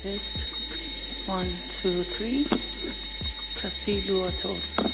Test 1 2 3 1 2 3.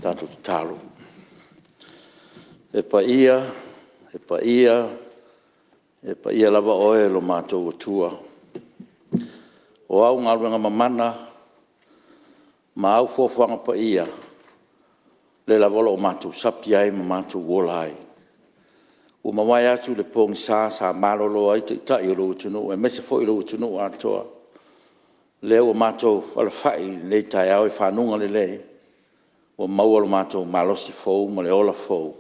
Tatou tatalo. Le paia, e paia, e paia lava oe lo matou Atua, o au galuega mamana ma au foafoaga paia, lea lava o lo o matou sapi ai ma matou ola ai. Ua mavae atu le pogisa sa malolo ai Taitai o lou atunuu aemaise foi lou atunuu atoa. Lea ua matou alafai i lenei taeao i faguga lelei ua maua lo matou malosi fou ma le ola fou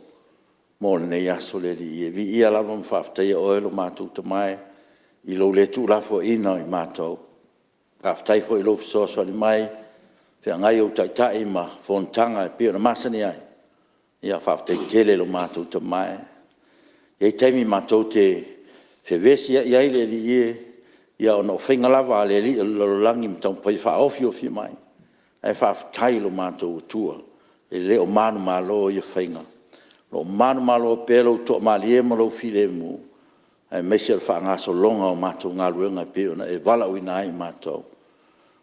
mo lenei aso le Alii e. Viia lava ma faafetaia oe lo matou Tama e i lou le tuulafoaiina o i matou. Faafetai foi i lou fesoasoani mai i feagai ai o Taitai ma fonotaga e pei ona masani ai. Ia faafetai tele i lo matou Tama e. E i ai taimi matou te fevesiai ai le Alii e, ona o faiga lava a le alii o le lalolagi ma taumafai e faaofiofi mai, ae faafetai i lo matou Atua e le o manumalo ia faiga. O lo o manumalo pea lou toamalie ma lou filemu aemaise o le faagasologa o matou galuega e pei ona e valaauina ai i matou.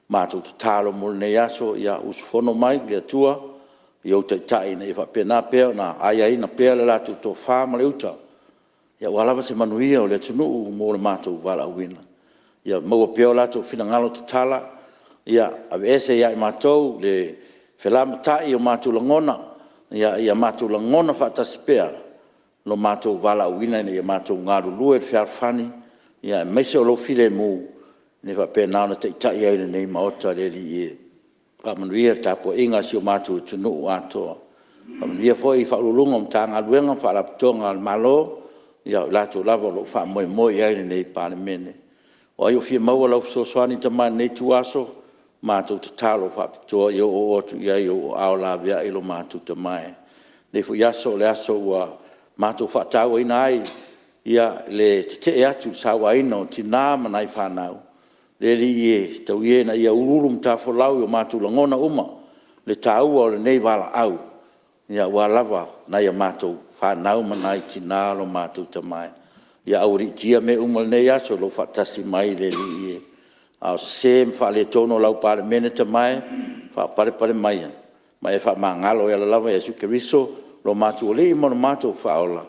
Matou tatalo mo lenei aso, ia usufono mai le Atua i ou Taitai ina ia faapena pea ona aiaina pea le latou tofa ma le uta aua lava se manuia o le atunuu mo le matou valaauina. Ia maua pea o latou finagalo tatala, ia aveese ia i matou le felamatai i o matou lagona, ia matou lagona faatasi pea lo matou valaauina ina ia matou galulue i le fealofani aemaise o lou filemu ina ia faapena ona taitai ai lenei Maota le Alii e. Faamanuia le tapuaiga a si o matou atunuu atoa. Faamanuia foi i Ofisa Sili o Pulega o Matagaluega ma Faalapotopotoga a le Malo, o i latou lava o lo o faamoemoe i ai lenei Palemene. O ai o fia maua lau fesoasoani Tama i lenei ituaso, matou tatalo faapitoa ia oooo atu i ai i ou aao laveai lo matou Tama e. O lenei foi aso o le aso ua matou faatauaina ai le tetee atu i le sauaina o tina ma nai fanau, le Alii e, tau ia ina ia uluulu matafolau i o matou lagona uma le taua o lenei valaau aua lava nai a matou fanau ma nai tina lo matou Tama e. Ia aualiitia mea uma i lenei aso i lou faatasi mai le Alii e. A o sese ma faaletonu o lau Palemene Tama e, faapalepale maia ma e faamagalo e ala lava ia Iesu Keriso lo matou Alii ma lo matou Faaola.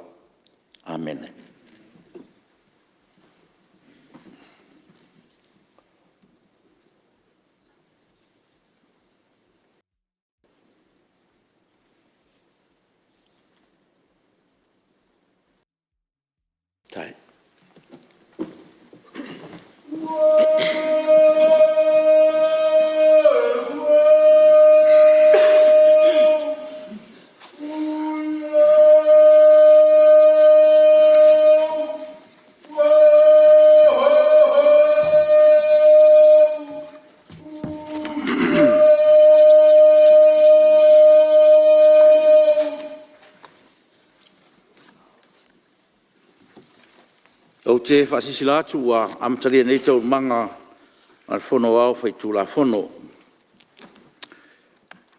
Amene. Ou te faasilasila atu ua amatalia nei Taualumaga a le Fono Aoao Faitulafono.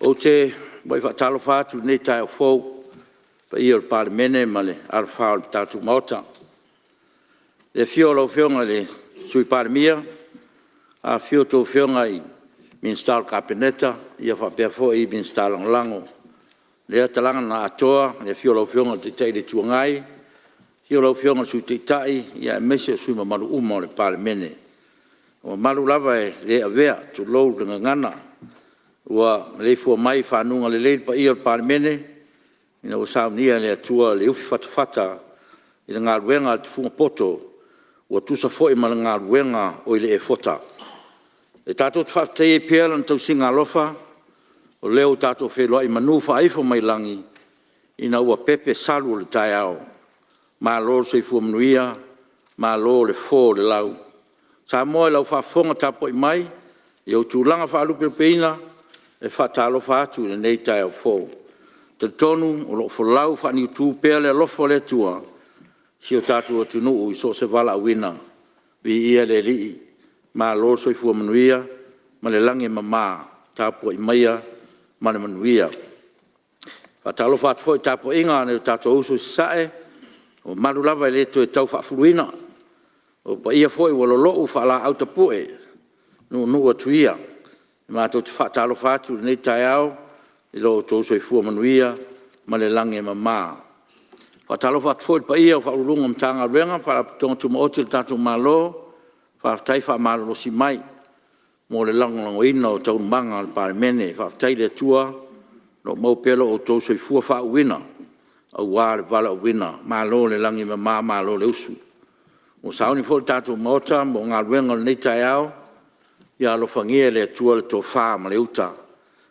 Ou te muai faatalofa atu i lenei taeao fou i le paia o le Palemene ma le alofā o le tatou Maota. I le afio o lau Afioga i le Sui Palemia, afifio a outou Afioga i Minisita o le Kapeneta faapea foi Minisita Lagolago. I lea talaga na atoa i le afio o lau Afioga i le Taitai o le Itu Agai, afio lau Afioga i le Sui Taitai aemaise o sui usufono mamalu uma o le Palemene. O mamalu lava e le avea, tulou le gagana, ua maleifua mai i faguga lelei le paia o le Palemene ina ua saunia e le Atua le ufi fatafata i le galuega a le tufuga poto ua tusa foi ma le galuega o i le Efota. E tatou te faafetaia ai pea Lana tausiga alofa o lea ua tatou feiloai i manu faaifo mai lagi ina ua pepe salu o le taeao. Malo le soifua manuia, malo le fō o le lau. Samoa i lau faafofoga tapuai mai i ou tulaga faalupelupeina, e faatalofa atu i lenei taeao fou. E talitonu o lo o folau faaniutu pea le alofa o le Atua i si o tatou atunuu i so o se valaauina. Viia le Alii, malo le soifua manuia ma le lagi e mama. Tapuai maia ma le manuia. E faatalofa atu foi i le tapuaiga a nai o tatou uso i Sasae, o mamalu lava e le toe tau faafuluina, o paia foi ua lolo'u faalaau tapu'e, nuunuu atu ia. Matou te faatalofa atu i lenei taeao i lo outou soifua manuia ma le lagi e mama. E faatalofa atu foi i le paia o Ofisa Sili o Pulega o Matagaluega ma Faalapotopotoga Tumaoti a le tatou Malo, faafetai faamalolosi mai mo le lagolagoina o Taualumaga a le Palemene. Faafetai i le Atua o lo o maua pea lo outou soifua faauuina aua le valaauina. Malo le lagi e mama malo le usu. Ua sauni foi le tatou Maota mo galuega o lenei taeao, ia alofagia e le Atua le tofa ma le uta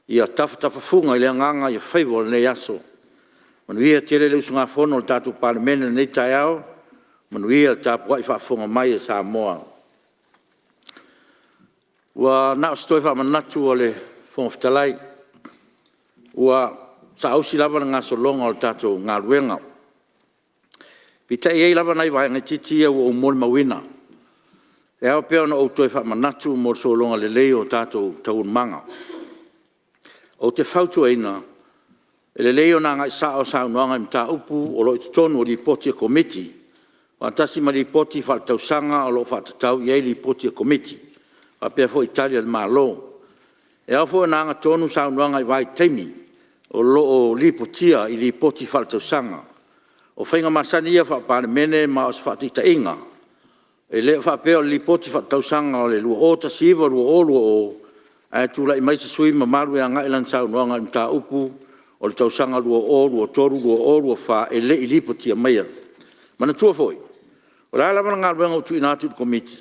ia tafatafafuga i le agaga faiva o lenei aso. Manuia tele le usugafono a le tatou Palemene i lenei taeao, manuia le tapuai faafofoga mai a Samoa. Ua na o se toe faamanatu a le Fofoga Fetalai, ua saausi lava le gasologa o le tatou galuega, peitai e i ai lava nai vaega itiiti ia ua ou molimauina e ao pea ona ou toe faamanatu mo le sologa lelei o tatou taualumaga. Ou te fautuaina, e lelei ona agai sao saunoaga i mataupu o lo o i totonu o Lipoti a Komiti faatasi ma Lipoti Faaletausaga o lo o faatatau i ai Lipoti a Komiti, faapea foi Tali a le Malo. E ao foi ona agatonu saunoaga i vaitaimi o lo o lipotia i Lipoti Faaletausaga. O faiga masani ia Faa-Palemene ma o se faataitaiga. E le faapea o le Lipoti Faaletausaga o le 2019/2020 ae tulai mai se sui usufono mamalu e agai lana saunoaga i mataupu o le tausaga 2023/2024 e le i lipotia maia. Manatua foi, o le a lava le galuega ua tuuina atu i le Komiti,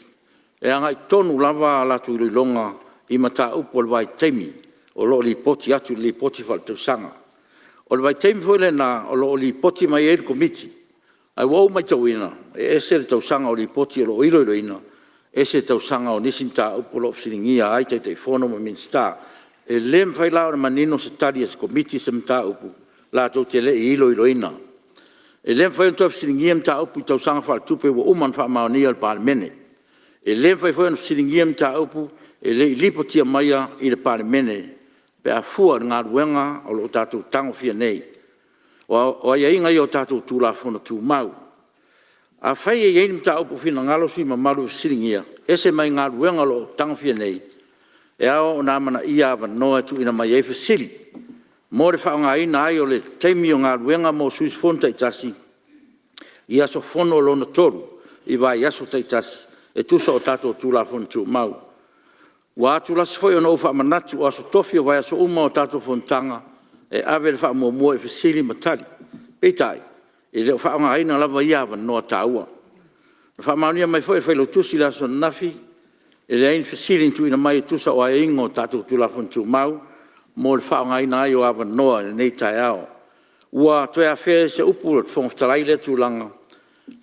e agai tonu lava a latou iloiloga i mataupu o le vaitaimi o lo o lipoti atu i le Lipoti Faaletausaga. O le vaitaimi foi lena o lo o lipoti mai ai le Komiti, ae ua ou matauina e ese le tausaga o Lipoti o lo o iloiloina ese tausaga o nisi mataupu o lo o fesiligia ai Taitaifono ma Minisita. E le mafai la ona manino se Tali a se Komiti i se mataupu latou te le i iloiloina. E le mafai ona toe fesiligia mataupu i tausaga faaletupe ua uma ona faamaonia e le Palemene. E le mafai foi ona fesiligia mataupu e le i lipotia maia i le Palemene pe a fua i le galuega o lo o tatou tagofia nei. O aiaiga ia o tatou Tulafono Tumau. Afai e i ai ni mataupu ua finagalo sui usufono mamalu e fesiligia e ese mai galuega o lo o tagofia nei, e ao ona amanaia avanoa e tuuina mai ai fesili mo le faaaogaina ai o le taimi o galuega mo sui usufono taitasi i aso fono lona tolu i vaiaso taitasi e tusa o tatou Tulafono Tumau. Ua atulasi foi ona ou faamanatu, o aso tofi o vaiaso uma o tatou fonotaga e ave le faamuamua i fesili ma tali. Peitai, e le o faaaogaina lava ia avanoa taua. Na faamaonia mai foi e le Failautusi i le aso ananafi e leai ni fesili na tuuina mai e tusa o aiaiga o tatou Tulafono Tumau mo le faaaogaina ai o avanoa i lenei taeao. Ua toe afea i se upu a le Fofoga Fetalai lea tulaga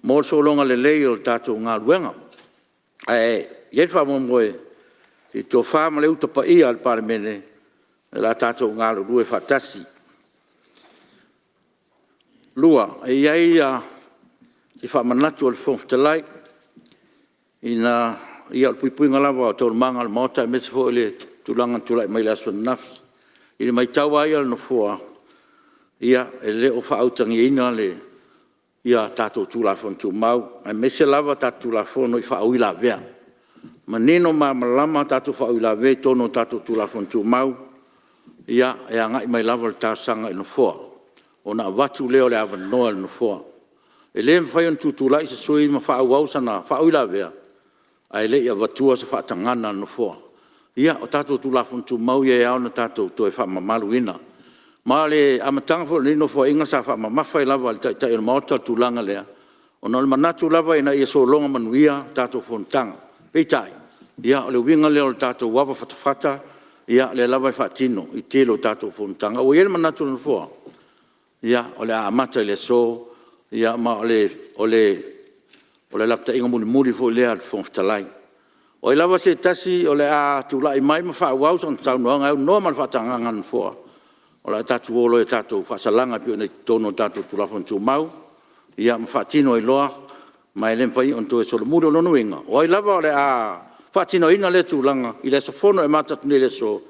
mo le sologa lelei o le tatou galuega. Ae i ai le faamoemoe i le tofa ma le uta paia a le Palemene o le a tatou galulue faatasi. Lua, e i ai si faamanatu a le Fofoga Fetalai ina ia, o le puipuiga lava o Taualumaga a le Maota aemaise foi o le tulaga na tulai mai i le aso ananafi. I le maitau lava ia a le Nofoa, e le o faautagiaina tatou Tulafono Tumau aemaise lava tatou Tulafono i faauilavea. E manino ma malamalama tatou faauilavea i totonu o tatou Tulafono Tumau, ia e agai mai lava le talosaga i le Nofoa ona avatu lea o le avanoa e le Nofoa. E le mafai ona tutulai se sui usufono ma faaauau sana faauilavea ae le i avatua se faatagaga a le Nofoa. Ia, o tatou Tulafono Tumau ia e ao ona tatou toe faamamaluina. Ma o le amataga foi o lenei Nofoaiga sa faamamafa ai lava e le Taitai o le Maota le tulaga lea ona o le manatu lava ina ia sologa manuia tatou fonotaga. Peitai, ia o le uiga lea o le tatou avafatafata lea lava e faatino i le tele o tatou fonotaga. Ua i ai le manatu o le Nofoa, ia o le a amata i le aso ma o le lapataiga mulimuli foi lea a le Fofoga Fetalai. O ai lava se tasi o le a tulai mai ma faaauau sana saunoaga e aunoa ma le faatagaga a le Nofoa, o le a tatou o loa i tatou faasalaga e pei ona i totonu o tatou Tulafono Tumau ia ma faatino ai loa ma e le mafai ona toe solomuli. O lona uiga, o ai lava o le a faatinoina lea tulaga i le aso fono e amata atu nei i le aso,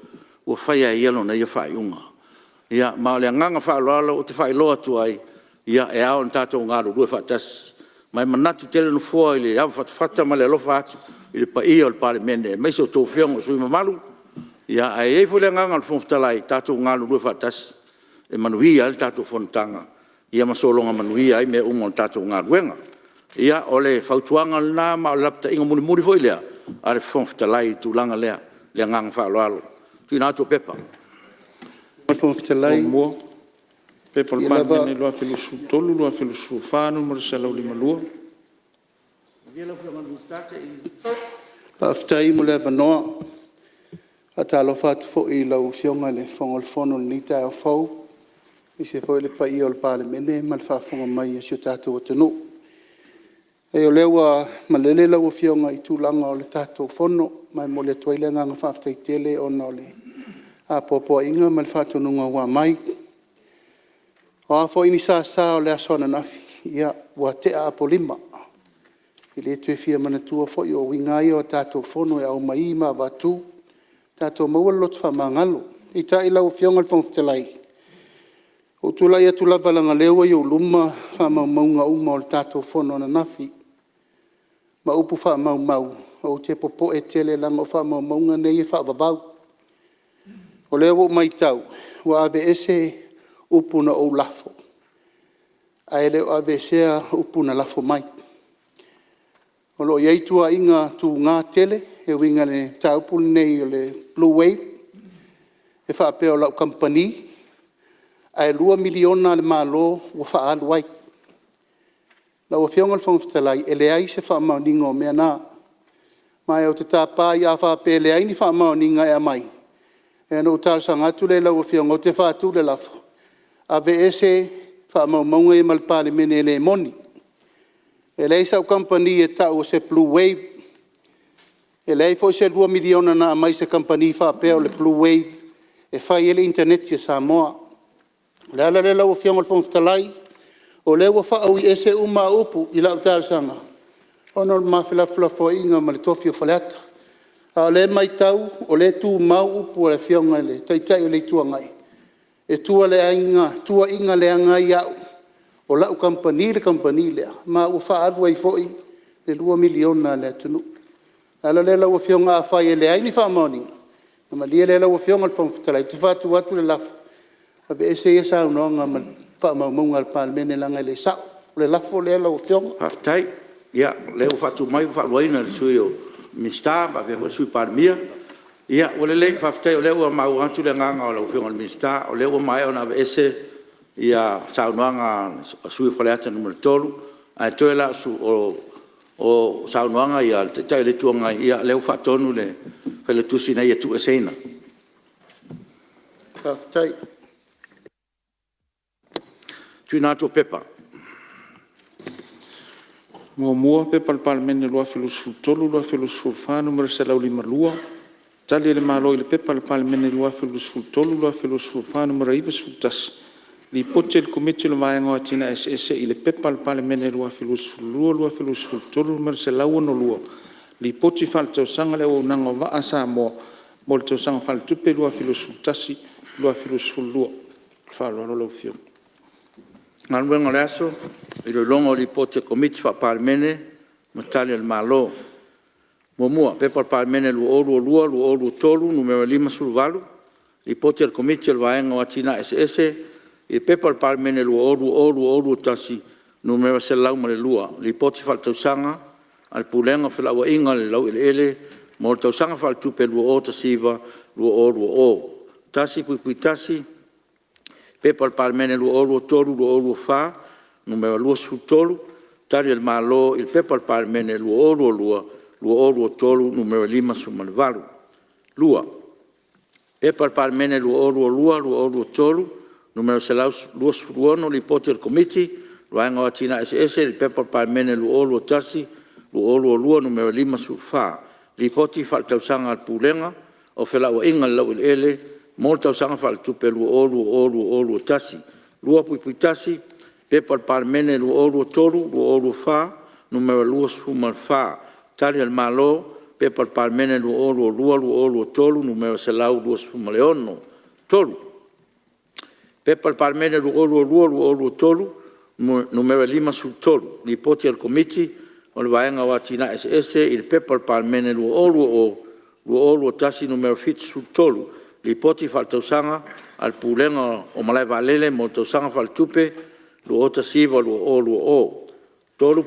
ua fai lava e ia lona ia faaiuga. Ia ma o le agaga faaaloalo ou te faailoa atu ai, ia e ao ona tatou galulue faatasi. Ma e manatu tele le Nofoa i le avafatafata ma le alofa atu i le paia o le Palemene aemaise a outou Afioga i sui usufono mamalu. Ae i ai foi le agaga o le Fofoga Fetalai, tatou galulue faatasi e manuia ai le tatou fonotaga ma sologa manuia ai mea uma o le tatou galuega. Ia, o le fautuaga lena ma o le lapataiga mulimuli foi lea a le Fofoga Fetalai i le tulaga lea. Ma le agaga faaaloalo. 1. Tuuina atu o Pepa. Faafetai mo le avanoa. E faatalofa atu foi i lau Afioga i le Fofoga o le Fono i lenei taeao fou, aemaise foi le paia o le Palemene ma le faafofoga mai a si o tatou atunuu. O lea ua malele lau Afioga i tulaga o le tatou Fono, ma e momoli atu ai le agaga faafetai tele ona o le apoapoaiga ma le faatonuga ua aumai. O a foi ni sasa o le aso ananafi, ia ua tea apolima, e le toe fia manatua foi, o uiga lava ia o tatou Fono e aumai ma avatu, tatou maua le loto faamagalo. Peitai lau Afioga i le Fofoga Fetalai, ua ou tulai atu lava leaga o lea ua i ou luma faamaumauga uma o le tatou Fono ananafi ma upu faamaumau, ou te popoe tele leaga o faamaumauga nei e faavavau. O lea ua ou matau ua aveese upu na ou lafo, ae le o aveesea upu na lafo mai. O lo o i ai tuuaiga tuga tele e uiga i le mataupu lenei o le blue wave e faapea o lau kamupani, ae $2 miliona a le Malo ua faaalu ai. Lau Afioga i le Fofoga Fetalai, e leai se faamaoniga o mea na. Ma ou te tapa ai, a faapea e leai ni faamaoniga e aumai, ia ona ou talosaga atu lea i lau Afioga, ou te faatu le lafo, Aveese faamaumauga ia ma le Palemene e le moni. E leai sau kamupani e tau o se Blue Wave, e leai foi se $2 miliona na aumai i se kamupani faapea o le Blue Wave e fai ai le initaneti a Samoa. O le ala lea lau Afioga i le Fofoga Fetalai, o lea ua faauiese uma au upu i lau talosaga ona o le ma felafolafoaiga ma le tofi o Faleata. A o lea e matau o lea e tumau upu a le Afioga i le Taitai o le Itu Agai, e tuuaia leaga ai au, o lau kamupani le kamupani lea, ma ua faaalu ai foi le $2 miliona a le atunuu. O le ala lea lau Afioga afai e leai ni faamaoniga, ona malie lea lau Afioga i le Fofoga Fetalai, ou te faatu atu le lafo, Aveese ia saunoaga ma faamaumauga a le Palemene leaga e le sao. O le lafo lea lau Afioga. Faafetai. Ia, o lea ua faatu mai ua faaluaina e le Sui Minisita faapea foi le Sui Palemia. Ia ua lelei, faafetai o lea ua maua atu le agaga o lau Afioga i le Minisita, o lea ua maea ona aveese saunoaga a le sui usufono mo Faleata 3, ae toe la o saunoaga a le Taitai o le Itu Agai, ia lea ua faatonu le Failautusi ina ia tuueseina. Faafetai. 1. P.P.2023/2024 Nu.152, Tali a le Malo i le P.P.2023/2024 Nu.91, Lipoti a le Komiti o le Vaega o Atinae Eseese i le P.P.2022/2023 Nu.162, Lipoti Faaletausaga a le Auaunaga o Vaa a Samoa mo le Tausaga Faaletupe 2011/2012. Ma le faaaloalo lau Afioga. Galuega. E Iloiloga o Lipoti a Komiti Faa-Palemene ma Tali a le Malo. 1. P.P.2022/2023 Nu.58, Lipoti a le Komiti o le Vaega o Atinae Eseese i le P.P.2020/2021 Nu.102, Lipoti Faaletausaga a le Pulega o Felauaiga i le Laueleele mo le Tausaga Faaletupe 2019/2020. 1.1. P.P.2023/2024 Nu.23, Tali a le Malo i le P.P.2022/2023 Nu.58. 2. P.P.2022/2023 Nu.126, Lipoti a le Komiti o le Vaega o Atinae Eseese i le P.P.2021/2022 Nu.54, Lipoti Faaletausaga a le Pulega o Felauaiga i le Laueleele mo le Tausaga Faaletupe 2020/2021. 2.1. P.P.2023/2024 Nu.24, Tali a le Malo P.P.2022/2023 Nu.126. 3. P.P.2022/2023 Nu.53, Lipoti a le Komiti o le Vaega o Atinae Eseese i le P.P. 2021 Nu.73, Lipoti Faaletausaga a le Pulega o Malae Vaalele mo le Tausaga Faaletupe 2019/2020. 3.1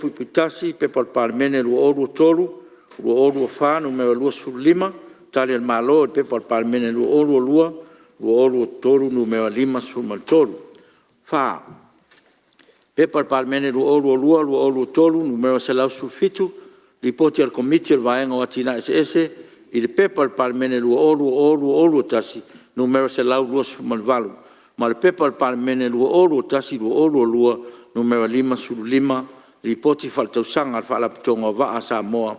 P.P.2023/2024 Nu.25, Tali a le Malo i le P.P.2022/2023 Nu.53. 4. P.P.2022/2023 Nu.117, Lipoti a le Komiti o le Vaega o Atinae Eseese i le P.P.2020/2021 Nu.128, ma le P.P.2021/2022 Nu.55, Lipoti Faaletausaga a le Faalapotopotoga o Vaa a Samoa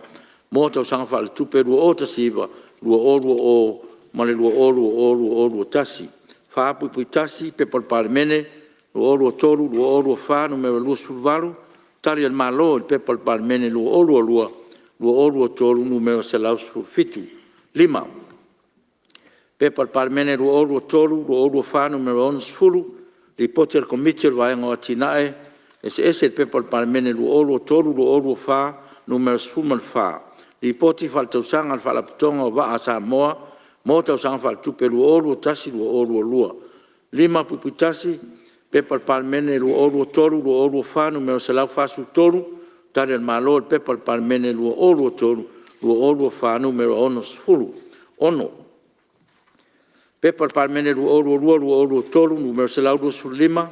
mo le Tausaga Faaletupe 2019/2020 ma le 2020/2021. 4.1 P.P.2023/2024 Nu.28, Tali a le Malo i le P.P.2022/2023 Nu.117. 5. P.P.2023/2024 Nu.60, Lipoti a le Komiti o le Vaega o Atinae Eseese i le P.P.2023/2024 Nu.14, Lipoti Faaletausaga a le Faalapotopotoga o Vaa a Samoa mo le Tausaga Faaletupe 2021/2022. 5.1 P.P.2023/2024 Nu.143, Tali a le Malo i le P.P.2023/2024 Nu.60. 6. P.P.2022/2023 Nu.125,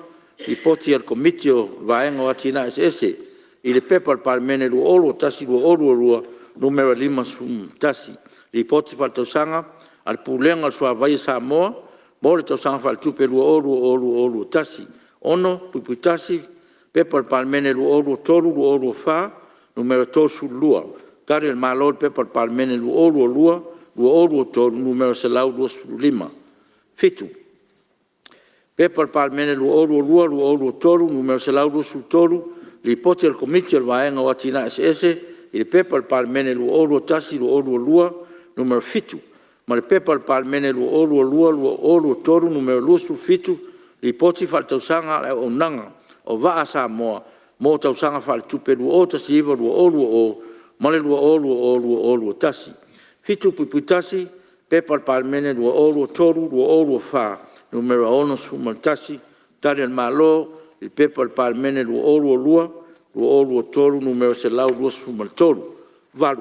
Lipoti a le Komiti o le Vaega o Atinae Eseese i le P.P.2021/2022 Nu.51, Lipoti Faaletausaga a le Pulega o le Suavai a Samoa mo le Tausaga Faaletupe 2020/2021. 6.1 P.P.2023/2024 Nu.32, Tali a le Malo i le P.P.2022/2023 Nu.125. 7. P.P.2022/2023 Nu.123, Lipoti a le Komiti o le Vaega o Atinae Eseese i le P.P.2021/2022 Nu.7 ma le P.P.2022/2023 Nu.27, Lipoti Faaletausaga a le Auaunaga o Vaa a Samoa mo Tausaga Faaletupe 2019/2020 ma le 2020/2021. 7.1 P.P.2023/2024 Nu.61, Tali a le Malo i le P.P.2022/2023 Nu.123. 8.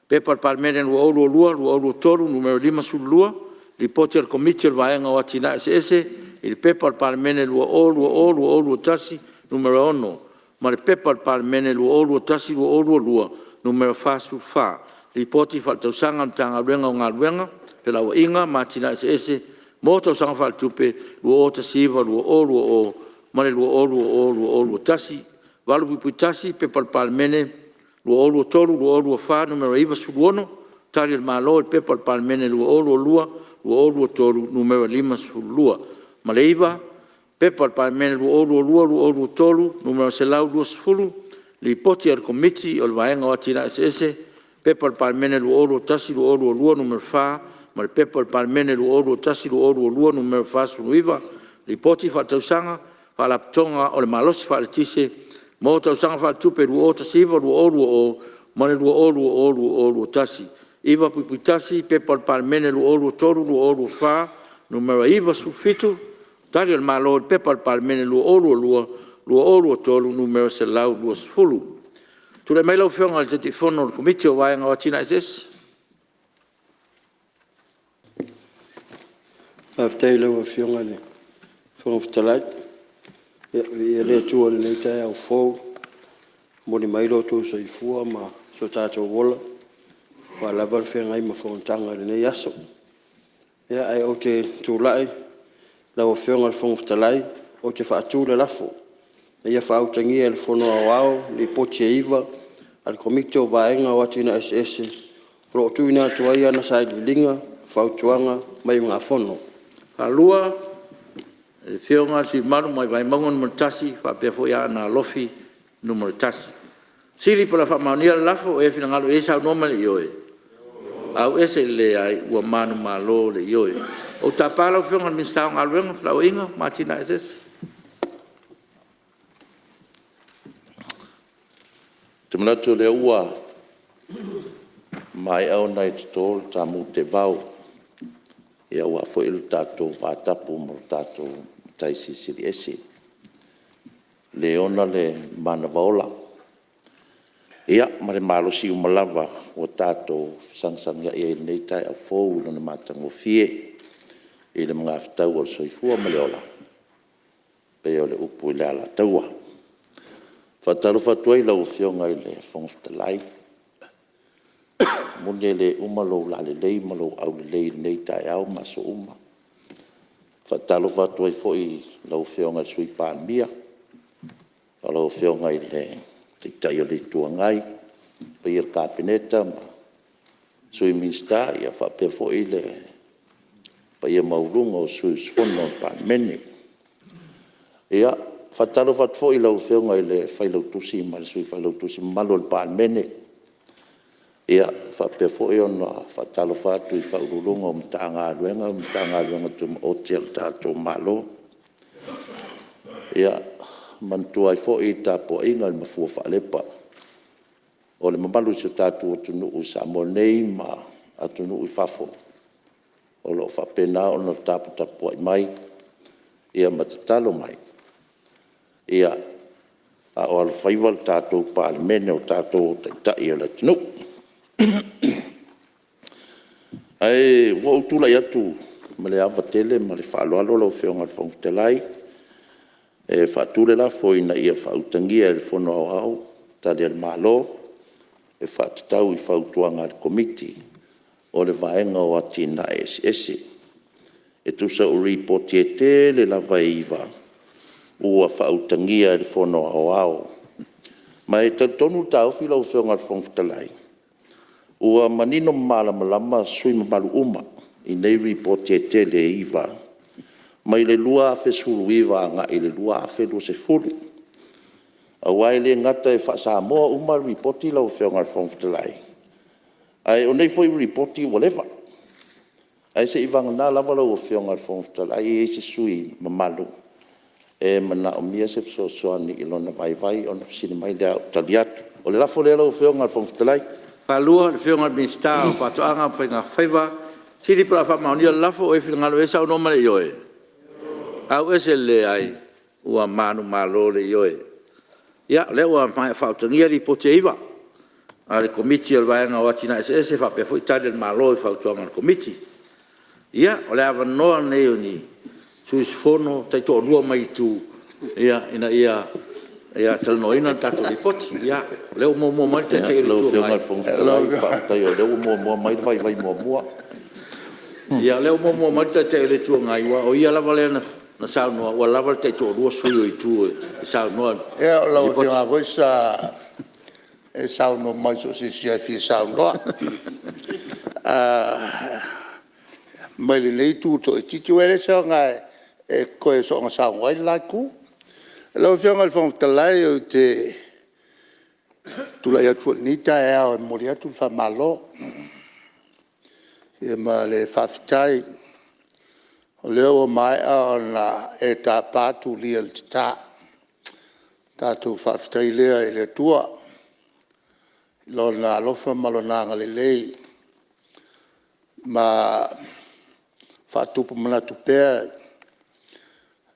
P.P.2022/2023 Nu.52, Lipoti a le Komiti o le Vaega o Atinae Eseese i le P.P.2020/2021 Nu.6 ma le P.P.2021/2022 Nu.44, Lipoti Faaletausaga a le Matagaluega o Galuega, Felauaiga ma Atinae Eseese mo Tausaga Faaletupe 2019/2020 ma le 2020/2021. 8.1 P.P.2023/2024 Nu.96, Tali a le Malo i le P.P.2022/2023 Nu.52 ma le 9. P.P.2022/2023 Nu.120, Lipoti a le Komiti o le Vaega o Atinae Eseese, P.P.2021/2022 Nu.4 ma le P.P.2021/2022 Nu.49, Lipoti Faaletausaga a Faalapotopotoga o le Malosi Faaeletise mo Tausaga Faaletupe 2019/2020 ma le 2020/2021. 9.1 P.P.2023/2024 Nu.97, Tali a le Malo i le P.P.2022/2023 Nu.120. Tulai mai lau Afioga i le Taitaifono o le Komiti o le Vaega o Atinae Eseese. Faafetai i lau Afioga i le Fofoga Fetalai, ia viia le Atua i lenei taeao fou ua momoli mai lo outou soifua ma so tatou ola aua lava le feagai ma fonotaga i lenei aso. Ae ou te tulai lau Afioga i le Fofoga Fetalai ou te faatu le lafo, Ina ia faautagia e le Fono Aoao Lipoti e iva a le Komiti o Vaega o Atinae Eseese o lo o tuuina atu ai ana Sailiiliga, Fautuaga ma Iugafono. E faasilasila atu ua faamaonia le lafo. O lo o finagalo ai saunoa ma le ioe? Ua manumalo le Ioe. Ou te tapa lau Afioga i le Minisita o Galuega, Felauaiga ma Atinae Eseese. Ou te manatu o lea ua maea ona e toto le taamu teevao aua foi lo tatou vatapu ma lo tatou Matai Silisili Ese, Le ona le manava ola ma le malosi uma lava ua tatou fesagisagi ai i lenei taeao fou i lona matagofie i le magafetau o le soifua ma le ola e pei o le upu i le Alataua. E faatalofa atu ai i lau Afioga i le Fofoga Fetalai, e moni e le uma lou lalelei ma lou aulelei i lenei taeao ma aso uma. E faatalofa atu ai foi i lau Afioga i le Sui Palemia, lau Afioga i le Taitai o le Itu Agai, le paia i le Kapeneta ma Sui Minisita faapea foi le paia maualuga o sui usufono o le Palemene. E faatalofa atu foi i lau Afioga i le Failautusi ma le Sui Failautusi mamalu o le Palemene, e faapea foi ona faatalofa atu i Ofisa Sili o Pulega o Matagaluega ma Matagaluega Tumaoti a le tatou Malo. Ia manatua ai foi le tapuaiga a le mafua faalepa o le mamalu o si o tatou atunuu i Samoa nei ma atunuu i fafo o lo o faapena ona taputapuai mai ma tatalo mai, a o alofaiva le tatou Palemene, o tatou o Taitai o le atunuu. Ae ua ou tulai atu ma le ava tele ma le faaaloalo lau Afioga i le Fofoga Fetalai e faatu le lafo, Ina ia faautagia e le Fono Aoao Tali a le Malo e faatatau i Fautuaga a le Komiti o le Vaega o Atinae Eseese e tusa o Lipoti e tele lava e 9 ua faautagia e le Fono Aoao. Ma e talitonu le taofi lau Afioga i le Fofoga Fetalai, ua manino ma malamalama sui usufono mamalu uma i nei Lipoti e tele e 9 mai le 2019 agai le 2020. Aua e le gata e faa-Samoa uma Lipoti lau Afioga i le Fofoga Fetalai, ae o nei foi Lipoti ua leva. Ae se i vagana lava lau Afioga i le Fofoga Fetalai e i ai se sui usufono mamalu e manaomia se fesoasoani i lona vaivai ona fesili mai lea ae ou tali atu. O le lafo lea lau Afioga i le Fofoga Fetalai. Ia, o le a faamaonia le lafo. O e finagalo e saunoa ma le ioe? Ua manumalo le Ioe. Ia o lea ua maea faautagia Lipoti e 9 a le Komiti o le Vaega o Atinae Eseese faapea foi Tali a le Malo i Fautuaga a le Komiti. Ia, o le avanoa lenei o ni sui usufono taitoalua mai itu ina ia talanoaina le tatou Lipoti. Ia, o lea ua muamua mai le Taitai o le Lau Itu Afioga i Agai. le Fofoga Fetalai, faafetai o lea ua muamua mai le vaivai muamua. Ia o lea ua muamua mai le Taitai o le Itu Agai aua o ia lava lea na saunoa ua lava le taitoalua sui o itu e saunoa i le Ia o lau Lipoti. Afioga lava foi sa e saunoa mai so o se isi lava e fia saunoa mai lenei itu toaitiiti. Aua e leai se aoga e toe soona saunoa ai le la itu. Lau Afioga i le Fofoga Fetalai ou te tulai atu foi i lenei taeao e momoli atu le faamalo ma le faafetai o lea ua maea ona e tapa tulia i le tata. Tatou faafetai lea i le Atua i Lona alofa ma Lona agalelei ma faatupu manatu pea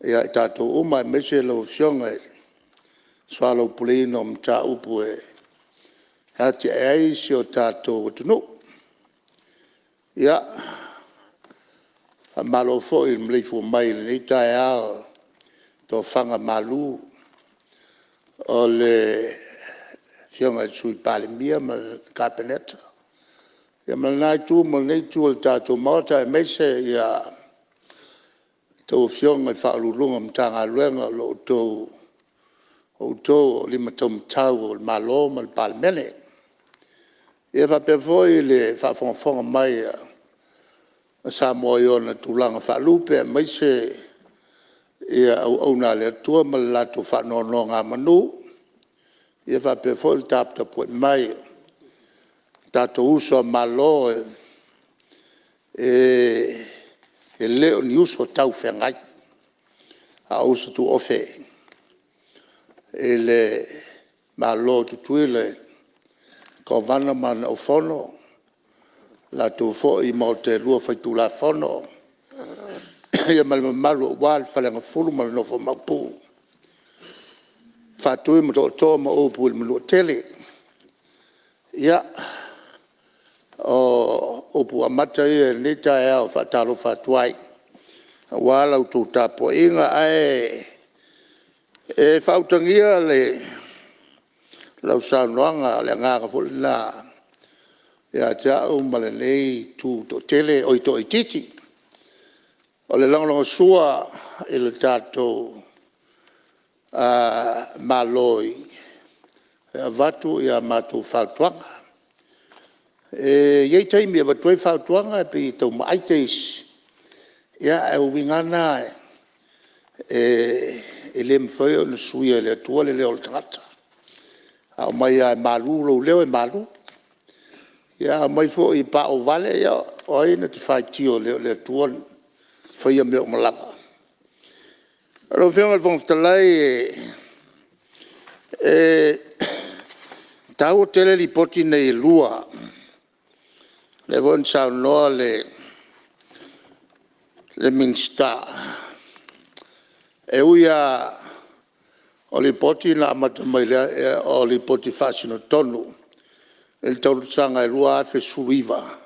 ia i tatou uma aemaise lau Afioga i le soalaupuleina o mataupu e atiae ai si o tatou atunuu. Ia, faamalo foi le maleifua mai i lenei taeao i tofaga malu o le Afioga i le Sui Palemia ma le Kapeneta ma lena itu ma lenei itu o le tatou Maota aemaise a outou Afioga i Ofisa Sili o Pulega o Matagaluega o lo o outou o lima taumatau o le Malo ma le Palemene. E faapea foi le faafogafoga mai a Samoa i ona tulaga faalupe aemaise auauna a le Atua ma le latou faanonogamanu. E faapea foi le taputapuai mai a tatou uso a Malo e le o ni uso taufeagai a o uso tuofe i le Malo o Tutuila i le Kovana ma lana Aufono. latou foi Maota e Lua Faitulafono ma le mamalu aua le Faleagafulu ma le nofo a Maopu, Faatui ma Tootoo ma upu i le Manuatele. Ia, o upu amata ia i lenei taeao e faatalofa atu ai aua la outou tapuaiga. Ae faautagia lau saunoaga, o le agaga foi lena ia te au ma lenei itu toaitiiti, o le lagolagosua i le tatou Malo e avatu a matou fautuaga. E i ai taimi e avatu ai fautuaga e pei e tau maai teisi, ae o uiga lava na e le mafai ona suia e le Atua le leo o le tagata. A aumai lava e malu lou leo e malu. Ia a aumai foi e paovale, ia o ai na te faitio e le o le Atua na faia mea uma lava? Lau Afioga i le Fofoga Fetalai, e taua tele Lipoti nei e lua, lea foi na saunoa le Minisita, e ui lava o Lipoti na amata mai o Lipoti e faasino tonu i le tausaga e 2019, a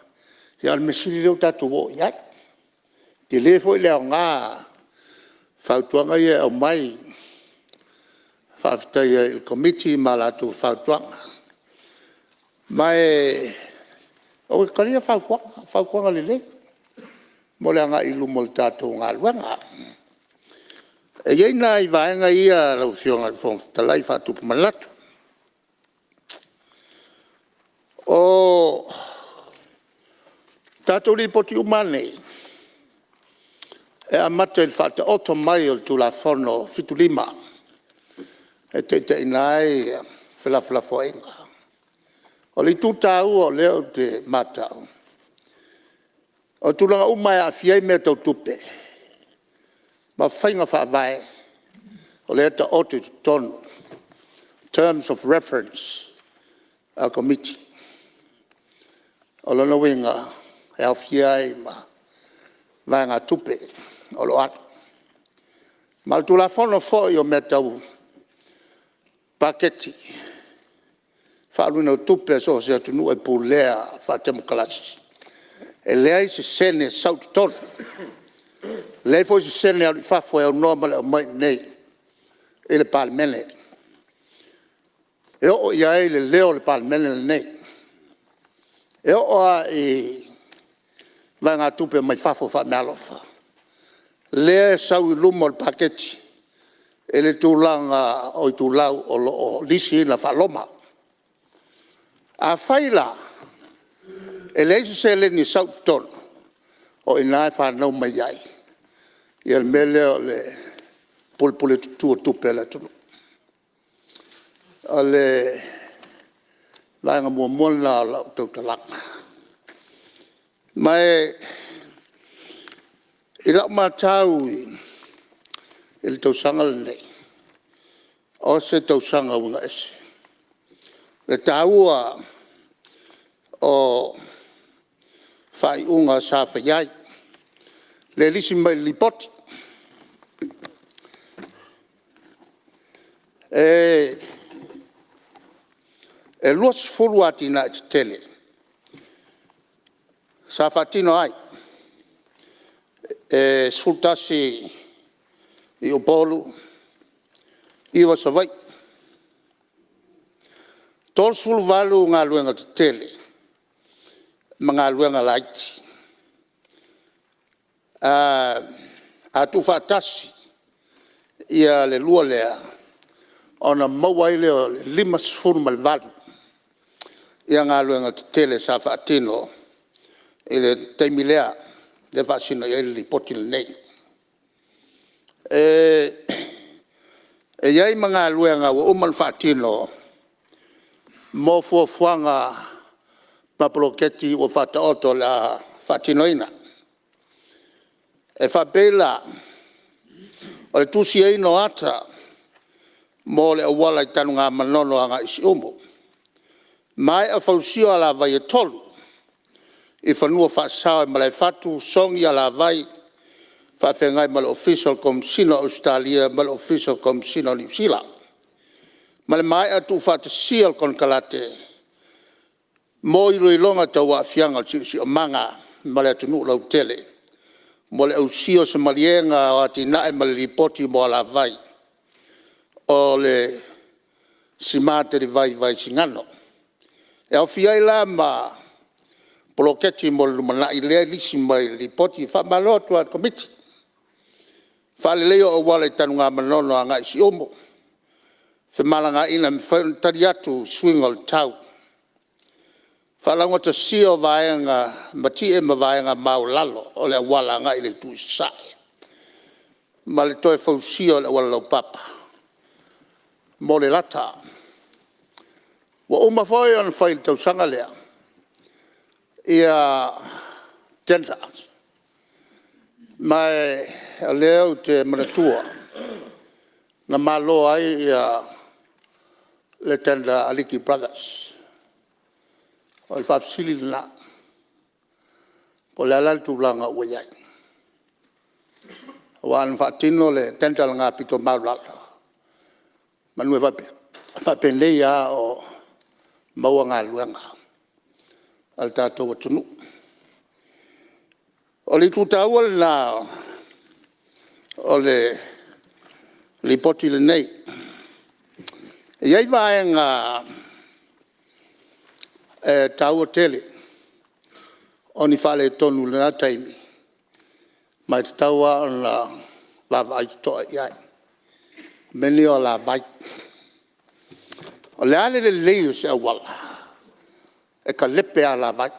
o le mea sili o lea ua tatou oo i ai. E tele foi le aoga o fautuaga ia e aumai, e faafetai ai i le Komiti ma a latou fautuaga. Ma aua e talia fautuaga, o fautuaga lelei mo le agai i luma o le tatou galuega. E i ai nai vaega ia lau Afioga i le Fofoga Fetalai e faatupu manatu. O tatou Lipoti uma lava nei e amata i le faataoto mai o le Tulafono 75 e taitaiina ai felafolafoaiga. O le itu taua o lea ou te matau, o tulaga uma lava e aafia ai mea tau tupe ma faiga faavae, o lea e taoto i totonu terms of reference a Komiti. O lona uiga e aofia ai ma vaegatupe o lo o alu. Ma o le Tulafono foi o mea tau Paketi, faaaluina o tupe a so o se atunuu e pulea faatemokarasi, e leai se sene e sau i totonu, leai foi se sene e alu i fafo e aunoa ma le aumai i inei i le Palemene e oo i ai le leo o le Palemene lenei. E oo lava i vaegatupe mai fafo faameaalofa, lea e sau i luma o le Paketi i le tulaga o itulau o lo o lisiina faa-Roma. Afai la e leai se seleni e sau i totonu, o i ina e fanau mai ai le mea lea o le pulepuletutu o tupe a le atunuu. O le vaega muamua lena o lau tautalaga. Ma i lau matau i le tausaga lenei, o se tausaga uiga ese le taua o faaiuga sa fai ai, lea e lisi mai i le Lipoti. E 20 atinae tetele sa faatino ai, e 11 i Upolu, 9 i Savaii. E 38 galuega tetele ma galuega laiti. A tuufaatasi le lua lea, ona maua ai lea o le 58 galuega tetele sa faatino i le taimi lea e faasino i ai le Lipoti lenei. E i ai ma galuega ua uma ona faatino mo fuafuaga ma poloketi ua faataoto o le a faatinoina. E faapei la o le tusiaina o ata mo le auala i Tanugamanono agai i Siumu, maea fausia o alavai e 3 i fanua faasao i Malaefatu Sogi alavai faafeagai ma le Ofisa o le Komesina o Ausetalia ma le Ofisa o le Komesina o Niu Sila. Ma le maea tuufaatasia o le konekarate mo iloiloga tau aafiaga o le siosiomaga ma le atunuu lautele mo le ausia o se maliega o atinae ma le lipoti mo alavai o le sima talivai i Vaisigano. E aofia ai la ma poloketi mo le lumanai lea e lisi mai i le lipoti. Faamalo atu lava i le Komiti. Faaleleia o auala i Tanugamanono agai i Siumu, femalagaaiga e mafai ona tali atu i suiga o le tau. Faalaugatasia o vaega mati'e ma vaega maualalo o le auala agai i le itu i Sasae ma le toe fausia o le auala laupapa mo Lelata. Ua uma foi ona fai i le tausaga lea ia tenders ma o lea ou te manatua na malo ai le tender a Aliki Brothers. O le faafesili lena, po o le a la le tulaga ua i ai? Aua na faatino le tender lena aupito maualalo semeamanu e faapenei lava o maua galuega a le tatou atunuu. O le itu taua lena o le Lipoti lenei. E i ai vaega e taua tele o ni faaletonu i lena taimi ma e tatau lava ona vaavaai totoa i ai, o mea nei o alavai. O le a le lelei o se auala, e talepe lava e alavai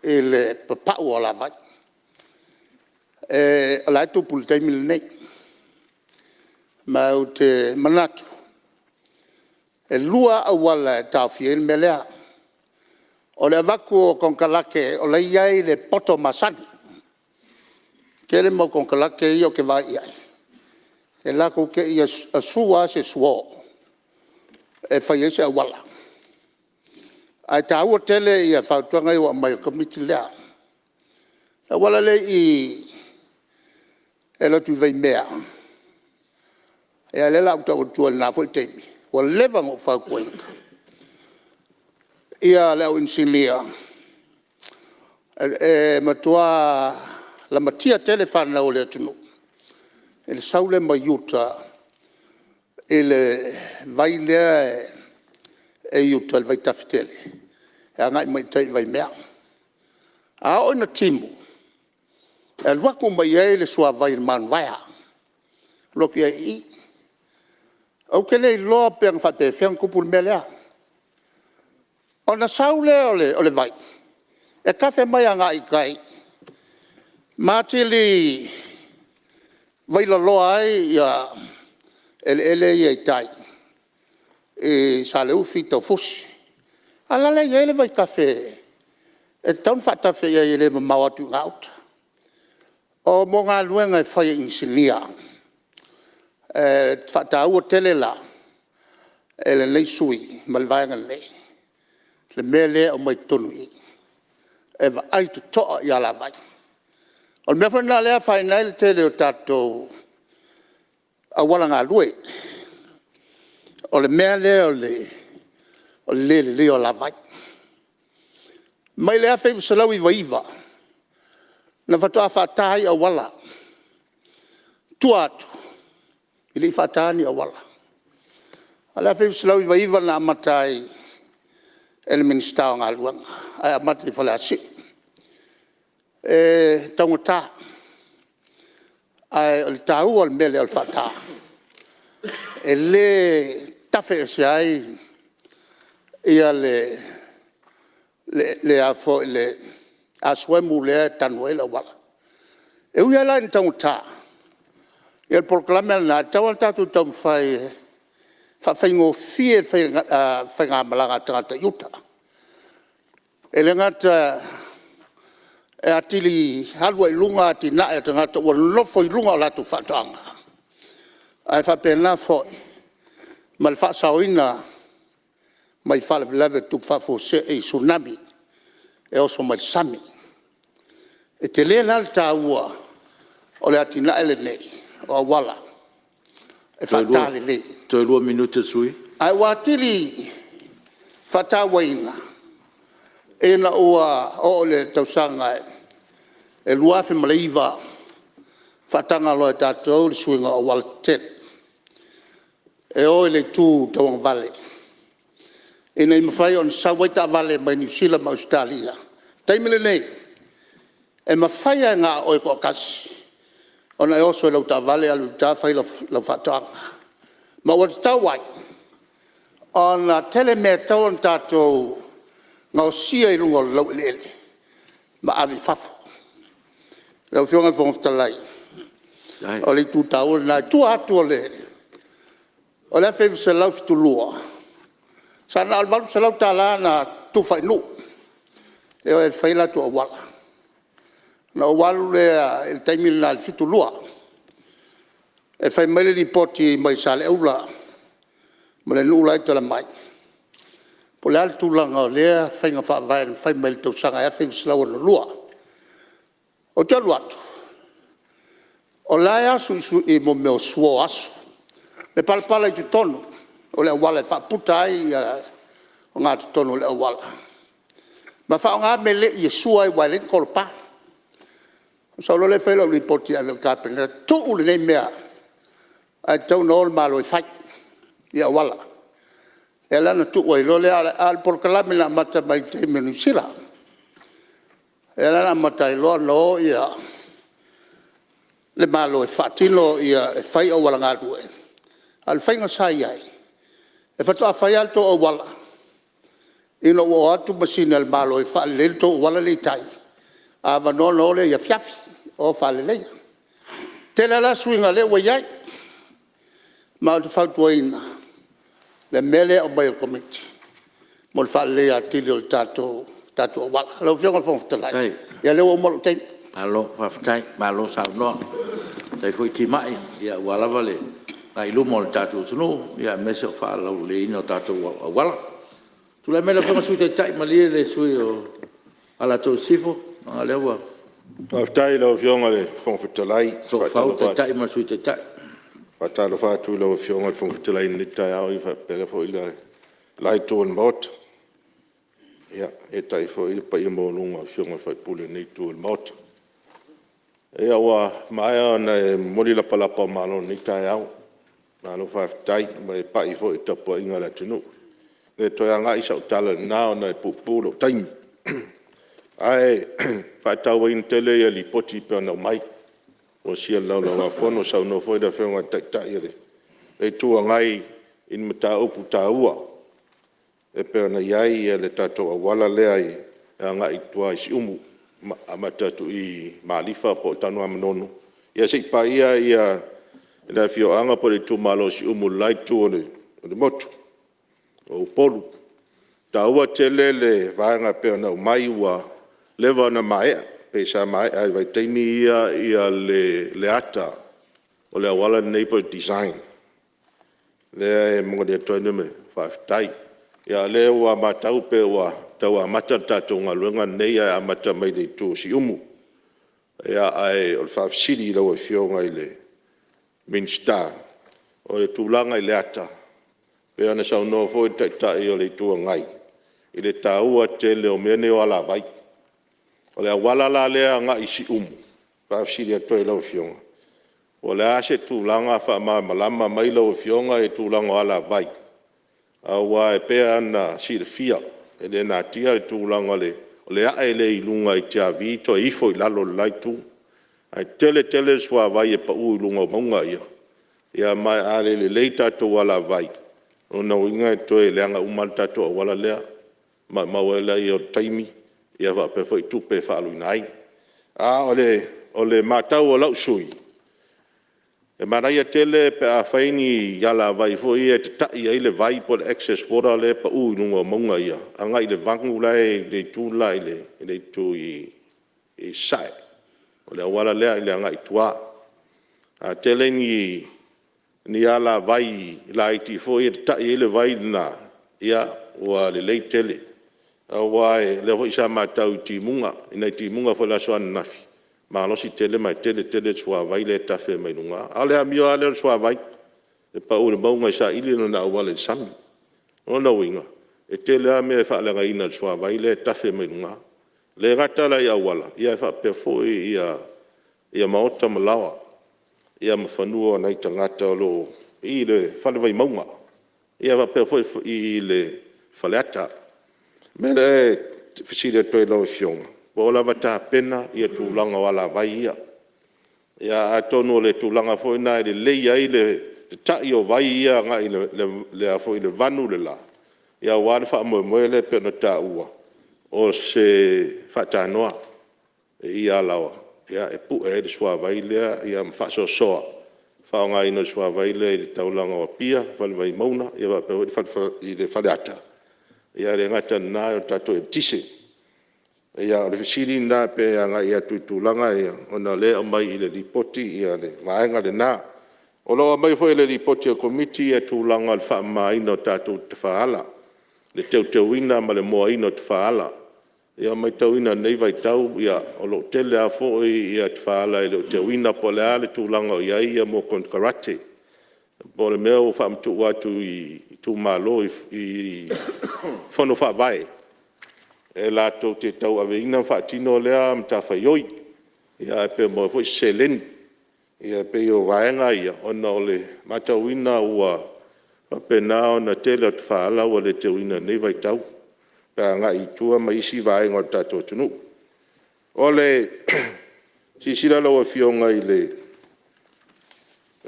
i le papau o alavai. O la e tupu i le taimi lenei. Ma ou te manatu e lua lava auala e taofi ai le mea lea, o le avatu o konekarate o la e i ai le poto masani. E tele mau konekarate ia ou te vaai i ai e latou te le i asua lava se suo e fai ai se auala. Ae taua tele fautuaga ia ua aumai e le Komiti lea. O le auala lea e i i e alu atu i Vaimea, ia lea o le a ou tau atua i lena foi taimi, ua leva ona ou fautuaina le au inisinia e matua lamatia tele fanau a le atunuu i le sau lea mai uta i le vai lea e i uta le vaitafe tele e agai mai tai i Vaimea. A oo ina timu, e alu atu uma i ai le suavai o le Mount Vaea, e alu atu i ai i i. Ou te le iloa pe na faapefea ona tupu le mea lea, ona sau lea o le vai e tafe mai agai i tai ma atili vailaloa ai eleele ia i tai i Saleufi ma Taufusi. A o la e i ai le vaitafe e tatau ona faatafe i ai e le mamao atu i gauta. O galuega e fai e inisinia. E faataua tele la e lenei sui usufono ma le Vaega nei le mea lea e aumai i totonu i i, e vaai totoa i alavai. O le mea foi lena lea e afaina ai le tele o tatou auala galue, o le mea lea o le le lelei o alavai. Mai le 1999 na faatoa faata ai auala. O tua atu e le i faataina ni auala. O le 1999 na amata ai e le Minisita o Galuega ae amata i Faleasiu. E taugata ae o le taua o le mea lea o le faata e le tafe ese ai le asuemu lea e tanu ai le auala. E ui lava la ina taugata le polokalame lena, e tatau lava ona tatou taumafai e faafaigofie le faigamalaga a tagata i uta. E le gata e atili alu ai i luga atinae a tagata ua nonofo i luga o latou faatoaga, ae faapena foi ma le faasaoina mai faalavelave tutupu faafuasei, Tsunami e oso mai le sami. E tele la le taua o le atinae lenei o auala e faata lelei. Toe lua minute o le sui usufono. Ae ua atili faatauaina ina ua oo i le tausaga e 2009 faataga loa e tatou le suiga o aualatetele e o i le itu tauagavale ina ia mafai ona sau ai taavale mai Niu Sila ma Ausetalia. O le taimi lenei, e mafai lava na o oe toatasi ona e oso i lau taavale alu i uta fai lau faatoaga. Ma ua tatau ai ona tele mea e tatau ona tatou gaosia i luga o le laueleele ma ave i fafo. Lau Afioga i le Fofoga Fetalai, o le itu taua lena i tua atu o le 1972, sa na o le $800 na tufa i nuu e o e fai o latou auala. Ona ou alu lea i le taimi lena i le 1972 e fai mai le lipoti mai Saleaula ma le nuu la e i tala mai, po o le a le tulaga o lea faiga faavae na fai mai i le tausaga e 1962. Ou te alu atu o la e asu i mea o suo asu le palapala i totonu o le auala e faaputa ai le ogatotonu o le auala ma faaaoga melei e sua ai aua e leai ni tolopa. Ona ou sau loa lea fai lau lipoti e ave i le Kapeneta, tuu lenei mea ae tatau ona o le Malo e fai ia auala. Lea la na tuu ai loa lea, a o le polokalame na amata mai i le taimi o Niu Sila. Lea la na amata ai loa ona o le Malo e faatino e fai auala galue. A o le faiga sa i ai, e faatoa fai lava le tou auala ina ua o atu masini a le Malo e faalelei le tou auala lea e i tai, a avanoa ona o lea i le afiafi o faaleleia. E tele lava la suiga o lea ua i ai, ma ou te fautuaina le mea lea e aumai e le Komiti mo le faaleleia atili o tatou auala. Lau Afioga i le Fofoga Fetalai, ia lea ua uma lou taimi. Malo faafetai, malo saunoa, faafetai foi timai aua lava le agai i luma o le tatou atunuu aemaise o le faalauleleiina o tatou auala. Tulai mai lau Afioga i le Sui Taitai, malie le sui usufono mo Alataua Sisifo leaga o lea ua Faafetai i lau Afioga i le Fofoga Fetalai. soofau le Taitai ma le Sui Taitai. E faatalofa atu i lau Afioga i le Fofoga Fetalai i lenei taeao faapea foi le la itu o le Maota. Eetai foi le paia maualuga o Afioga i sui usufono o lenei itu o le Maota. Ia ua maea ona e momoli lapalapa o malo i lenei taeao, malo faafetai. Ua e pai foi i le tapuaiga a le atunuu. E le toe agai sau tala i lena ona e puupuu lou taimi. Ae faatauaina tele Lipoti e pei ona aumai, folasia i le Laulau-a-Fono, saunoa foi le Afioga i le Taitai o le Itu Agai i ni mataupu taua e pei ona i ai le tatou auala lea e agai i tua i Siumu, amata atu i Malifa po o Tanugamanono seia paia le afioaga po o le itumalo o Siumu i le la itu o le motu o Upolu. E taua tele le vaega e pei ona aumai ua leva ona maea, pei sa maea i le vaitaimi ia le ata o le auala lenei po o le design. O lea e momoli atu ai le faafetai. A o lea ua matau pei ua tau amata le tatou galuega lenei ae amata mai le itu o Siumu. Ae o le faafesili i lau Afioga i le Minisita, o le tulaga i le ata e pei ona saunoa foi le Taitai o le Itu Agai i le taua tele o mea nei o alavai. O le auala la lea e agai i Siumu, e faafesili atu ai i lau Afioga, po o le a se tulaga faamalamalama mai lau Afioga le tulaga o alavai, aua e pei lava ona silafia e le natia le tulaga o le ae lea i luga i Tiavi toe ifo i lalo i le la itu. Ae tele tele le suavai e pau i luga o mauga ia, ma a le lelei tatou alavai, o lona uiga e toe leaga uma lava le tatou auala lea, maumau ai lea o le taimi faapea foi tupe e faaaluina ai. A o le matau a lou sui usufono, e manaia tele pe a fai ni alavai foi ia e tatai ai le vai po o le excess water lea e pau i luga o mauga ia agai i le vanu la e i le itu la i sasae, o le auala lea i le agai i tua. A tele ni alavai laiti foi ia e tatai ai le vai lena, ua lelei tele. Aua o lea foi sa matau i timuga, i nai timuga foi i le aso ananafi, malosi tele ma e tele tele le suavai lea e tafe mai luga. A o le amio lava lea o le suavai, e pau i le mauga e saili lona auala i le sami. O lona uiga e tele lava mea e faaleagaina e le suavai lea e tafe mai luga. E le gata la i auala ae faapea foi ia maota ma laoa ma fanua o nai tagata o lo o i le Fale Vaimauga faapea foi i le Faleata. O le mea lea e fesili atu ai i lau Afioga, po o lava tapena ia tulaga o alavai ia. Atonu o le tulaga foi lena e lelei ai le tatai o vai ia agai i le vanu le la, aua le faamoemoe lea e pei ona taua, o se faatanoa i i Alaoa e pue ai le suavai lea ma faasoasoa le faaaogaina o le suavai lea i le taulaga o Apia, Fale Vaimauga faapea foi i le Faleata, ae le gata i lena o le tatou eletise. O le fesili lena pei e agai atu i tulaga ia ona o lea e aumai i le Lipoti le vaega lena. O lo o aumaia foi e le Lipoti a le Komiti le tulaga o le faamamaina o tatou tafaala, le teuteuina ma le moaina o tafaala. E matauina i lenei vaitau o lo o tele lava foi tafaala e le o teuina po o le a le tulaga o i ai konekarate, po o le mea ua faamatuu atu i itumalo i fono faavae e latou te tauaveina ma faatino lea matafaioi, ae pe maua ai foi se seleni. Ia e pei o vaega ia ona o le matauina ua faapena ona tele o tafaala ua le teuina i lenei vaitau pe a agai i tua ma isi vaega o le tatou atunuu. O le silasila lau Afioga i le…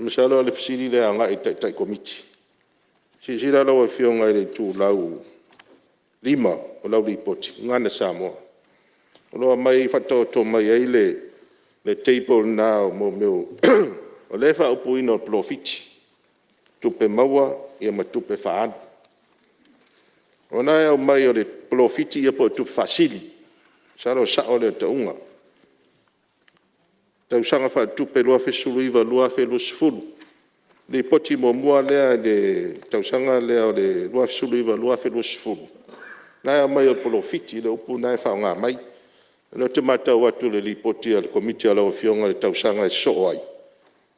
Masalo o le fesili lea e agai i le Taitai Komiti. Silasila lau Afioga i le itulau 5 o lau Lipoti i le Gagana Samoa, o lo o aumai faataoto mai ai le table lena o mea o le faaupuina o le polofiti, tupe maua ma tupe faaalu. O lena e aumai o le polofiti po o tupe faasili, masalo o le sao lea o le tauga, tausaga faaletupe 2019/2020, Lipoti muamua lea i le tausaga lea o le 2019/2020 lena e aumai o le polofiti le upu lena e faaaoga mai. O lea ou te matau atu i le Lipoti a le Komiti a lau Afioga i le tausaga e sosoo ai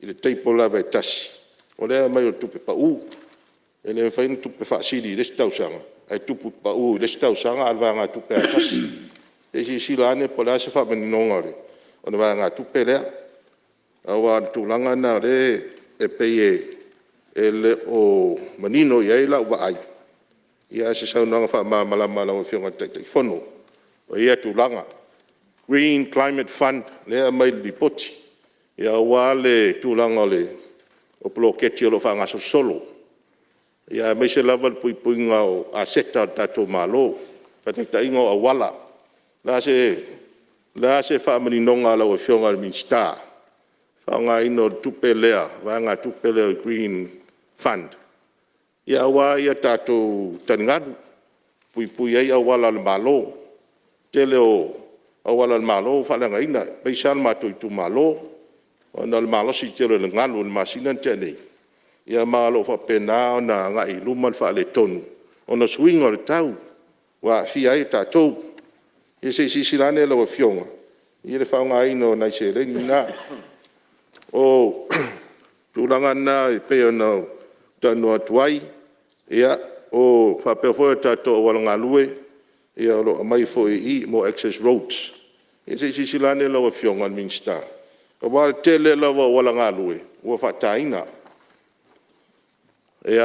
i le table lava e tasi, o lea e aumai o le tupe pau. E le mafai ona tupe faasili i le isi tausaga ae tupe pau i le isi tausaga a o le vaegatupe lava e tasi. Se i silasila ane po o le a se faamaninoga o le vaegatupe lea, aua o le tulaga lena o lea e pei e le o manino i ai lau vaai, a o se saunoaga faamalamalama a lau Afioga i le Taitaifono o ia tulaga. Green Climate Fund lea e aumai i le Lipoti aua le tulaga o poloketi o lo o faagasolosolo, aemaise lava le puipuiga o aseta a le tatou Malo. Faataitaiga o auala. O le a se faamaninoga a lau Afioga i le Minisita i le faaaogaina o le tupe lea, vaegatupe lea o le Green Fund aua tatou taligalu, puipui ai auala o le Malo. O le tele o auala o le Malo ua faaleagaina aemaise lava lo matou itumalo ona o le malosi tele o le galu i le masina na tea nei, ma o lo o faapena ona agai i luma le faaletonu ona o suiga o le tau ua aafia ai tatou. Ia se i silasila ane lau Afioga i le faaaogaina o nai seleni na. O tulaga na e pei ona ou talanoa atu ai. E faapea foi tatou auala galue, o lo o aumai foi i i mo access roads. Ia se i silasila ane lau Afioga i le Minisita, aua o le tele lava o auala galue ua faataina, ae i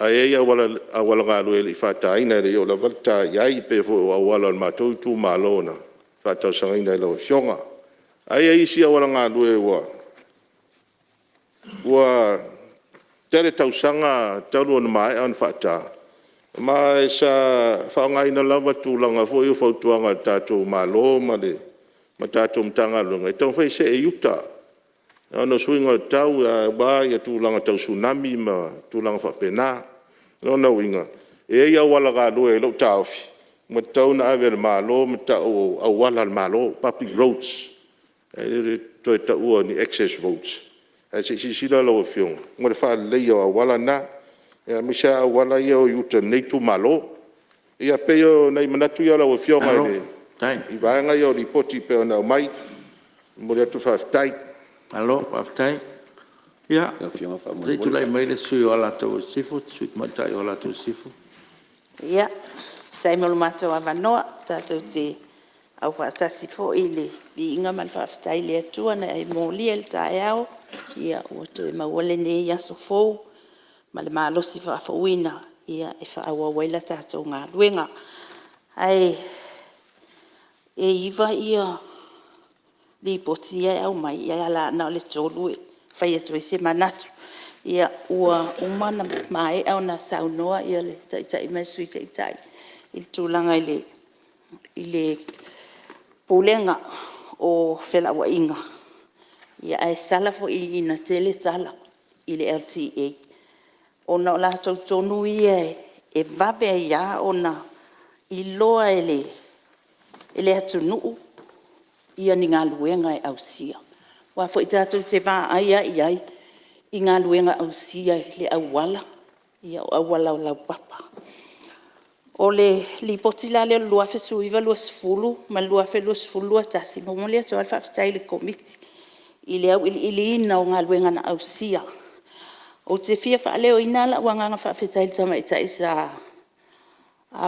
ai auala galue e le i faataina e le i oo lava le ta i ai, e pei foi o auala o le matou itumalo na faatalosagaina i lau Afioga. Ae i ai isi auala galue ua tele tausaga talu ona maea ona faata, ma sa faaaogaina lava tulaga foi ia o fautuaga a le tatou Malo ma tatou Matagaluega e taumafai e see i uta ona o suiga o le tau aua tulaga tau Tsunami ma tulaga faapena. O lona uiga, e i ai auala galue i lou taofi ua tatau ona ave e le Malo ma tau o auala a le Malo, public roads. Ae le toe taua o ni access roads. Ae se i silasila lau Afioga mo le faaleleia o auala na, aemaise lava auala ia e o i uta i lenei itumalo. Ia e pei o nai manatu ia lau Afioga i vaega ia o Lipoti e pei ona aumai. E momoli atu le faafetai. Malo faafetai. Ia se i tulai mai le sui usufono mo Alataua Sisifo, le Sui Tamaitai mo Alataua Sisifo. Ia, faafetai mo lo matou avanoa. Tatou te aufaatasi foi i le viiga ma le faafetai i le Atua na e molia i le taeao ua toe maua lenei aso fou ma le malosi faafouina e faaauau ai la tatou galuega. Ae 9 Lipoti ia e aumai ae na o le 3 e fai atu ai se manatu. Ua uma ona maea ona saunoa le Taitai ma le Sui Taitai i le tulaga i le Pulega o Felauaiga, ae sala foi ina tele tala i le LTA ona o latou tonu ia e vave ai lava ona iloa e le atunuu ni galuega e ausia. Aua foi tatou te vaai lava i ai i galuega ausia i le auala, o auala laupapa. O le Lipoti la lea o le 2019/2020 ma le 2020/2021, e momoli atu lava le faafetai i le Komiti i le auiliiliina o galuega na ausia. Ou te fia faaleoina lou agaga faafetai i le tamaitai sa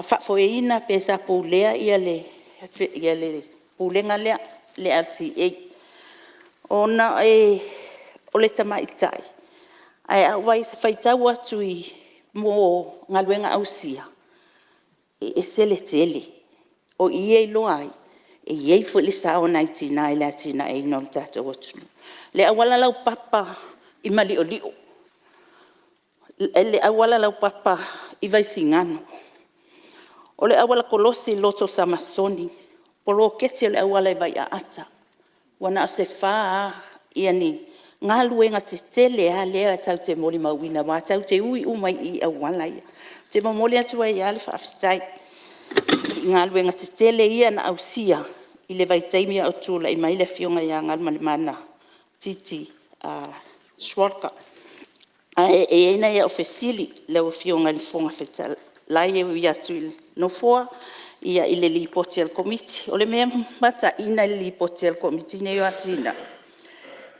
faafoeina pe sa pulea le Pulega lea le LTA, ona o le tamaitai. Ae a ou faitau atu i galuega ausia, e ese le tele. O i e iloa ai e i ai foi le sao o nai tina i le atinaeina o le tatou atunuu. Le auala laupapa i Maliolio, le auala laupapa i Vaisigano, o le auala kolosi i le Loto Samasoni, poloketi o le auala i Vaiaata. Ua na o se fa lava ni galuega tetele lava lea tatou te molimauina aua tatou te ui uma i i i auala ia. Ou te momoli atu ai lava le faafetai i galuega tetele ia na ausia i le vaitaimi a o tulai mai le Afioga ia Galumalemana Titi Schwalger. Ae i ai nai au fesili lau Afioga i le Fofoga Fetalai e ui atu i le Nofoa i le Lipoti a le Komiti. O le mea mataina i le Lipoti a le Komiti lenei o Atinae,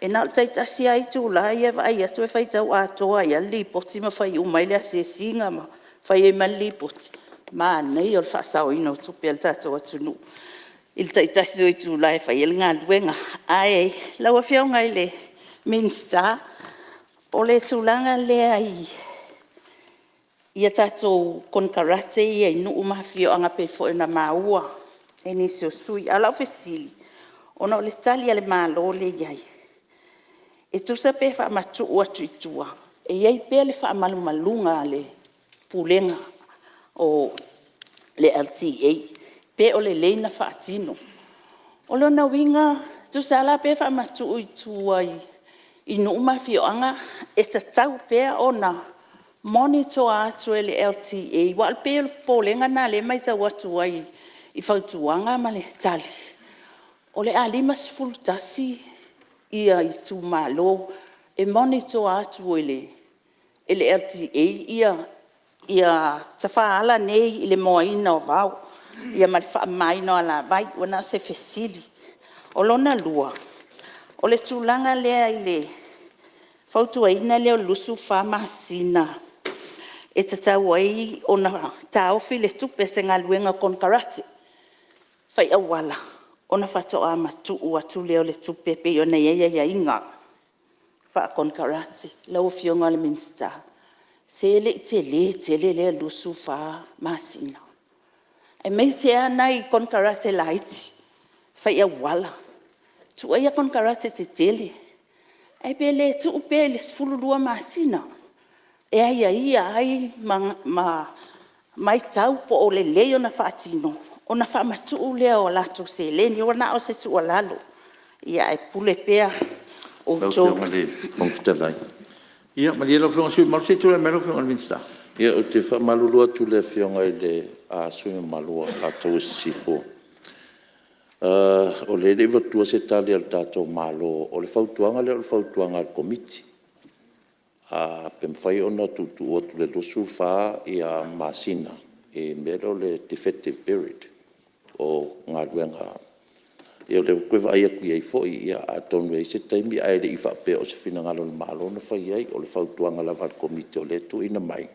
e na o le tai-1 lava itula ia e vaai atu e faitau atoa ai lava le Lipoti ma fai uma ai le asiasiga ma fai ai ma le Lipoti. Manaia o le faasaoina o tupe a le tatou atunuu i le tai-1 o itula e fai ai le galuega. Ae lau Afioga i le Minisita, o le tulaga lea i a tatou konekarate ia i nuu ma afioaga pei foi ona maua e nisi o sui usufono. A o lau fesili, ona o le Tali a le Malo lea e i ai, e tusa pe faamatuu atu i tua e i ai pea le faamalumaluga a le Pulega o le LTA pe o lelei ona faatino. O lona uiga, tusa lava la pe faamatuu i tua i nuu ma afioaga e tatau pea ona monitor atu e le LTA? Aua pei o le popolega lena o lea e maitau atu ai i fautuaga ma le Tali, o le a 51 itumalo e monitor atu e le LTA tafaala nei i le moaina o vao ma le faamamaina o alavai. Ua na o se fesili. O lona lua, o le tulaga lea i le fautuaina lea o le 24 masina e tatau ai ona taofi le tupe o se galuega konekarate fai auala ona faatoa matuu atu lea o le tupe e pei ona i ai aiaiga faakonekarate. Lau Afioga i le Minisita, pe le i tele tele lea 24 masina? Aemaise lava nai konekarate laiti fai auala. Tuu aia konekarate tetele, ae pe le tuu pea i le 12 masina e aiaia ai ma matau po o lelei ona faatino ona faamatuu lea o latou seleni. Ua na o se tuualalo, ae pule pea outou. Lau Afioga i le Fofoga Fetalai… Ia malie lau Afioga i le sui usufono mamalu se i tulai mai lau Afioga i le Minisita. Ia ou te faamalulu atu i le Afioga i le sui usufono mamalu mo Alataua Sisifo, o lea e le i avatua se tali a le tatou Malo. O le fautuaga lea o le fautuaga a le Komiti, pe mafai ona tuutuu atu i le 24 masina. le mea lea o le defective period o galuega. Ia o lea ua toe vaai atu i ai foi, atonu e i ai se taimi, ae le i faapea o se finagalo o le Malo na fai ai, o le fautuaga lava a le Komiti o lea e tuuina mai,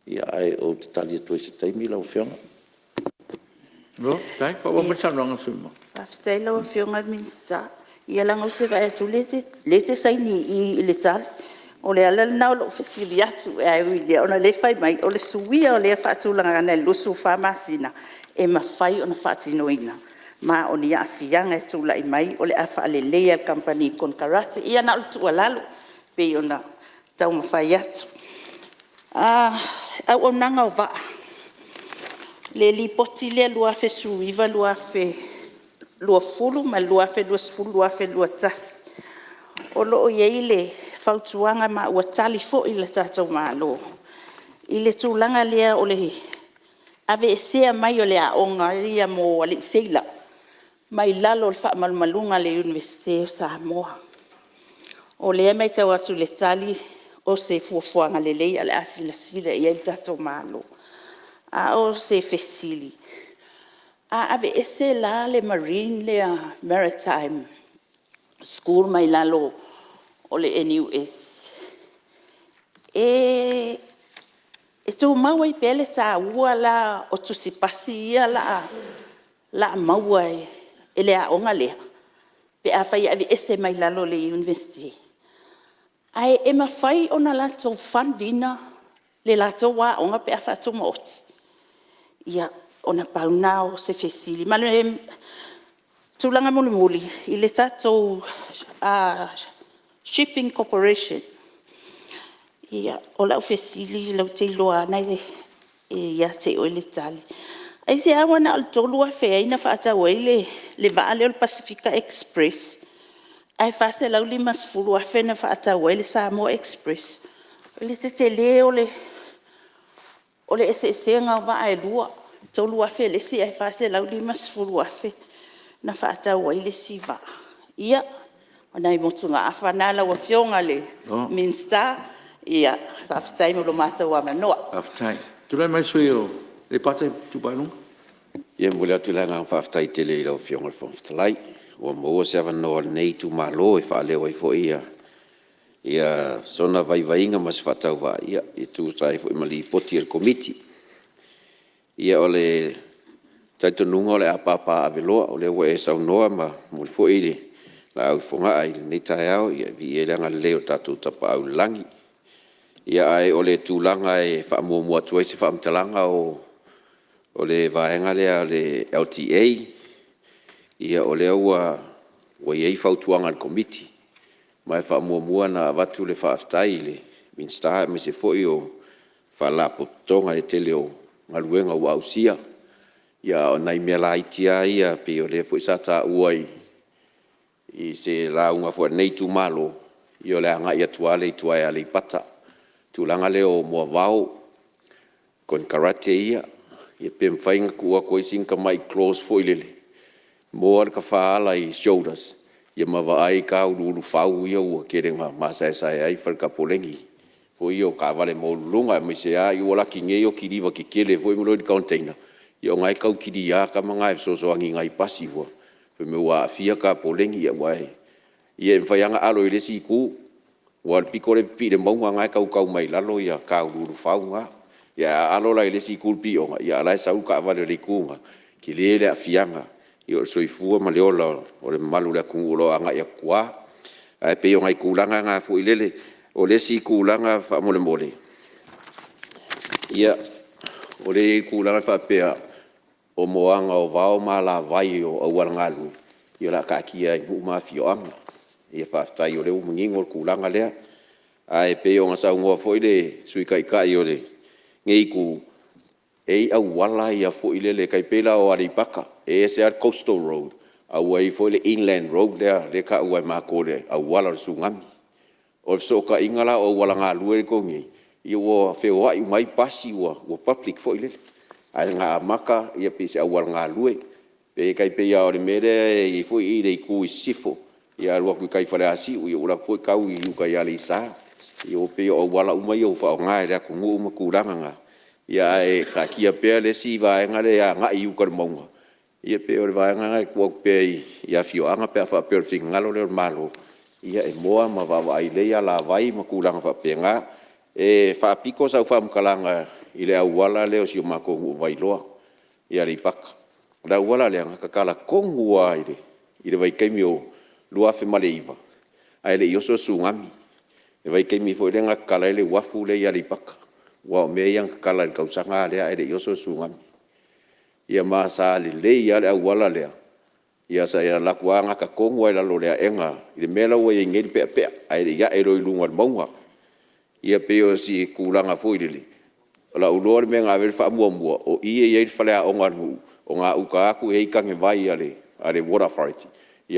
ae ou te tali atu ai i se taimi lau Afioga. Mamalu. Faafetai lau Afioga i le Minisita. Ia leaga ou te vaai atu o lea e te saini i i i le tali. O le ala lena o lou fesili atu, ae ui i lea ona o lea e fai mai o le suia o lea faatulagaga i le 24 masina e mafai ona faatinoina, ma o ni aafiaga e tulai mai o le a faaleleia e le kamupani konekarate. Ia na o le tuualalo pei ona taumafai atu. Auaunaga o vaa, le Lipoti lea 2019/2020 ma le 2020/2021 o lo o i ai le fautuaga ma ua tali foi le tatou Malo i le tulaga lea o le aveesea mai o le aoga ia mo alii seila mai lalo o le faamalumaluga a le Iunivesite o Samoa. O lea e maitau atu i le tali o se fuafuaga lelei ae o le a silasila i ai le tatou Malo. A o se fesili; a aveese la le Marine lea Maritime School mai lalo o le NUS, e tumau ai pea le taua la o Tusi Pasi ia o le a maua e le aoga lea pe afai e aveese mai lalo o le Iunivesite? Ae e mafai ona latou fund ina le latou aoga pe a faatumaoti? Ia, ona pau lena o se fesili. Ma le tulaga mulimuli i le tatou Shipping Corporation, ia o lau fesili ou te iloa lava o lena e ia te oe le tali. Aisea ua na o le $3,000 ai na faatau ai le vaa lea o le Pasefika Express ae $450,000 na faatau ai le Samoa Express? O le tetele o le eseesega o vaa e lua, e $3,000 le isi ae $450,000 na faatau ai le isi vaa. Ia, o nai motugaafa na lau Afioga i le Minisita. Faafetai mo lo matou avanoa. Faafetai. Tulai mai le sui usufono mo Aleipata Itupa i Luga. E momoli atu le agaga faafetai tele i lau Afioga i le Fofoga Fetalai ua maua se avanoa o lenei itumalo e faaleo ai foi sona vaivaiga ma se faatauvaa e tusa ai foi ma Lipoti a le Komiti. Ia o le talitonuga o le a papaaveloa o lea ua e saunoa ma momoli foi le laau i Fogaa i lenei taeao e viia ai le agalelei o le tatou Tapaau i le Lagi. Ae o le tulaga e faamuamua atu ai se faamatalaga o le vaega lea a le LTA, o lea ua i ai fautuaga a le Komiti, ma e faamuamua ona avatu le faafetai i le Minisita aemaise foi o Faalapotopotoga i le tele o galuega ua ausia. A o nai mea laiti lava ia pei o lea foi sa taua i se lauga foi a lenei itumalo, ia o le agai atu lava lea i tua i Aleipata, i le tulaga lea o moavao, konekarate ia, pe mafai ona tuu atu ai sina tamai clause foi lele, moa le tafaala i shoulders ma vaai tauluulufau ia ua tele ina masaesae ai fale tapoleni foi ia o taavale maualuluga, aemaise lava ua laki nei o kiliva tetele foi ma loli container, ia o lena e tau kiliaina tama na e fesoasoani i nai pasi fai mai ua aafia tapoleni. Ia e mafai lava ona alo i le isi itu, aua o le pito lea e pipii i le mauga lena e tautau mai ai i lalo tauluulufau na. Ae a alo la i le isi itu i le pioga, a o la e sau le taavale i le itu lena, e tele le aafiaga o le soifua ma le ola o le mamalu o le atunuu o lo o agai atu i tua. Ae pei o nai tulaga na foi lele. O le isi tulaga faamolemole, ia o lea e i ai le tulaga lea faapea o moaga o vao ma alavai o auala galue, ia o le a taatia i nuu ma afioaga. Faafetai o lea ua manino le tulaga lea. Ae pei ona saunoa foi le Sui Taitai o lenei itu, e i ai auala ia foi lele e tai pei la o Aleipata, e ese lava le coastal road ae ua i ai foi le inland road lea e taua e matou o le auala o le Tsunami. O le fesootaiga la o auala galue lea e i totonu nei, ia ua feoai uma ai pasi ua public foi lele, ae na amata pei o se auala galue. E tai pei lava o le mea lea e i ai foi i le itu i sisifo, e alu atu i tai i Faleasiu, ua alu atu foi tau i uta i Aleisa. Ua pei o auala uma ia ua faaaoga e le atunuu ma tulaga na, Ae taatia pea le isi vaega lea e agai i uta i le mauga, ia pei o le vaega lena e tuu atu pea i afioaga pe a faapea o le finagalo lea o le Malo e moa ma vaavaai lelei alavai ma tulaga faapena. E faapito sau faamatalaga i le auala lea o si o matou nuu o Vailoa i Aleipata. O le auala lea na tatala tonu lava i le vaitaimi o le 2009 ae le i oso le Tsunami, le vaitaimi foi lea na tatala ai le uafu lea i Aleipata. Aua o mea ia na tatala i le tausaga lea ae le i oso le Tsunami. Ia ma sa lelei lava le auala lea, sa alu atu lava gata tonu lava i lalo o le aega i le mea la ua i ai nei le Peapea ae le i ae loa i luga o le mauga. Ia pei o si tulaga foi lele, o lau iloa o le mea na ave i ai le faamuamua o i e i ai le faleaoga a le nuu, o gauta atu e i ai tanevai a le Water Authority,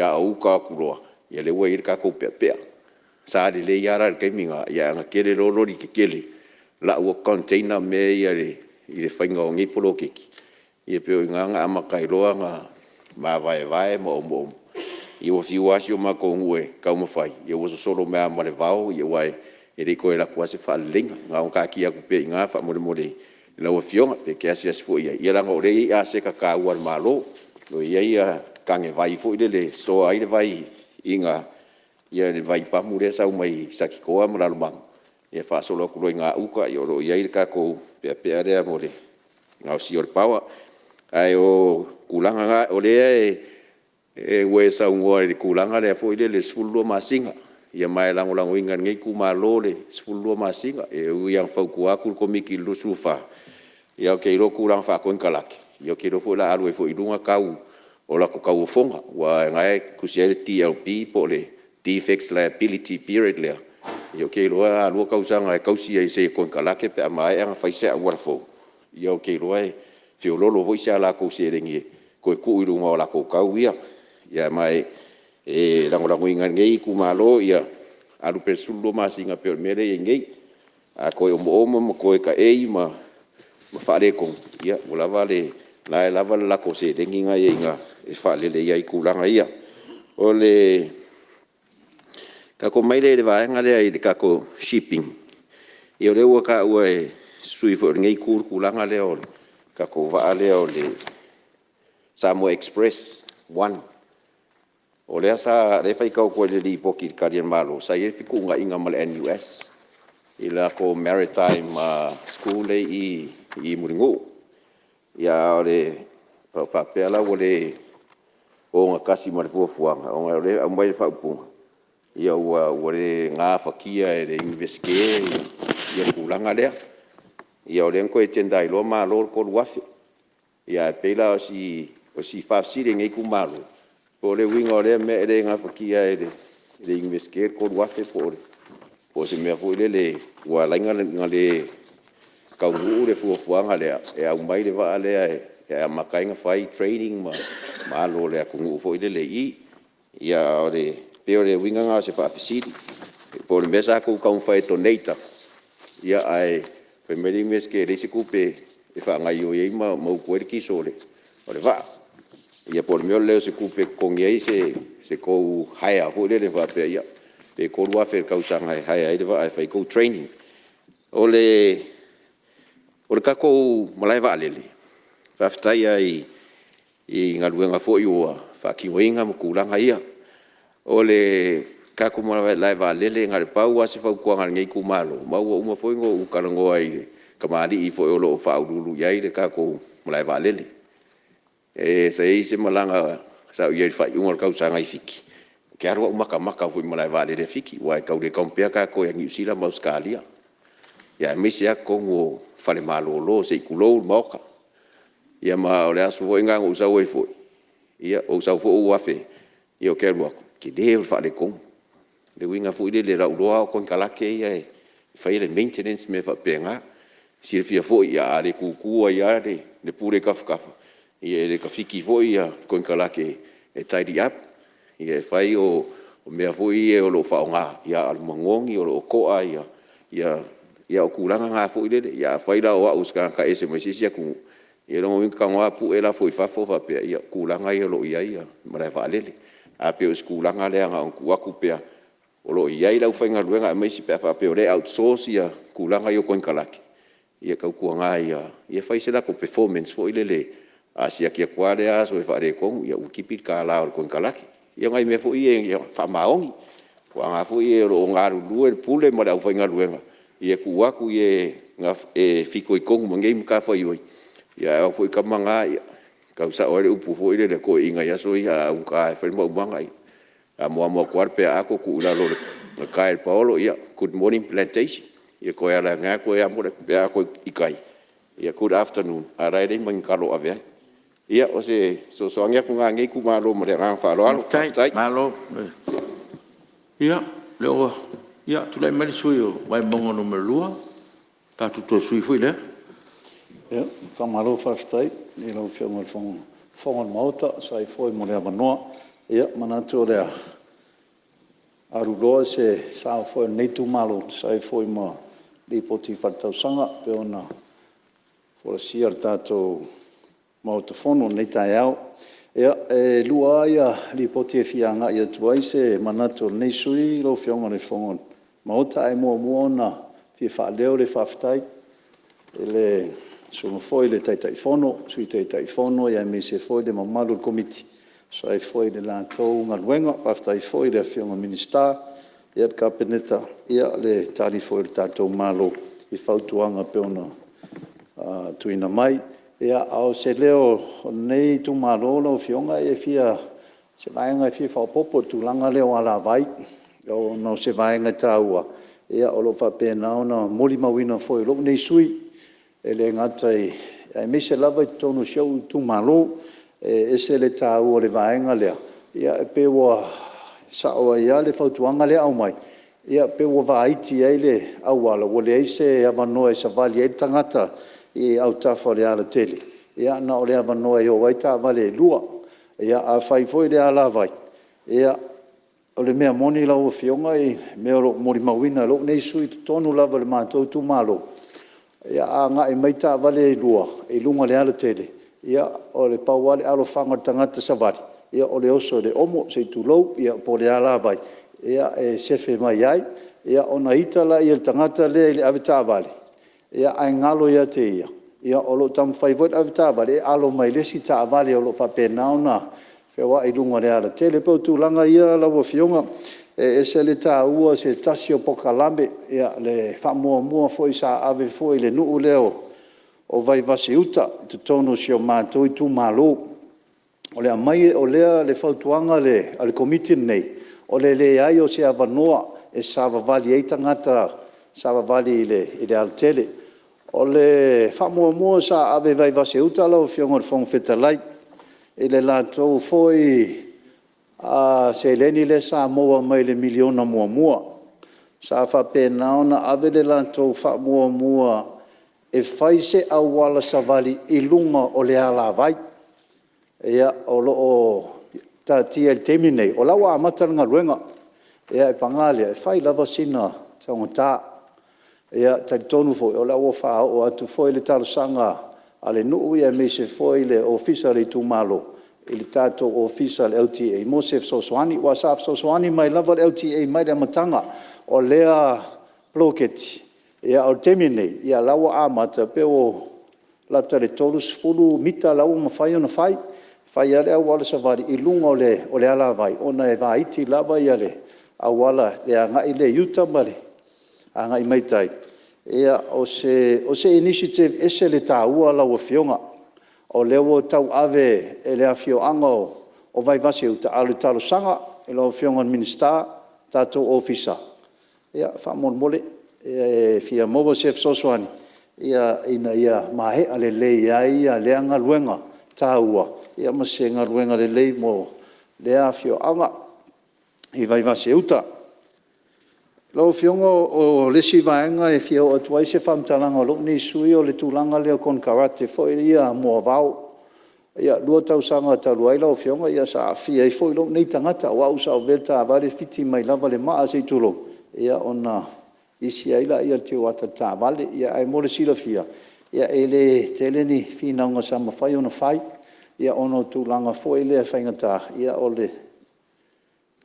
a o uta atu loa lea ua i ai le tatou peapea. Sa lelei lava la i le taimi lena, ae na tele loa loli tetele lau atu container ma mea ia i le faiga o nei poloketi, ia pei o i ina na amata ai loa ona mavaevae ma omoomo. Ia ua fiu lava si o matou nuu e taumafai, ia ua sosolo mai lava ma le vao aua e le toe alu atu lava se faaleleiga. Na ona taatia atu pea i ina faamolemole i lau Afioga pe te asiasi foi i ai, ia leaga o lea e i ai aseta taua a le Malo, o lo o i ai tanevai foi lele e store ai le vai i ina, le vaipamu lea e sau mai Satitoa ma Lalomanu, ia faasolo atu loa i gauta o lo o i ai le tatou peapea lea mo le gaosia o le power. Ae o tulaga na, o lea ua e saunoa i le tulaga lea foi lele i le 12 masina, ia ma e lagolagoina e lenei itumalo le 12 masina. E ui lava ina fautua atu le Komiti i le 24, ae ou te iloa o tulaga faa-konekarate, ou te iloa foi o le a alu ai foi i luga tau o latou tauofoga, aua o lena e tusi ai le DLP po o le Defects Liability Period lea, ia ou te iloa a lua tausaga e tausi ai e se konekarate pe a maea ona fai se auala fou, ia ou te iloa e feoloolo foi si a latou seleni e toe tuu i luga o latou tau ia. Ma e lagolagoina e lenei itumalo ia alu pea i le 12 masina pei o le mea lea e i ai nei. A toe omoomo ma toe taei ma faaletonu, ia o lena e lava le latou seleni lena e i ai i ina e faalelei ai tulaga ia. Ona tatou omai lea i le vaega lea i le tatou Shipping, ia o lea ua taua e se sui usufono foi o lenei itu le tulaga lea o le tatou vaa lea o le Samoa Express 1. O lea e faitau atu ai i le Lipoti i Tali a le Malo, sa i ai fetuunaiga ma le NUS i le latou Maritime School lea e i i Mulinuu. A faapea la ua le ogatasi ma le fuafuaga ona o lea e aumai le faaupuga, ua le gafatia e le Iunivesite le tulaga lea. Ia o lea na toe tender ai loa malo le $3,000. Ae pei la o si faafesili a lenei itumalo, po o le uiga o lea mea e le gafatia e le Iunivesite le $3,000 po o se mea foi lele ua ala ai ona le taunuu le fuafuaga lea e aumai le vaa lea e amata ai ona fai trainings ma alo o le atunuu foi lele i i. Ae pei o le uiga lena o se faafesili, po o le mea sa outou taumafai e donate atu ae fai mai le Iunivesite e leai se tupe e faagaoioi ai ma utu ai le kiso o le vaa. Ia po o le mea o le leai o se tupe e totogi ai se tou hire foi lele faapea, ia pe $3,000 i le tausaga e hire ai le vaa e fai ai tou trainings. O le tatou malae vaalele, faafetai lava i galuega foi ua faatinoina ma tulaga ia. O le tatou malae vaalele na o le pau lava si fautuaga a lenei itumalo, ma ua uma foi ona ou talanoa i le tamalii foi o lo o faauluulu i ai le tatou malae vaalele. Sa i ai se malaga sa ou i ai i le faaiuga o le tausaga i Fiti, ou te alu lava ou matamata foi i le malae vaalele a Fiti, aua e tau le compare tatou ia Niu Sila ma Ausetalia, aemaise lava totonu o fale malolo se i tulou le Maota. Ia ma o le aso foi lena na ou sau ai foi, ia ou sau foi ou afe… ou te alu atu, o le tele ia o le faaletonu. O le uiga foi lele, o lau iloa lava o konekarate ia e faia le maintenance ma mea faapena. E silafia foi a le tutu ai lava le pule i tafatafa, ia e le tafiti foi konekarate e tidy up. E fai o mea foi ia o lo o faaaoga, a o le manogi o lo o to'a ia… O tulaga na foi lele. Ia afai la o au o se tagata ese mai se isi atunuu, ia lona uiga ou te tago lava pue lafo i fafo faapea, ia o tulaga ia o lo o i ai malae vaalele. Ae pei o si tulaga lea na ona tuu atu pea, o lo o i ai le aufaigaluega aemaise pe a faapea o lea e outsource tulaga ia o konekarate. Ia tautuana ia fai se latou performance foi lele, a siaki atu lava lea aso e faaletonu, ia ua tipi le $1 o le konekarate. Ia o nai mea foi ia ia faamaoni. Aua o lena foi o lo o galulue le Pule ma le aufaigaluega e tuu atu i e e fitoitonu ma nei matafaioi, ae o atu foi tama na e tau sao ai le upu foi lele a toeaiina i aso ia, a augata lava e fai le maumaga, e amoamo atu lava le pea ato tuu i lalo gata i le paolo, ia, good morning plantation. Ia toe ala ane lava toe amo le pea ato i tai, ia good afternoon, a o la e leai ma ni talo o ave ai. Ia, o se fesoasoani atu lena a lenei itumalo ma le agaga faaaloalo. Faafetai. Malo. Ia, tulai mai le sui usufono mo Vaimauga 2, tatou toe sui foi lea. Faamalo faafetai i lau Afioga i le Fofoga o le Maota e tusa ai foi mo le avanoa. Ia, e manatu o le a aluloa se sao foi o lenei itumalo e tusa ai foi ma Lipoti Faaletausaga e pei ona folasia i le tatou Maota Fono i lenei taeao. Ia, e lua lava Lipoti e fia agai atu ai se manatu o lenei sui usufono lau Afioga i le Fofoga o le Maota, ae muamua ona fia faaleo le faafetai i le Susuga foi i le Taitaifono, Sui Taitaifono aemaise foi le mamalu o le Komiti e tusa ai foi i le latou galuega. Faafetai foi i le Afioga i le Minisita, le Kapeneta i le Tali foi a le tatou Malo i fautuaga pei ona tuuina mai. Ia, a o se leo o lenei itumalo lau Afioga, o se vaega e fia faaopoopo i le tulaga lea o alavai, ona o se vaega e taua o lo o faapena ona molimauina foi e lou nei sui usufono, e le gata i… aemaise lava i totonu o si ou itumalo. E ese le taua o le vaega lea, e pei ua sao ai lava le fautuaga lea e aumai, e pei ua vaiti ai le auala, ua leai se avanoa e savali ai le tagata i autafa o le alatele, ia na o le avanoa e o ai taavale e lua. Ia a fai foi le alavai, o le mea moni lau Afioga o le mea o lo o molimauina e lou nei sui usufono i totonu lava o le matou itumalo, a agai mai taavale e lua i luga o le alatele, ia e pau lava le alofaga o le tagata savali, o le oso i le omo se i tulou, po o le alavai e sefe mai ai. Ia ona ita lea o le tagata lea i le avetaavale, ae galo ia te ia o lo o taumafai foi le avetaavale e alo mai le isi taavale o lo o faapena ona feoai i luga o le alatele. E pei o tulaga ia lau Afioga, e ese le taua o se tasi o polokalame, le faamuamua foi sa ave foi i le nuu lea o Vaivase-uta i totonu o si o matou itumalo. O le fautuaga a le Komiti lenei, o le leai o se avanoa e savavali ai tagata savavali i le alatele. O le faamuamua sa ave i Vaivase-uta lau Afioga i le Fofoga Fetalai i le latou foi seleni lea sa maua mai le miliona muamua, sa faapena ona ave le latou faamuamua e fai se auala savali i luga o le alavai. Ia, o lo o taatia i le taimi lenei, o la e ua amata le galuega, ae paga lea, e fai lava sina taugata. E talitonu foi o la e ua faaoo atu foi le talosaga a le nuu aemaise foi le ofisa o le itumalo i le tatou Ofisa o le LTA mo se fesoasoani. Aua sa fesoasoani mai lava le LTA mai le amataga o lea poloketi, a o le taimi lenei, o la e ua amata, pei ua lata i le 30 mita la ua mafai ona fai. E fai lava le auala savali i luga o le alavai ona e vaiti lava le auala i le agai lea i uta ma le agai mai tai. Ia, o se initiative e ese le taua lau Afioga, o lea ua tauave e le afioaga o Vaivase-uta, a o le talosaga i lau Afioga i le Minisita ma le tatou Ofisa, ia, faamolemole, e fia maua se fesoasoani ina ia maea lelei ai lea galuega taua ma se galuega lelei mo lea afioaga i Vaivase-uta. Lau Afioga o le isi vaega e fia oo atu ai se faamatalaga a lou nei sui usufono o le tulaga lea o konekarate foi ia moavao. E 2 tausaga talu ai lau Afioga sa aafia ai foi lou nei tagata, o au sa avea le taavale fiti mai lava le maa se i tulou, ona isi ai lea o le tioata o le taavale. Ae mo le silafia, e le tele ni finauga sa mafai ona fai ona o tulaga foi lea faigata o le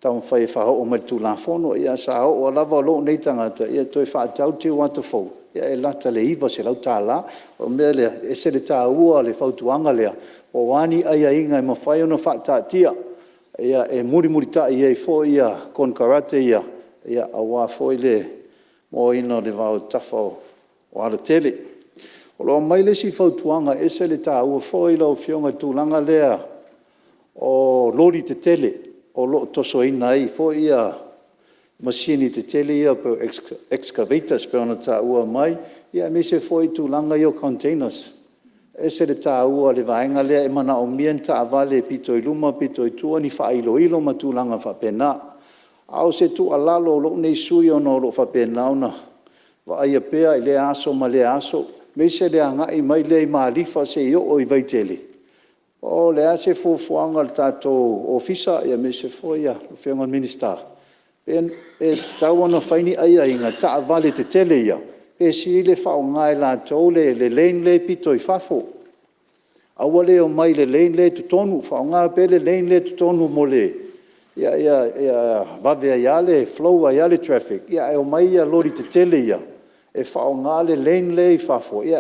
taumafai e faaoo mai i le Tulafono. Ia sa oo lava lou nei tagata e toe faatau le teuata fou e lata i le $900. O le mea lea e ese le taua o le fautuaga lea po o a ni aiaiga e mafai ona faataatia e mulimulitai ai foi konekarate ia aua foi le moaina o le vao i tafa o alatele. O lo o aumai le isi fautuaga e ese le taua foi lau Afioga i le tulaga lea o loli tetele o lo o tosoina ai foi masini tetele ia pei o excavators pei ona taua mai, aemaise foi tulaga ia o containers. E ese le taua o le vaega lea, e manaomia ni taavale e pito i luma pito i tua ni faailoilo ma tulaga faapena. A o se tuualalo a lou nei sui usufono ona o lo o faapena ona vaaia pea i lea aso ma lea aso, aemaise le agai mai lea i Malifa seia oo i Vaitele, po o le a se fuafuaga a le tatou Ofisa aemaise foi le Afioga i le Minisita, pe tatau ona fai ni aiaiga, taavale tetele ia, pe sili le faaaoga e latou le lane lea e pito i fafo, aua le omai i le lane lea i totonu, faaaoga pea le lane lea i totonu ia vave ai lava le flow ai lava le traffic, ae omai loli tetele ia e faaaoga le lane lea i fafo e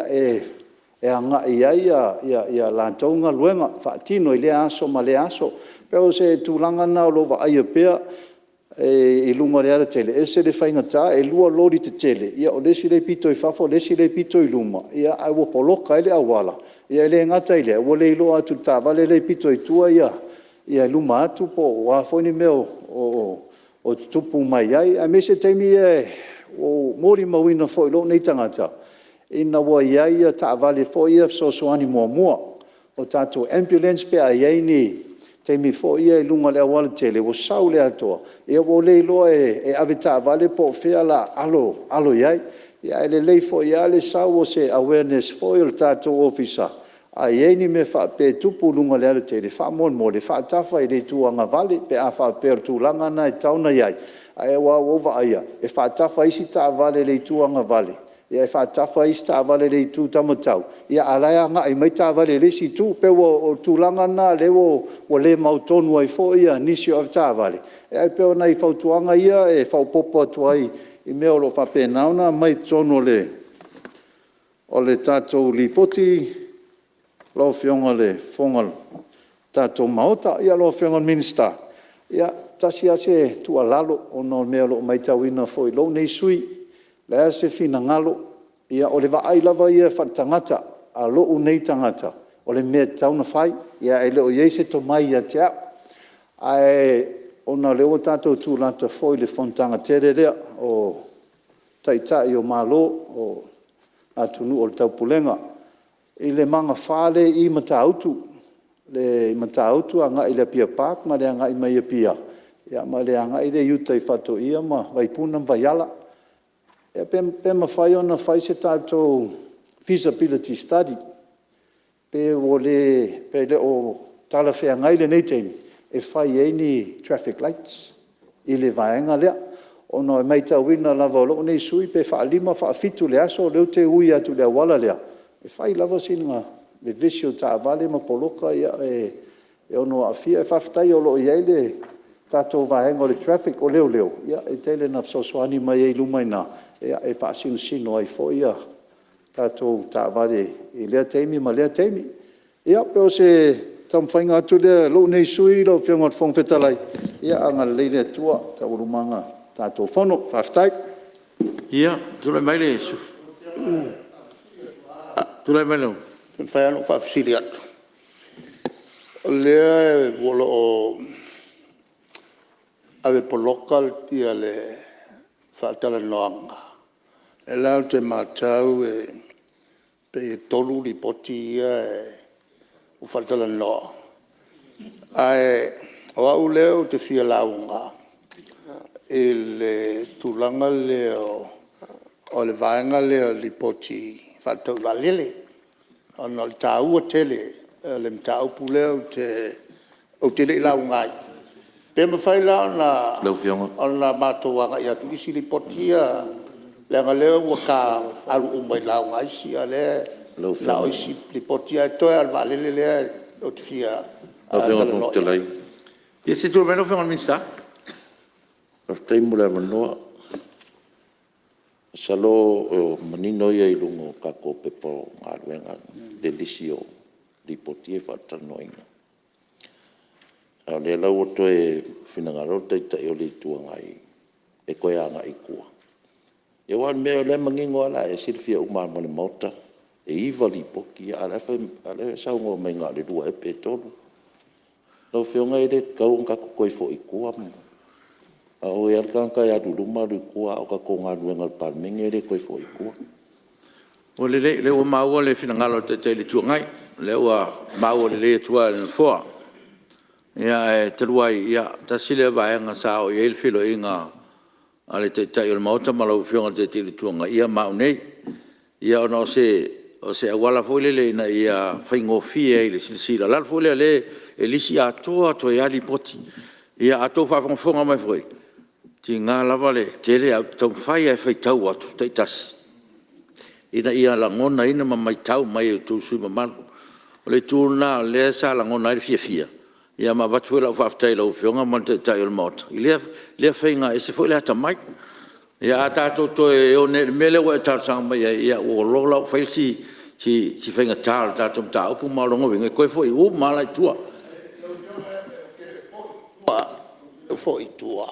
agai i ai a latou galuega e faatino i lea aso ma lea aso. E pei o se tulaga lena o lo o vaaia pea i luga o le alatele, e ese le faigata. E lua loli tetele, o le isi lea e pito i fafo o le isi lea e pito i luma, ae ua poloka ai le auala. E le gata i lea, ua le iloa atu e le taavale lea e pito i tua luma atu po o a foi ni mea o tutupu mai ai. Aemaise taimi ia ua molimauina foi e lou nei tagata ina ua i ai taavale foi ia fesoasoani muamua, o tatou ambulance pe a i ai ni taimi foi ia i luga o le aualatele ua sau i le atoa, ua le iloa e avetaavale po o fea o le a alo i ai. Ae lelei foi lava le sau o se awareness foi o le tatou Ofisa, a i ai ni mea faapea e tupu i luga o le alatele, faamolemole faatafa i le itu agavale pe a faapea o le tulaga lena e tatau ona i ai. Aua ua ou vaaia e faatafa isi taavale i le itu agavale, ae faatafa isi taavale i le itu taumatau, a o la e agai mai taavale i le isi itu. E pei o le tulaga lena lea ua le mautonu ai foi nisi o avetaavale, ae pei o nai fautuaga ia e faaopoopo atu ai i mea o lo o faapena ona aumai i totonu o le tatou Lipoti lau Afioga i le Fofoga o le tatou Maota. Ia, lau Afioga i le Minisita, ia, tasi lava se tuualalo ona o mea o lo o maitauina foi e lou nei sui usufono. O le a se finagalo, ia o le vaai lava ia faaletagata a lou nei tagata, o le mea e tatau ona fai, ae le o i ai se tomai ia te au. Ae ona o lea ua tatou tulata foi i le fonotaga tele lea o Taitai o Malo o atunuu o le Taupulega, i le magafa lea i Matautu, i Matautu agai i le Apia Park ma le agai mai Apia ma le agai lea i uta i Faatoia ma Vaipuna ma Vaiala. Pe mafai ona fai se tatou feasibility study pe le o talafeagai lenei taimi e fai ai ni traffic lights i le vaega lea. Ona e maitauina lava e lou nei sui usufono pe faa-5 faa-7 i le aso lea ou te ui atu i le auala lea, e fai lava sina vevesi o taavale ma poloka, e ono aafia. Ae faafetai o lo o i ai le tatou vaega o le traffic o leoleo e tele ina fesoasoani mai ai i luma i ina e faasinosino ai foi tatou taavale i lea taimi ma lea taimi. Ia pei o se taumafaiga atu lea a lou nei sui usufono lau Afioga i le Fofoga Fetalai, ia agalelei le Atua i taualumaga o le tatou Fono. Faafetai. Ia, tulai mai lau Pe mafai lava ona ou faafesili atu? O lea o lo o ave poloka le faatalanoaga, o lea la ou te matau e pei e 3 Lipoti ia ua faatalanoa, ae o au lea ou te fia lauga i le tulaga lea o le vaega lea o le Lipoti faatatau i vaalele, ona o le taua tele o le mataupu lea ou te le i lauga ai. Pe mafai la ona matou agai atu i isi Lipoti ia leaga o lea ua ta alu uma i lauga a isi, a o lea na o isi Lipoti ae toe lava o le vaalele lea ou te fia talanoa i ai. Lau Afioga i le Fofoga Fetalai… Ia se i tulai mai lau Afioga i le Minisita. Faafetai mo le avanoa. Masalo o le manino ia i luga o tatou Pepa o Galuega le lisi o Lipoti ia e faatalanoaina. A o lea la ua toe finagalo le Taitai o le Itu Agai e toe agai i tua. Ia aua o le mea o lea e manino lava o la e silafia uma lava e le Maota, e 9 Lipoti ia, a o lea e saunoa mai na o le 2 ea pe 3. Lau Afioga e le tatau ona tatou toe foi i tua. O oe lava le tagata e alu i luma alu i tua, a o tatou galuega a le Palemene e le toe foi i tua. Ua lelei o lea ua maua le finagalo o le Taitai o le Itu Agai, o lea ua maua lelei atu lava e le Nofoa. Ae talu ai, tasi lea vaega sa oo i ai le feiloaiga a le Taitai o le Maota ma lau Afioga i le Taitai o le Itu Agai ia ma au nei, ona o se auala foi lele ina ia faigofie ai i le silasila. O le ala foi lea e lisi atoa atu ai lava Lipoti. Ia a outou faafogafoga mai foi, e tiga lava le tele ae ou te taumafai lava e faitau atu taitasi ina ia lagonaina ma maitau mai e outou sui usufono mamalu. O le itu lena o lea sa lagona ai le fiafia ma avatu foi lau faafetai i lau Afioga ma le Taitai o le Maota i lea faiga e ese foi le atamai. Ia a tatou toe o nei i le mea lea ua e talosaga mai ai, ia ua ou iloa la ua fai si faigata o le tatou mataupu ma o lona uiga e toe foi uma lava la i tua. Lau Afioga ou te le o foi i tua,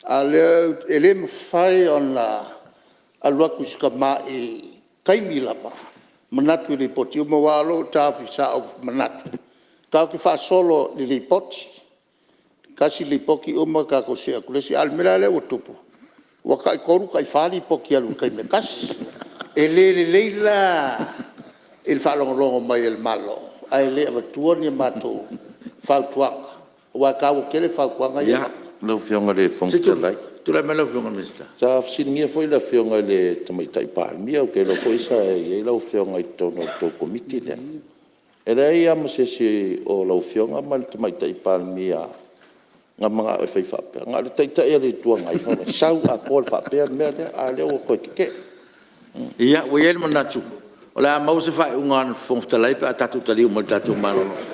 a o lea e le mafai ona alu atu i si tamai taimi lava manatu i Lipoti uma. Aua o lou taofi sa ou manatu tatou te faasolo i Lipoti, tasi le Lipoti uma tatou see atu i le isi. A o le mea la lea ua tupu ua tai-3 tai-4 Lipoti e alu i le taimi e tasi. E le lelei la i le faalogologo mai a le Malo ae le avatua ni a matou fautuaga aua e taua tele fautuaga ia e avatu. Lau Afioga i le Fofoga Fetalai… Tulai mai lau Afioga i le Minisita. Sa fesiligia foi le Afioga i le Tamaitai Palemia, ou te iloa foi sa i ai lau Afioga i totonu o le tou Komiti lea. E leai lava ma se isi o lau Afioga ma le Tamaitai Palemia na manao e fai faapea, na o le Taitai lava o le Itu Agai na fai mai, sau atoa i le faapea le mea lea, a o lea ua toe tete'e. Ia ua i ai le manatu o le a maua se faaiuga a le Fofoga Fetalai pe a tatou taliu mai le tatou malologa.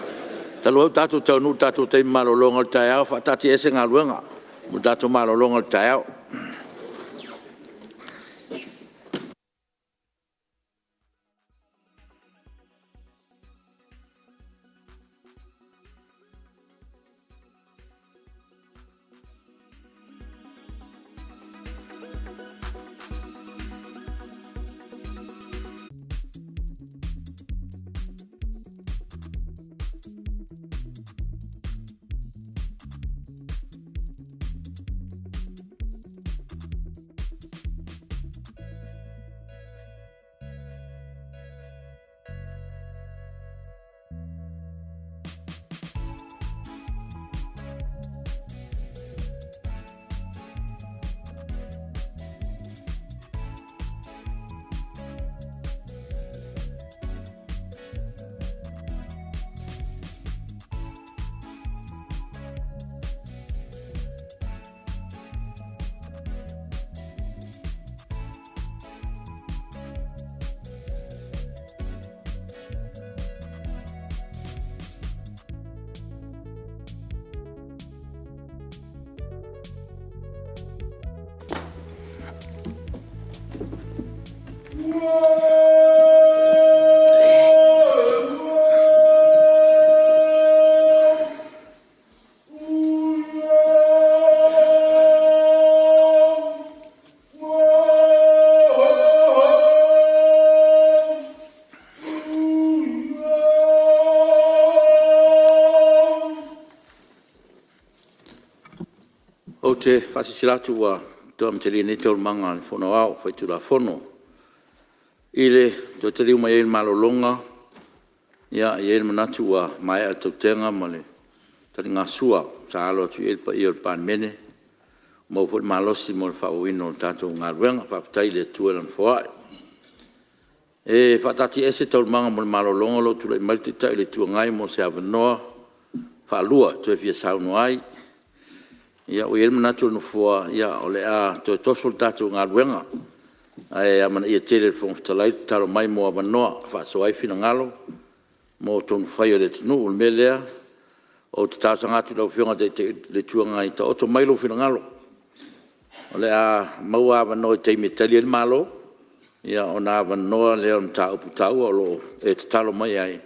Talu ai ua tatou taunuu i le tatou taimi malologa o le taeao, e faataatiaese Galuega mo le tatou malologa o le taeao. Ou te faasilasila atu ua toe amatalia nei Taualumaga a le Fono Aoao Faitulafono. I le toe taliu mai ai o le malologa, e i ai le manatu ua maea le tautega ma le taligasua sa alo atu i ai le paia o le Palemene, ua maua foi le malosi mo le faaauauina o le tatou galuega. Faafetai i le Atua i Lana foai. E faataatiaese Taualumaga mo le malologa o lo o tulai mai le Taitai o le Itu Agai mo se avanoa faalua e toe fia saunoa ai. Ia ua i ai le manatu o le Nofoa, o le a toe toso le tatou galuega, ae amanaia tele e le Fofoga Fetalai le tatalo mai mo avanoa e faasoa ai finagalo mo tonufai a le atunuu. O le mea lea, Ou te talosaga atu i lau Afioga i le Taitai o le Itu Agai, taoto mai lou finagalo, o le a maua avanoa i taimi e tali ai le Malo ona avanoa lea o le mataupu taua o lo o e tatalo mai ai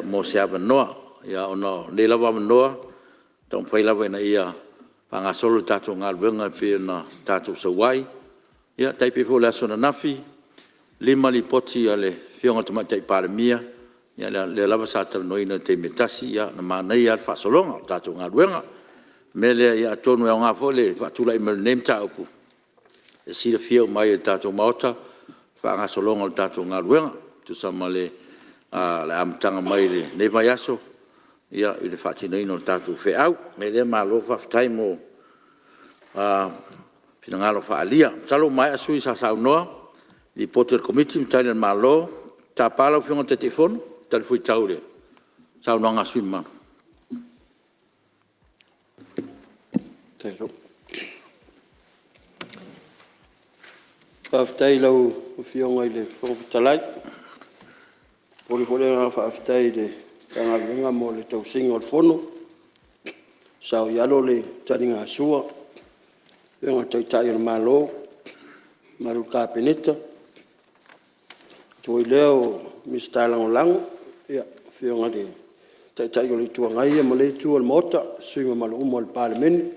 mo se avanoa. Ona o nei lava avanoa e taumafai lava ina ia faagasolo le tatou galuega e pei ona tatou sau ai. E tai pei foi o le aso ananafi, e 5 Lipoti a le Afioga i le Tamaitai Palemia, o lea lava sa talanoaina i le taimi e tasi, na manaia lava le faasologa o le tatou galuega. O le mea lea, atonu e aoga foi le faatulai mai o lenei mataupu e silafia uma ai e le tatou Maota le faagasologa o le tatou galuega e tusa ma le amataga mai lenei vaiaso i le faatinoina o le tatou feau. O le mea lea malo faafetai mo finagalo faaalia. Masalo ua maea sui usufono sa saunoa i Lipoti a le Komiti ma Tali a le Malo. Ou te tapa lau Afioga i le Taitaifono e talifuaitau i le saunoaga a le sui usufono mamalu. Faafetai i lau Afioga i le Fofoga Fetalai. E momoli foi le agaga faafetai i le Matagaluega mo le tausiga o le Fono, saoialo le taligasua a le Afioga i le Taitai o le Malo, le mamalu i le Kapeneta, ae le gata foi i lea o Minisita Lagolago, le Afioga i le Taitai o le Itu Agai ma lea itu o le Maota ma sui usufono mamalu uma o le Palemene.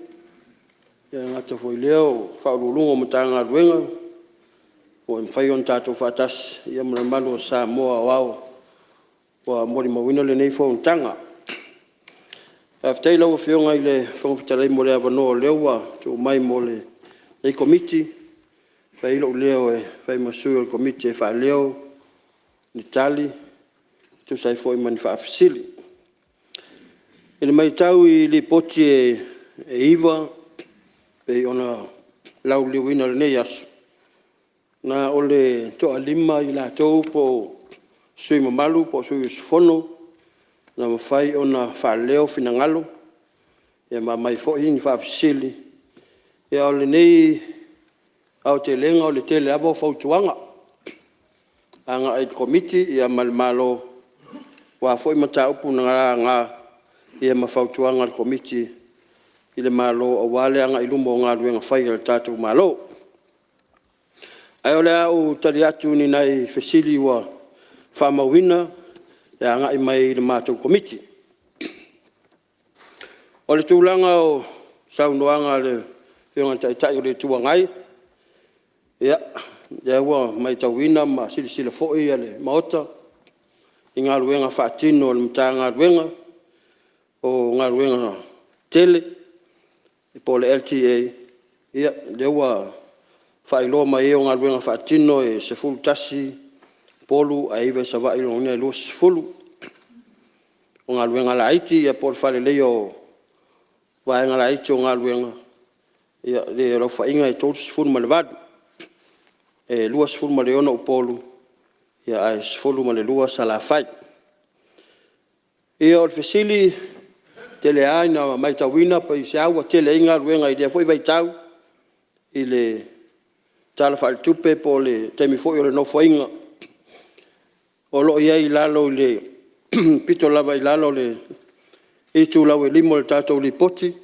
E le gata foi i lea o Ofisa Sili o Pulega o Matagaluega ua mafai ona tatou faatasi ma le mamalu o Samoa Aoao ua molimauina lenei fonotaga. Faafetai i lau Afioga i le Fofoga Fetalai mo le avanoa o lea ua tuu mai mo lenei Komiti e fai ai lou leo e fai ma sui o le Komiti e faaleo ni tali e tusa ai foi ma ni faafesili. I le maitau i Lipoti e 9 e pei ona lauliliuina i lenei aso, na o le toalima i latou po o sui usufono mamalu po o sui usufono na mafai ona faaleo finagalo ma aumai foi ni faafesili. A o lenei aotelega o le tele lava o fautuaga agai i le Komiti ma le Malo aua foi mataupu na laga ma fautuaga a le Komiti i le Malo aua le agai i luma o galuega fai a le tatou Malo. Ae o le a ou tali atu i ni nai fesili ua faamauina e agai mai i le matou Komiti. O le tulaga o saunoaga a le Afioga i le Taitai o le Itu Agai, ia lea ua maitauina ma silasila foi le Maota i galuega faatino a le Matagaluega o Galuega Tetele po o le LTA, lea ua faailoa mai ai o galuega faatino e 11 Upolu ae 9 i Savaii. O lona uiga e 20. O galuega laiti po o le faaleleia o vaega laiti o galuega, o le aofaiga e 38. E 26 Upolu ae 12 Salafai. O le fesili e tele lava ina maitauina pe aisea ua tele ai galuega i lea foi vaitau i le Tala Faaletupe po o le taimi foi o le Nofoaiga. O lo o i ai i lalo i le pito lava i lalo o le itulau e 5 o le tatou Lipoti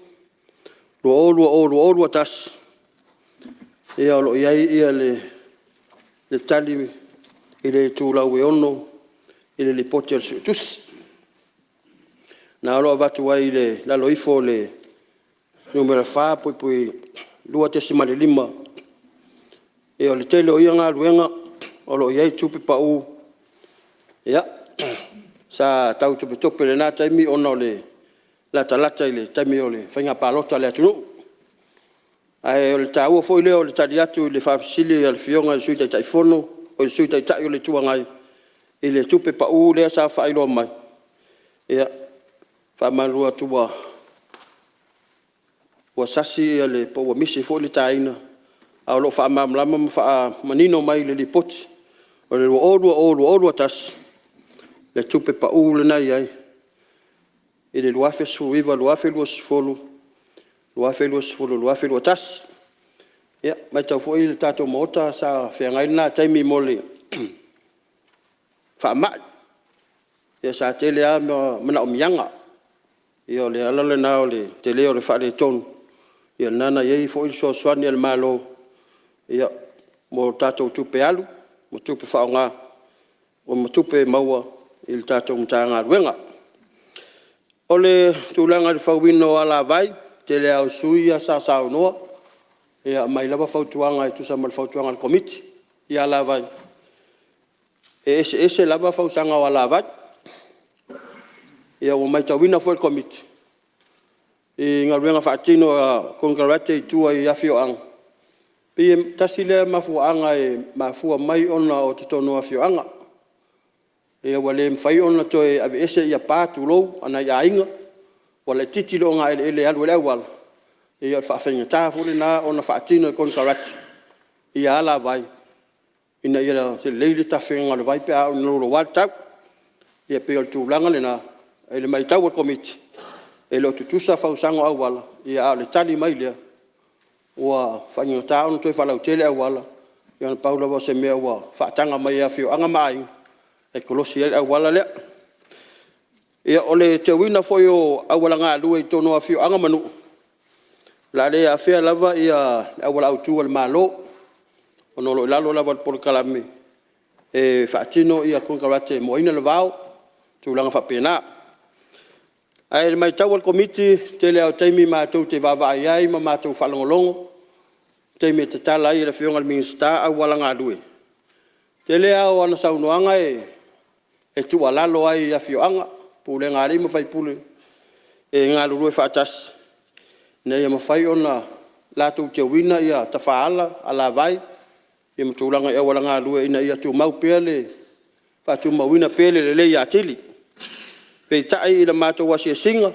2020/2021, o lo o i ai le tali i le itulau e 6 i le Lipoti a le Suetusi. O lena o lo o avatu ai i lalo ifo o le numera 4.2.5, o le tele o ia galuega o lo o i ai tupe pa'u. Sa tau topetope i lena taimi ona o le latalata i le taimi o le faiga palota a le atunuu. Ae o le taua foi lea o le tali atu i le faafesili a le Afioga i le Sui Taitai o le Itu Agai i le tupe pa'u lea sa faailoa mai. E faamalulu atu ua sasi po ua misi foi le taina ae o lo o faamalamalama ma faamanino mai i le Lipoti o le 2020/2021 le tupe pa'u lena e i ai i le 2019/2020, 2020/2021. E maitau foi le tatou Maota sa feagai lena taimi ma le faamai, sa tele lava manaomiaga. Ia o le ala lena o le tele o le faaletonu, ia lena na i ai foi le fesoasoani a le Malo mo tatou tupe alu ma tupe faaaoga ma tupe maua i le tatou Matagaluega. O le tulaga i le fauina o alavai, o le tele lava o sui usufono sa saunoa e aumai lava fautuaga e tusa ma le fautuaga a le Komiti i alavai. E eseese lava fausaga o alavai. Ua maitauina foi e le Komiti i galuega faatino a konekarate i tua i afioaga, pei e tasi lea mafuaaga e mafua mai ona o totonu o afioaga. Ua le mafai ona toe aveese pa, tulou, a nai aiga ua laitiiti le ogaeleele e alu ai le auala, ia o le faafaigata foi lena ona faatino e konekarate alavai ina ia lelei le tafega o le vai pe a oo ina louloua le tau. Ia pei o le tulaga lena i le maitau a le Komiti e le o tutusa fausaga o auala, a o le tali mai lea ua faigata ona toe faalautele auala, na pau lava o se mea ua faataga mai e afioaga ma aiga e kolosi ai le auala lea. Ia o le teuina foi o auala galue i totonu o afioaga ma nuu, o le a le afea lava le auala autu a le Malo ona o lo o i lalo lava o le polokalame e faatino konekarate e moaina le vao ma tulaga faapena. Ae i le maitau a le Komiti o le tele lava o taimi matou te vaavaai ai ma matou faalogologo i taimi e tatala ai e le Afioga i le Minisita auala galue, o le tele lava o ana saunoaga e tuualalo ai i afioaga, pulega a alii ma faipule e galulue faatasi ina ia mafai ona latou teuina tafaala, alavai ma tulaga i auala galue ina ia faatumauina pea le lelei atili. Peitai i le matou asiasiga,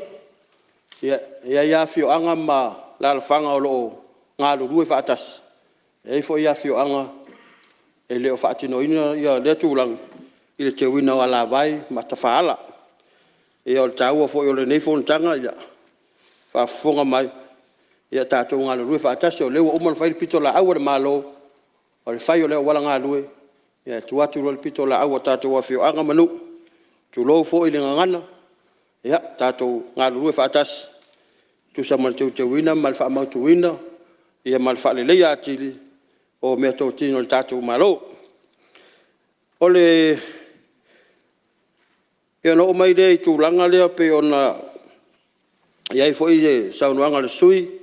e i ai lava afioaga ma alaalafaga o lo o galulue faatasi, e i ai foi afioaga e le o faatinoina lea tulaga i le teuina o alavai ma tafaala. Ia o le taua foi o lenei fonotaga, a o faafofoga mai, ia tatou galulue faatasi. O lea ua uma ona fai le pitolaau a le Malo o le fai o le auala galue, ae tuu atu loa i le pitolaau a tatou afioaga ma nuu, tulou foi le gagana, ia tatou galulue faatasi e tusa ma le teuteuina ma le faamautuina ma le faaleleia atili o meatotino a le tatou Malo. Ona oo mai lea i le tulaga lea pei ona i ai foi le saunoaga a le sui usufono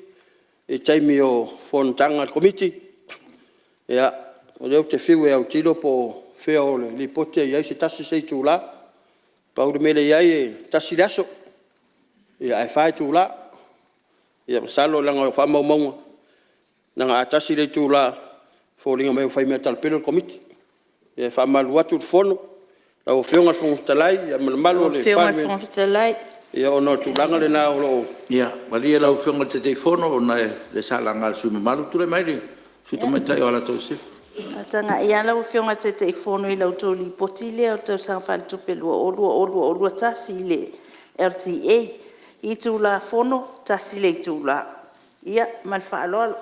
i taimi o fonotaga a le Komiti. Ia, o lea ou te fiu e autilo po o fea o le Lipoti e i ai se 1 se itula. Pau le mea lea e i ai e tasi le aso ae fa itula. Ia masalo leaga o faamaumauga, leaga a tasi le itula e foliga mai ua faimea talapelo le Komiti. E faamalulu atu le fono lau Afioga i le Fofoga Fetalai ma le mamalu Lau o le Afioga i le Palemene Fofoga Fetalai… ona o le tulaga lena o lo o… Ia malie lau Afioga i le Taitaifono ona o lea sa laga e le sui usufono mamalu. Tulai mai le Sui Tamaitai o Alataua i Sisifo. A tagai lava lau Afioga i le Taitaifono i la outou Lipoti lea o le tausaga faaletupe 2020/2021 i le LTA, itula fono e 1 le itula. Ma le faaaloalo.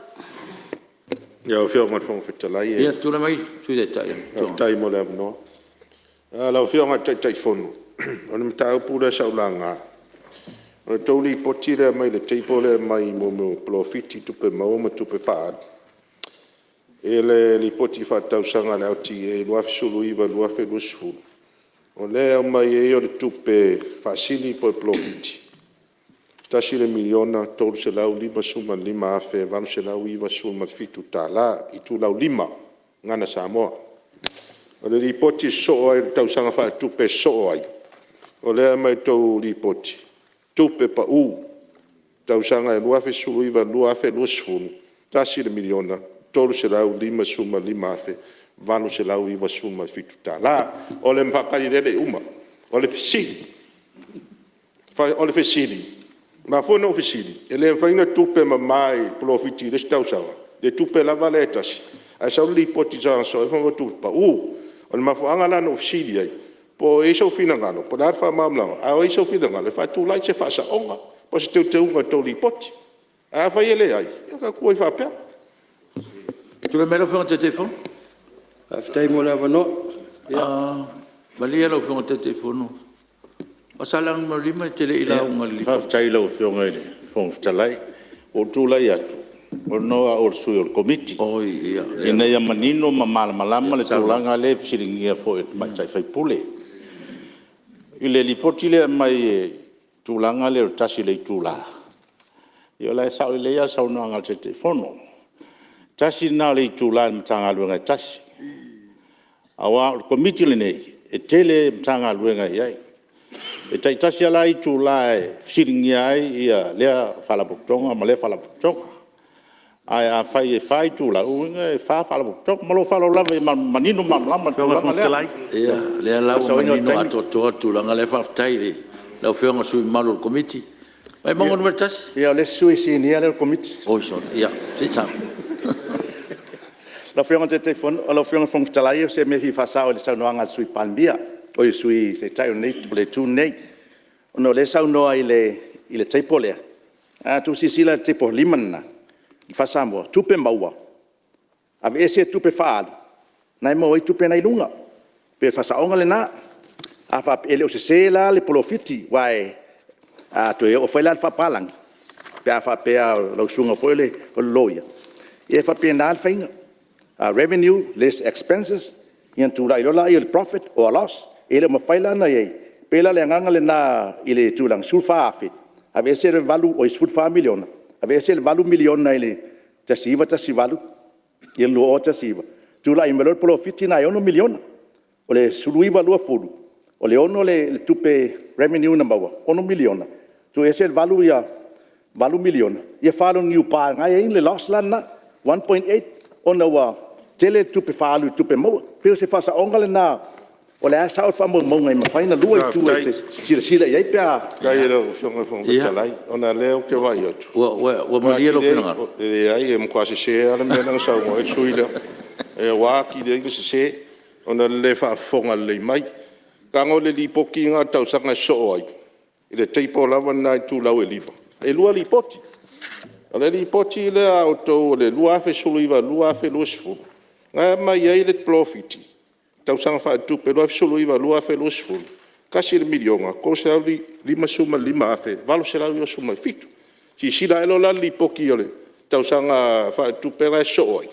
Lau Afioga i le Fofoga Fetalai… Ia tulai mai le Sui Taitai o le Itu Agai. Faafetai mo le avanoa. Lau Afioga i le Taitaifono, o le mataupu lea sa ou laga, o le tou Lipoti lea e aumai le table lea e aumai i mea o polofiti, tupe maua ma tupe faaalu i le Lipoti Faaletausaga a le LTA 2019/2020, o lea e aumai ai o le tupe faasili po o le polofiti $1,355,897.00 itulau 5 Gagana Samoa. O le Lipoti sosoo ai i le tausaga faaletupe sosoo ai, o lea e aumai i le tou Lipoti, tupe pau tausaga 2019/2020, $1,355,897. O le faatali lea e le i uma. O le fesili; e mafua ona ou fesili e le mafai ona tupe mama i polofiti i le isi tausaga le tupe lava lea e tasi ae sau le lipoti i le tausaga sosoo ai fai mai ua tupe pau. O le mafuaaga la na ou fesili ai po o i ai sou finagalo po o le a le faamalamalamaga, a o i ai sou finagalo e faatulai se faasaoga po o se teuteuga o le tou Lipoti. Ae afai e leai, ia tatou tuu ai faapea. Tulai mai lau Afioga i le Taitaifono. Faafetai mo le avanoa. Malie lau Afioga i le Taitaifono. Faasaleleaga 5 e te le i lauga i le Lipoti. Faafetai i lau Afioga i le Fofoga Fetalai. Ua ou tulai atu ona o au o le sui o le Komiti ina ia manino ma malamalama le tulaga lea e fesiligia foi e le tamaitai sui usufono. I le Lipoti lea e aumai i le tulaga lea o le 1 o le itula, ia o la e sao lelei lava le saunoaga a le Taitaifono. Tasi lena o le itula i le Matagaluega e tasi, aua o le Komiti lenei, e tele Matagaluega e i ai. E taitasi lava la itula e fesiligia ai lea Faalapotopotoga ma lea Faalapotopotoga. Ae afai e 4 itula, o lona uiga e 4 Faalapotopotoga. Ma lou faaaloalo lava ina ia manino ma malamalama le tulaga lea. Ia, o lea la ua manino atoatoa le tulaga lea, faafetai i lau Afioga i le sui usufono mamalu o le Komiti. Vaimauga 1. Ia o le isi sui sinia lea o le Komiti. Oi sori, ia se i saunoa. Lau Afioga i le Fofoga Fetalai o se mea e fia faasao i le saunoaga a le Sui Palemia, oi le Sui Taitai o le Itu lenei, ona o lea e saunoa i le table lea. Ae a outou silasila i le table 5 lena faa-Samoa, tupe maua aveese tupe faaalu lena e maua ai tupe na e i luga. E pei o le faasaoga lena. E le o sese la le polofiti aua a toe oo foi la i le faapapalagi pe a faapea o lau susuga foi o le loia, ia e faapena le faiga, a revenue less expenses ona tulai loa lea o le profit or loss. E le o mafai la ona i ai, e pei la o le agaga lena i le tulaga e $14,000 aveese le $14 miliona aveese le $8 miliona i le 1918 i le 2019, tulai mai loa le polofiti lena e $6 miliona. O le 2019/2020, o le 6 le tupe revenue na maua e $6 miliona, tuu ese le $8 miliona, ia 4 lea o le NEWPAR lena e i ai le loss la lena 1.8 ona ua tele tupe faaalu i tupe maua. E pei o se faasaoga lena o lea lava e sao faamaumauga e mafai ona lua itu e te silasila i ai pe a… Faafetai i lau Afioga i le Fofoga Fetalai, ona o lea ou te vaai atu, Ua malie lou finagalo? E leai e matua sese lava le mea lea na saunoa ai le sui usufono lea, ua atili ai ona sese ona o le le faafofoga lelei mai. Leaga o le Lipoti lena i le tausaga e sosoo ai i le table lava lena i itulau e 5, e 2 Lipoti. O le Lipoti lea a outou o le 2019/2020 lena e aumai ai le polofiti tausaga faaletupe 2019/2020, $1,355,897. Silasila ae loa la i le Lipoti o le tausaga faaletupe la e sosoo ai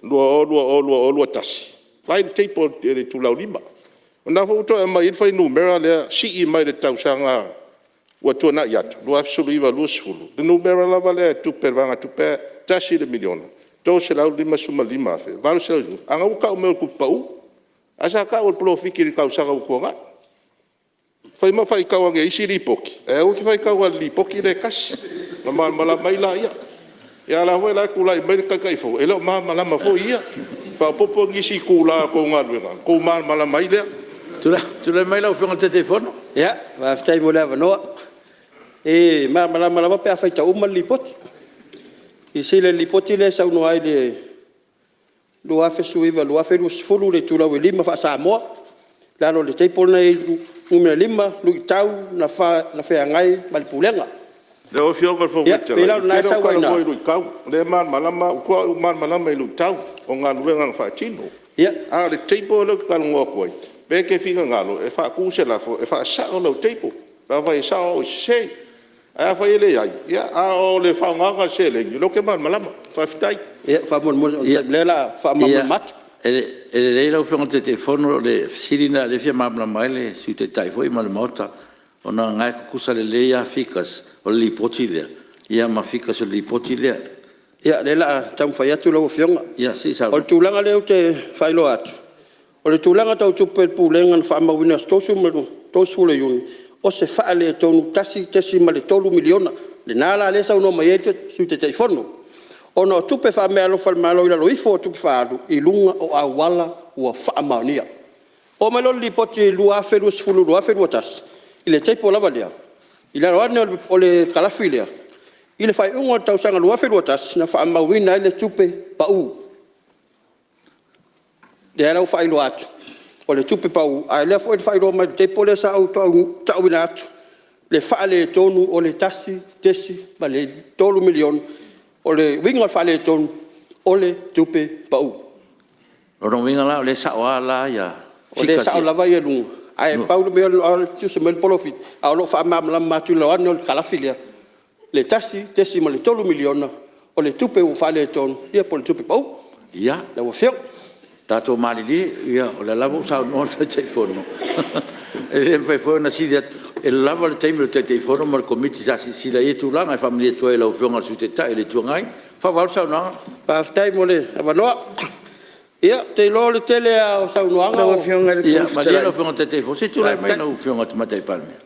2020/2021, vaai i le table i le itulau 5. O lena foi ua toe aumai ai le fuainumera lea sii mai le tausaga ua tuanai atu 2019/2020 le numera lava lea o tupe a le vaegatupe lea $1,355,890 a o lena ua tau mai o le tupe pau, ae sa tau o le polofiti i le tausaga ua tuanai. Fai ma faitau ane i isi Lipoti ae aua e te faitau na o le Lipoti lea e tasi ona malamalama ai lea. A o la e foi la e tulai mai le Taitaifono e le o malamalama foi ia. Faaopoopo nisi itula o le tou galuega ona outou malamalama ai lea. Tulai mai lau Afioga i le Taitaifono. Faafetai mo le avanoa. E malamalama lava pe a faitau uma le Lipoti. Silasila i le Lipoti lea e saunoa ai i le 2019/2020 i itulau e 5 faa-Samoa i lalo o le table lena e i ai le fuainumera 5, luitau na feagai ma le Pulega. Lau Afioga i le Fofoga Fetalai, ou te le o talanoa i luitau, o lea e malamalama au, ua matuai ou malamalama i luitau o galuega na faatino. A o le table lea ou te talanoa atu ai, pe e te finagalo e faatu se lafo e faasao lau table pe afai e sao au e sese. Ae afai e leai, ia a o le faaaogaina o le seleni, o lea ou te malamalama. Faafetai. Ia faamolemole onosai mai o lea o le a faamalamalama atu. E lelei lau Afioga i le Taitaifono, o le fesili lena o lea e fia malamalama ai le Sui Taitai foi ma le Maota, ona o lena e tutusa lelei lava figures o le Lipoti lea ma figures o le Lipoti lea. Ia o lea o le a taumafai atu lau Afioga. Ia se i sau. O le tulaga lea ou te faailoa atu, o le tulaga tau tupe a le Pulega na faamauina i le aso 30 Iuni, o se faaletonu $1.3 miliona. Lena la lea e saunoa mai ai le Sui Taitaifono, ona o tupe faameaalofa a le Malo i lalo ifo o tupe faaalu i luga o auala ua faamaonia. Oo mai lea i le Lipoti 2020/2021 i le table lava lea, i lalo ane o le kalafi lea, i le faaiuga o le tausaga 2021 na faamauina ai le tupe pau. Lea la ua faailoa atu o le tupe pau, a o lea foi na faailoa mai i le table lea sa ou tauina atu le faaletonu o le $1.3 miliona. O le uiga o le faaletonu o le tupe pau. O lona uiga la o lea e sao lava ia figures? O lea e sao lava luga Ae pau le mea o lea e tusi mai le polofiti a o lo o faamalamalama atu i lalo ane o le kalafi lea le $1.3 miliona o le tupe ua faaletonu po o le tupe pau. Ia, Lau Afioga. Tatou malilie o lea lava ua saunoa le Taitaifono, e le mafai foi ona sili atu, e lava le taimi o le Taitaifono ma le Komiti sa silasila i ia tulaga. E faamalie atu ai i lau Afioga i le Sui Taitai o le Itu Agai, faaauau le saunoaga. Faafetai mo le avanoa. Ia, ou te iloa o le tele lava o saunoaga… Lau Afioga i le Ia Fofoga malie Fetalai… lau Afioga i le Taitaifono, se i tulai mai lau Afioga i le Tamaitai Palemia.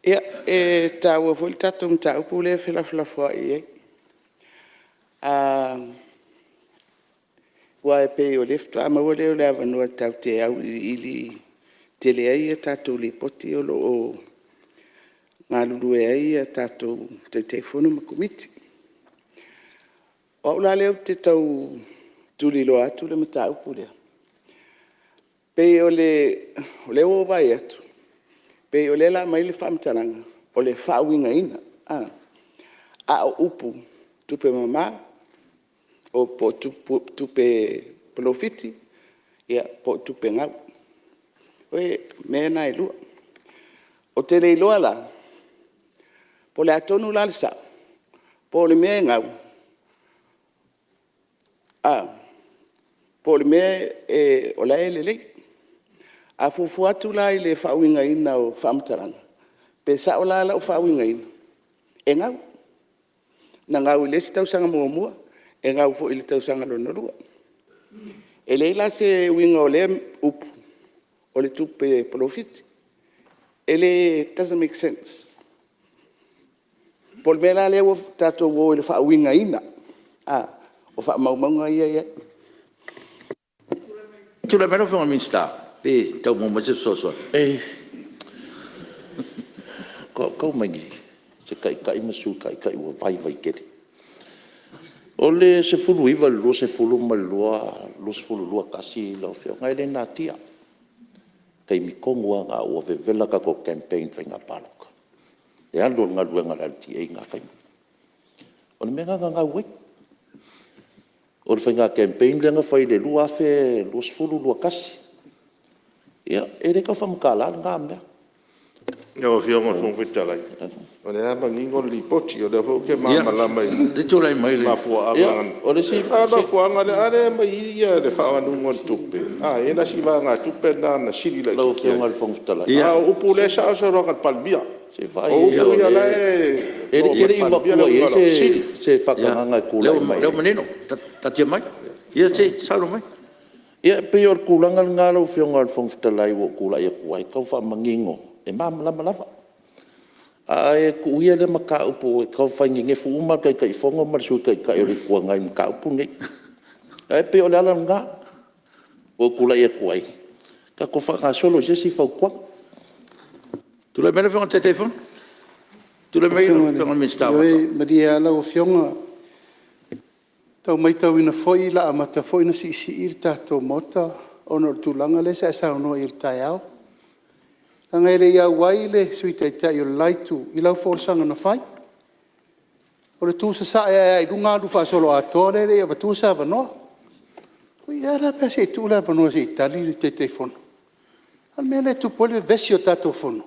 Ia, e taua foi le tatou mataupu lea e felafolafoai i ai. Aua e pei o lea faatoa maua lea o le avanoa tatou te auiliili tele ai tatou Lipoti o lo o galulue ai tatou Taitaifono ma Komiti. O au la lea ou te tau tuliloa atu le mataupu lea, pei o lea ua ou vaai atu pei o lea o le a aumai le faamatalaga o le faauigaina, a o upu, tupe mama po o tupe polofiti po o tupe gau. O mea na e lua. Ou te le iloa la po o le a tonu la le sao, po o le mea e gau po o le mea o la e lelei. A fuafua atu la i le faauigaina o faamatalaga, pe sao la lau faauigaina, e gau. Na gau i le isi tausaga muamua, e gau foi i le tausaga lona lua. E leai la se uiga o lea upu o le tupe polofiti. E le, it doesn't make sense. Po o le mea la lea ua tatou o i le faauigaina o faamaumauga ia e i ai. Tulai mai lau Afioga i le Minisita pe tau maua mai se fesoasoani. Tau mai se Taitai ma se Sui Taitai ua vaivai tele. O le 19 i le 20 ma le 20, 21 lau Afioga, e le natia, taimi tonu lava lena ua vevela tatou campaign i le faiga palota, le alu o le galuega a le LTA i na taimi. O le mea lena na gau ai. O le faiga campaign lea na fai i le 2020, 2021. E le tau faamatala lena mea. Lau Afioga i le Fofoga Fetalai, o lea lava e manino le Lipoti, o lea foi ou te malamalama i Se i tulai mai le… mafuaaga. A o le mafuaaga lea, a lea e aumai i i le faaaluga o le tupe, e i ai la si vaegatupe lena na sili Lau laitiiti Afioga i le Fofoga Fetalai… ai. A o upu o lea e sao le saunoaga a le Palemia. Se i vaai O upu ia o la e… E le i avatua i ai se faatagaga e tulai mai Ia, o lea ua manino, taatia mai. Ia se i saunoa mai. Ia e pei o le tulaga lena lau Afioga i le Fofoga Fetalai ua ou tulai atu ai e tau faamanino, e malamalama lava. Ae tuu ia lea mataupu e tau fai nenefu uma lava le Taitaifono ma le Sui Taitai o le Itu Agai i le mataupu lenei. Ae pei o le ala lena ua ou tulai atu ai, tatou faagasolo i se isi fautuaga. Tulai mai lau Afioga i le Taitaifono. Tulai mai lau Afioga i le Minisita o Faatoaga. Ioe, malie lava lau Afioga, e tau maitauina foi o le a amata foi ona siisii le tatou Maota ona o le tulaga lea sa e saunoa i ai i le taeao. Leaga e le i auai le Sui Taitai o le la itu i lau folasaga na fai. O le tu sasae a'e lava i luga alu faasoloatoa lea e le i avatua se avanoa. Oi ae a la pe a se i tuu le avanoa se i tali le Taitaifono. A o le mea lea e tupu ai le vevesi o le tatou fono,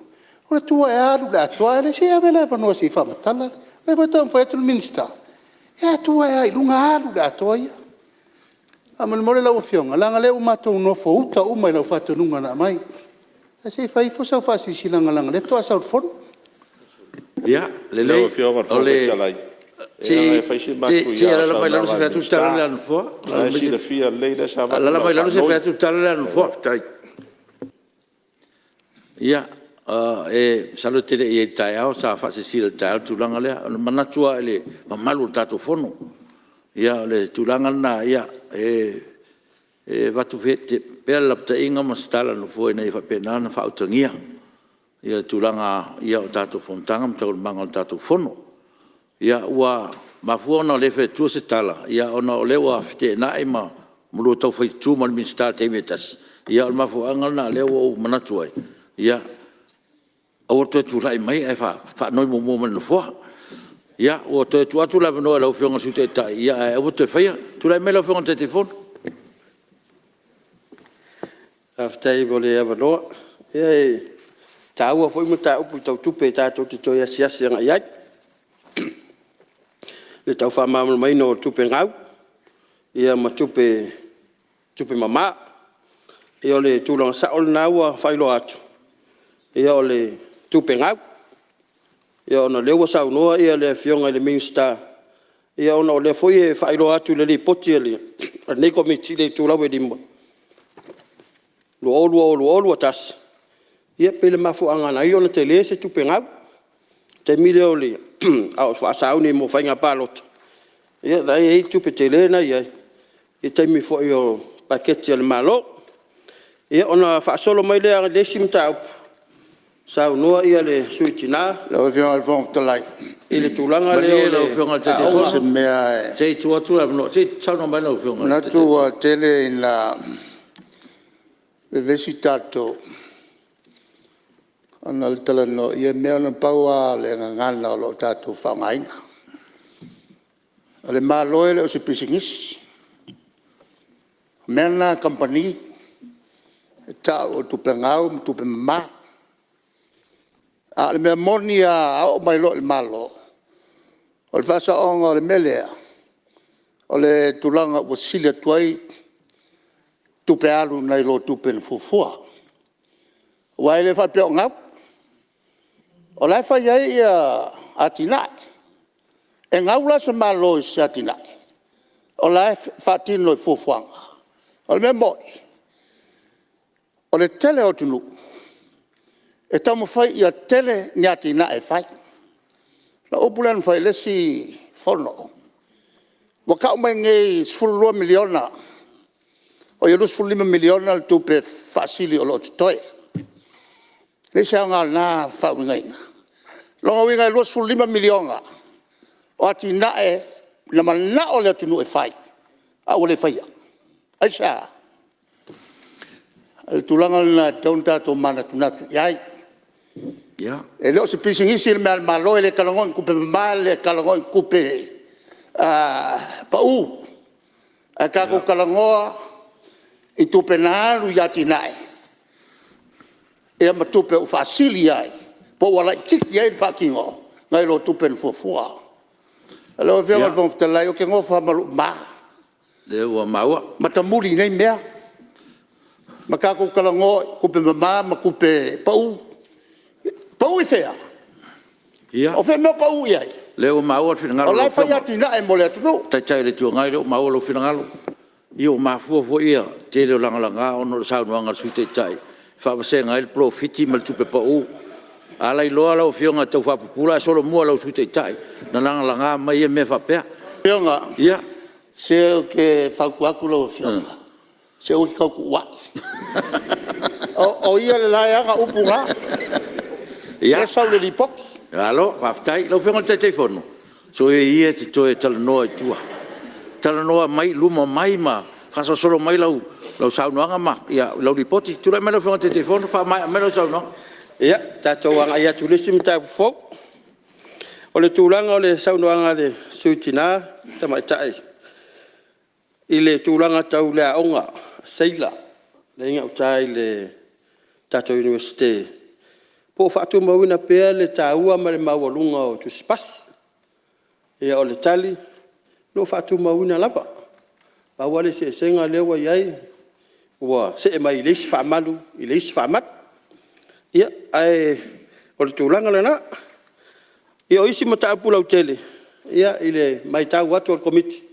o le tu a'e lava alu i le atoa ae le se i ave le avanoa se i faamatala. O lea foi e taumafai atu le Minisita, ae tu a'e lava i luga alu i le atoa ia. Faamolemole lau Afioga leaga o lea ua matou nofouta uma i lau faatonuga na aumai. Ae se i fai ifo sau faasilasilaga leaga o lea faatoa e sau i le fono. Ia lelei Lau Afioga i le Fofoga Fetalai, leaga e fai si se i matuia o le alaala mai lalo se i saunoaga a fai le atu le tala lea a le Minisita. Nofoa. O la e silafia lelei lea sa avatu Alaala lau mai lalo se i faanoi. fai atu le tala lea a le Nofoa. Faafetai. Ia, masalo e te le i i ai i le taeao sa faasilasila i le taeao le tulaga lea. O le manatu lava i le mamalu o le tatou Fono. O le tulaga lena e avatu pea le lapataiga ma se tala a le Nofoa ina ia faapena ona faautagia le tulaga o tatou fonotaga ma taualumaga o le tatou Fono. Ia, ua mafua ona le fai atua se tala ona o lea ua feteenai ma lua taufai tutu ma le Minisita i le taimi e tasi. Ia o le mafuaaga lena o lea ua ou manatu ai, ia aua le toe tulai mai ae faanoi muamua mai i le Nofoa. Ia ua toe tuu atu le avanoa i lau Afioga i le Sui Taitai ae aua le toe faia. Tulai mai lau Afioga i le Taitaifono. Faafetai mo le avanoa. Ia e taua foi mataupu tau tupe tatou te toe asiasi agai i ai i le tau faamalamalamaina o tupe gau ma tupe mama. Ia o le tulaga sao lena ua faailoa atu, o le tupe gau. Ia ona o lea ua saunoa le Afioga i le Minisita, ia ona o lea foi e faailoa atu i le Lipoti a lenei Komiti i le itulau e 5, 2020/2021, ia pei o le mafuaaga na ala ai ona tele se tupe gau, i le taimi lea a o faasauni mo faiga palota, ia na e i ai le tupe tele lena e i ai i le taimi foi o paketi a le Malo. Ia ona faasolo mai lea i le isi mataupu, saunoa le sui usufono i Tina Lau Afioga i le Fofoga Fetalai, i le tulaga lea Malie o lau Afioga i le o Taitaifono, se mea e… se i tuu atu le avanoa, se i saunoa mai lau Afioga i le manatu Taitaifono. ua tele ina vevesi tatou ona o le talanoa i ia mea, ona pau lava o le gagana o lo o tatou faaaogaina. O le Malo e le o se pisinisi. O mea na a kamupani e tau o tupe gau ma tupe mama. A o le mea moni lava a oo mai loa i le Malo, o le faasaoga o le mea lea, o le tulaga ua sili atu ai tupe alu nai lo tupe na fuafua. Aua e le faapea o gau, o la e fai ai atinae. E gau la se Malo i se atinae o la e faatino i fuafuaga? O le mea moni, o le tele o atunuu e taumafai ia tele ni atinae e fai. O lau upu lea na fai i le isi fono, ua tau mai nei e $12 miliona, oi e $25 miliona le tupe faasili o lo o totoe. E leai se aoga o lena faauigaina. O lona uiga e $25 miliona o atinae na manao le atunuu e fai ae ua le faia. Aisea? O le tulaga lena e tatau ona tatou manatunatu i ai. E le o se pisinisi le mea a le Malo, e le talanoa i ni tupe mama e le talanoa i ni tupe pau, ae tatou talanoa i tupe na alu i atinae ia ma tupe ua faasili ai po ua laitiiti ai le faatino nai lo tupe na fuafua. Lau Afioga i le Fofoga Fetalai ou te nofo lava ma lou ma Ia, o lea ua maua. Matamuli i nei mea ma tatou talanoa i tupe mama ma tupe pau. Pau i fea? O fea o pau i ai? O lea ua maua le finagalo O la e fai atinae mo le atunuu. o le Taitai o le Itu Agai, o lea ua maua lou finagalo. Ia ua mafua foi le tele o lagalaga ona o le saunoaga a le Sui Taitai e faavasega ai le polofiti ma le tupe pau. A lailoa lau Afioga e tau faapupula ae solomua i lau Sui Taitai na lagalaga mai ia mea faapea. Lau Afioga, se ou te fautua atu lau Afioga, se aua e te tau tuuai. O ia le la e ana upu na, lea e sau i le Lipoti. Malo faafetai. Lau Afioga i le Taitaifono, soia ia e te toe talanoa i tua, talanoa mai i luma mai ma faasolosolo mai lau saunoaga ma lau Lipoti. Tulai mai lau Afioga i le Taitaifono faamaea mai lau saunoaga. Ia, tatou agai atu i le isi mataupu fou. O le tulaga o le saunoaga a le Sui Tina ma Tamaitai i le tulaga tau le aoga seila lea e i gauta i le tatou Iunivesite, po o faatumauina pea le taua ma le maualuga o Tusipasi. Ia o le tali, o lo o faatumauina lava. Pau lava le eseesega lea ua i ai ua see mai le isi faamalu i le isi faamalu. Ia, ae o le tulaga lena. Ia o isi mataupu lautele, ia i le maitau atu a le Komiti,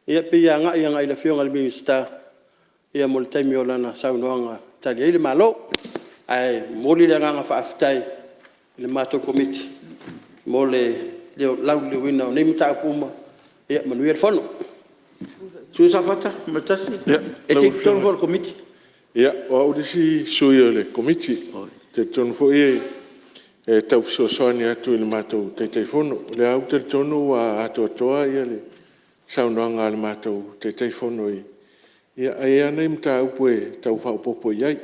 e pei e agai i le Afioga i le Minisita mo le taimi o lana saunoaga e Tali ai le Malo. Ae momoli le agaga faafetai i le matou Komiti mo le lauliliuina o nei mataupu uma. Ia manuia le fono. Le sui usufono mo Safata 1, e te i totonu foi o le Komiti. Ia, o au le isi sui o le Komiti. Ou te talitonu foi e tau fesoasoani atu i le matou Taitaifono. O lea lava ou te talitonu ua atoatoa le saunoaga a le matou Taitaifono ae i ai lava nai mataupu e tau faaopoopo i ai.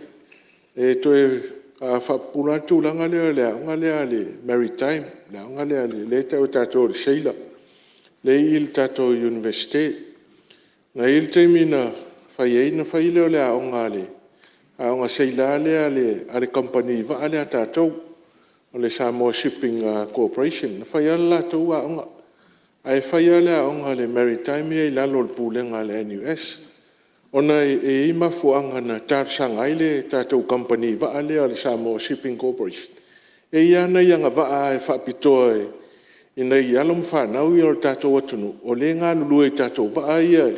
E toe faapupula lava le tulaga lea o le aoga lea a le Maritime, le aoga lea e tau e tatou o le seila lea e i le tatou Iunivesite. Na i ai le taimi na fai ai ona fai lea o le aoga Aoga Seila lea a le Kamupani Vaa lea a tatou o le Samoa Shipping Corporation. Na fai lava le latou aoga, ae fai lava le aoga a le Maritime ia i lalo o le Pulega a le NUS, ona e i ai mafuaaga na talosaga ai le tatou Kamupani Vaa lea o le Samoa Shipping Corporation, e i ai lava nai agavaa faapitoa i nai alo ma fanau ia o le tatou atunuu o lea e galulue i tatou vaa ia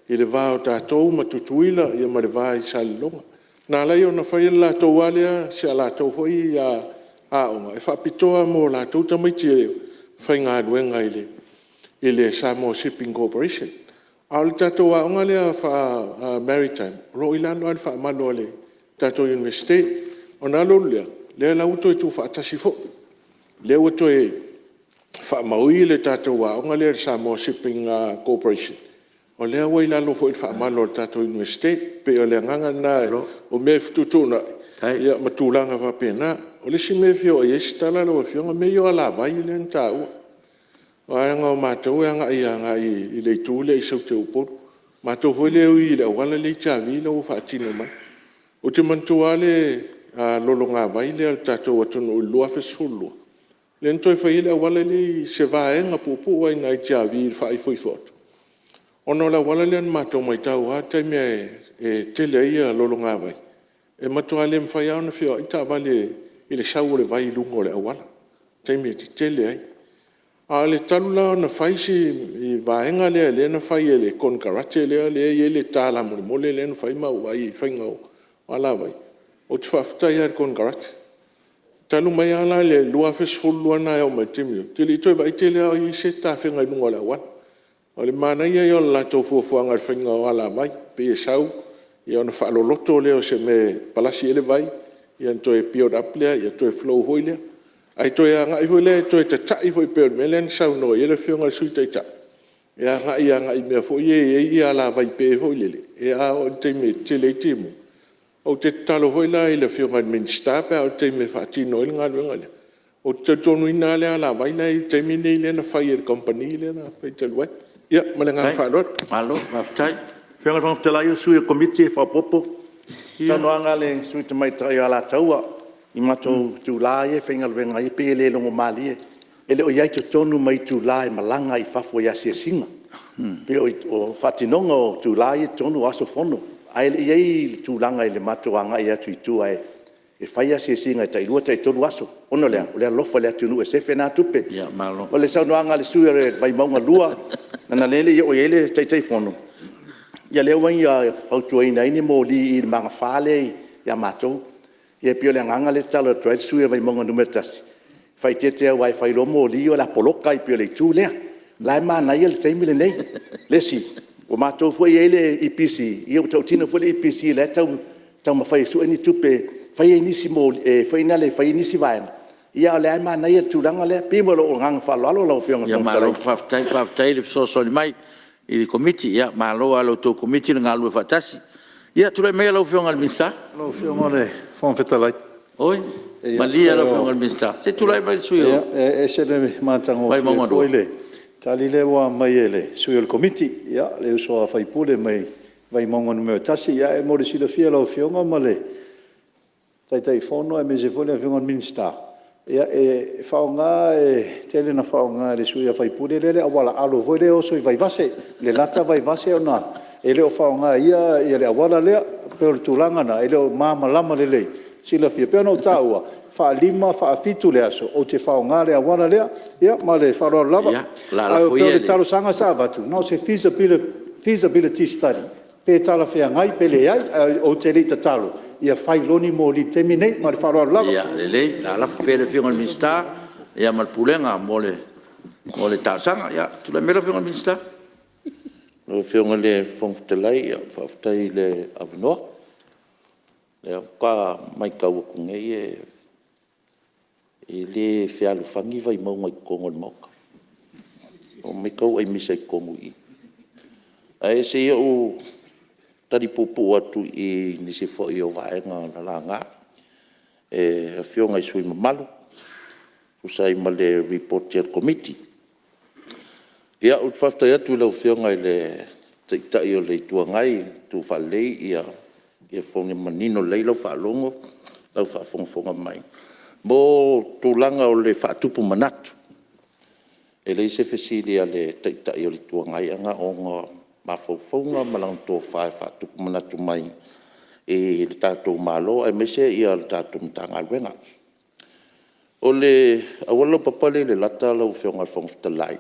i le va o tatou ma Tutuila ma le va i Salelologa. Na ala ai ona fai si a latou foi aoga e faapitoa mo latou tamaiti e faigaluega i le Samoa Shipping Corporation. A o le tatou aoga lea faa-Maritime o lo o i lalo lava o le faamalu a le tatou Iunivesite. Ona alu alu lea, o lea la ua toe tuufaatasi foi, lea ua toe faamaui le tatou aoga lea i le Samoa Shipping Corporation o lea ua i lalo foi o le faamalu a le tatou Iunivesite. E pei o le agaga lena, o mea e fetuutuunai ma tulaga faapena. O le isi mea e fia oo i ai se tala lau Afioga o mea ia o alavai lea na taua. Leaga o matou e agai i le itu lea i Saute i Upolu. O matou foi lea e ui i le auala lea i Tiavi la ua faatino mai. Ou te manatua lava le lologavai lea o le tatou atunuu i le 2012, lea na toe fai ai le auala lea i se vaega puupuu lava i ina i Tiavi i le faaifoifo atu, ona o le auala lea na matou maitau lava taimi e tele ai lologavai, e matua le mafai lava ona feoai taavale i le sau o le vai i luga o le auala i taimi e tetele ai. Ae talu la ona fai si vaega lea na fai e le konekarate lea e i ai le ta lamolemole lea na fai ma ou vaai i ai i le faiga o alavai, ou te faafetai lava i le konekarate. Talu mai lava la le 2012 lena e oo mai i le taimi lenei, ou te le i toe vaai tele lava o i ai se tafega i luga o le auala. O le manaia ia o le latou fuafuaga i le faiga o alavai, pei e sau ona faaloloto lea o se mea e palasi i ai le vai ona toe build up lea toe flow foi lea. Ae toe agai foi la e toe tatai foi pei o le mea lea na saunoa i ai le Afioga i le Sui Taitai e agai i mea foi ia e i ai alavai pe foi lele, a oo i le taimi e tetele ai timuga. Ou te tatalo foi la i le Afioga i le Minisita pe a oo i le taimi e faatino ai le galuega lea, ou te talitonuina lava le alavai la e i ai i le taimi lenei lea na fai e le kamupani lea na faia talu ai. Ia ma le agaga faaaloalo. Malo faafetai. Lau Afioga i le Fofoga Fetalai o le sui o le Komiti e faaopoopo. O le saunoaga a le Sui Tamaitai o Alataua i matou itula ia e faigaluega ai pei e le logomalie. E le o i ai i totonu ma itula e malaga ai i fafo i asiasiga. E pei o le faatinoga o itula ia i totonu o aso fono, ae le i i ai le tulaga i le matou agai atu i tua e fai asiasiga e tailua taitolu aso. Ona o le a? O le alofa i le atunuu e sefe na tupe. O le saunoaga a le sui usufono o Vaimauga 2, leaga o lea e le i oo i ai le Taitaifono, ia lea ua ia fautuaina ai ni moli i le magafa lea ia matou. Ia pei o le agaga lea e tatalo atu ai le sui usufono o Vaimauga 1, faaeteete lava aua e fai loa moli o le a poloka ai pei o le itu lea. O la e manaia le taimi lenei. O le isi, o matou foi e i ai le EPC, ia ua tautino foi le EPC o la e taumafai e sue ni tupe e fai ai nisi vaega, a o lea lava e manaia le tulaga lea. E pei ma lou agaga faaaloalo lau Afioga i le Fofoga Fetalai. Ia malo faafetai, faafetai le fesoasoani mai i le Komiti. Malo lava i la outou Komiti le galulue faatasi. Ia tulai maia lau Afioga i le Minisita. Lau Afioga i le Fofoga Fetalai… Oi, malie lau Afioga i le Minisita, se i tulai mai le sui usufono mo E ese le matagofie Vaimauga foi o le tali lea ua aumai e le sui o le Komiti, le uso a sui usufono mai Vaimauga 1. Ae mo le silafia e lau Afioga ma le Taitaifono aemaise foi le Afioga i le Minisita, e faaaoga, e tele ina faaaoga e le sui usufono lea le auala alo foi lea e oso i Vaivase, Lelata Vaivase ona e le o faaaogaina e ia le auala lea. E pei o le tulaga lena, e le o malamalama lelei ma silafia. E pei ona ou taua, e faa-5, faa-7 i le aso ou te faaaoga le auala lea. Ia ma le faaaloalo lava. Ia, o le a Ae lafo pei o ia i le le… talosaga sa avatu, na o se feasibility study pe talafeagai pe leai. Ae ou te le i tatalo ia fai loa ni moli i le taimi lenei. Ma le faaaloalo lava. Ia lelei, o le a lafo pea i le Afioga i le Minisita ma le Pulega mo le talosaga. Ia, tulai mai lau Afioga i le Minisita. Lau Afioga i le Fofoga Fetalai faafetai i le avanoa. O lea faatoa maitau atu nei e le fealofani Vaimauga i totonu o le Maota, omai tauaimisa i totonu i i. Ae se i ou tali puupuu atu i nisi foi o vaega na laga e Afioga i sui usufono mamalu e tusa ai ma le Lipoti a le Komiti. Ia, ou te faafetai atu i lau Afioga i le Taitai o le Itu Agai na tu faalelei Ia manino lelei lau faalogo lau faafogafoga mai mo tulaga o le faatupu manatu. E leai se fesili a le Taitai o le Itu Agai ae na ona mafaufauga ma lana tofa e faatupu manatu mai i le tatou Malo aemaise le tatou Matagaluega. O le auala laupapa lea e i Lelata lau Afioga i le Fofoga Fetalai,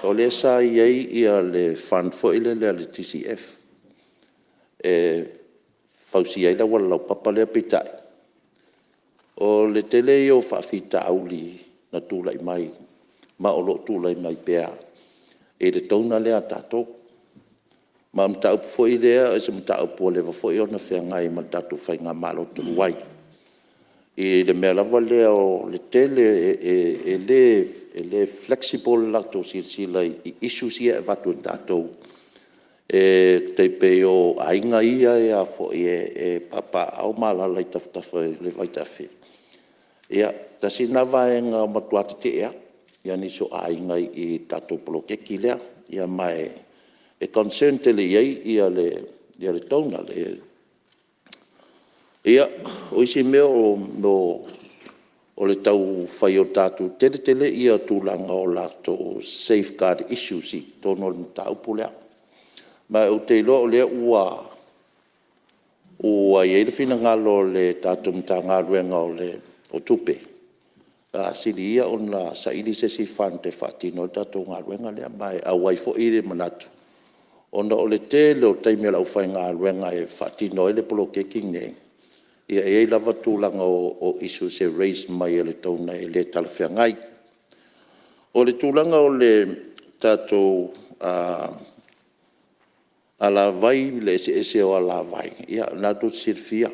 o lea sa i ai le fund foi lele a le TCF e fausia ai le auala laupapa lea. Peitai o le tele ia o faafitauli na tulai mai ma o lo o tulai mai pea i le donor lea a tatou. Ma o le mataupu foi lea o se mataupu ua leva foi ona feagai ma le tatou faigamalo talu ai i le mea lava lea o le tele e le flexible le latou silasila i issues ia e avatu e tatou, e tai pei o aiga ia e papaaao ma alaala i tafatafa o le vaitafe. Ia, tasi lena vaega na matua tetee lava nisi o aiga i le tatou poloketi lea, ma e concern tele i ai le donor. Ia, o isi mea o le tau fai o tatou… tele tele tulaga o latou safeguard issues i totonu o le mataupu lea. Ma ou te iloa o lea ua i ai le finagalo o le tatou Matagaluega o Tupe, sili ia ona saili se isi fund e faatino ai le tatou galuega lea. Ma e auai foi le manatu ona o le tele o taimi o le aufaigaluega e faatino ai le poloketi lenei, e i ai lava tulaga o issues e raise mai e le donor e le talafeagai. O le tulaga o le tatou alavai i le eseese o alavai, ia o lena tou te silafia,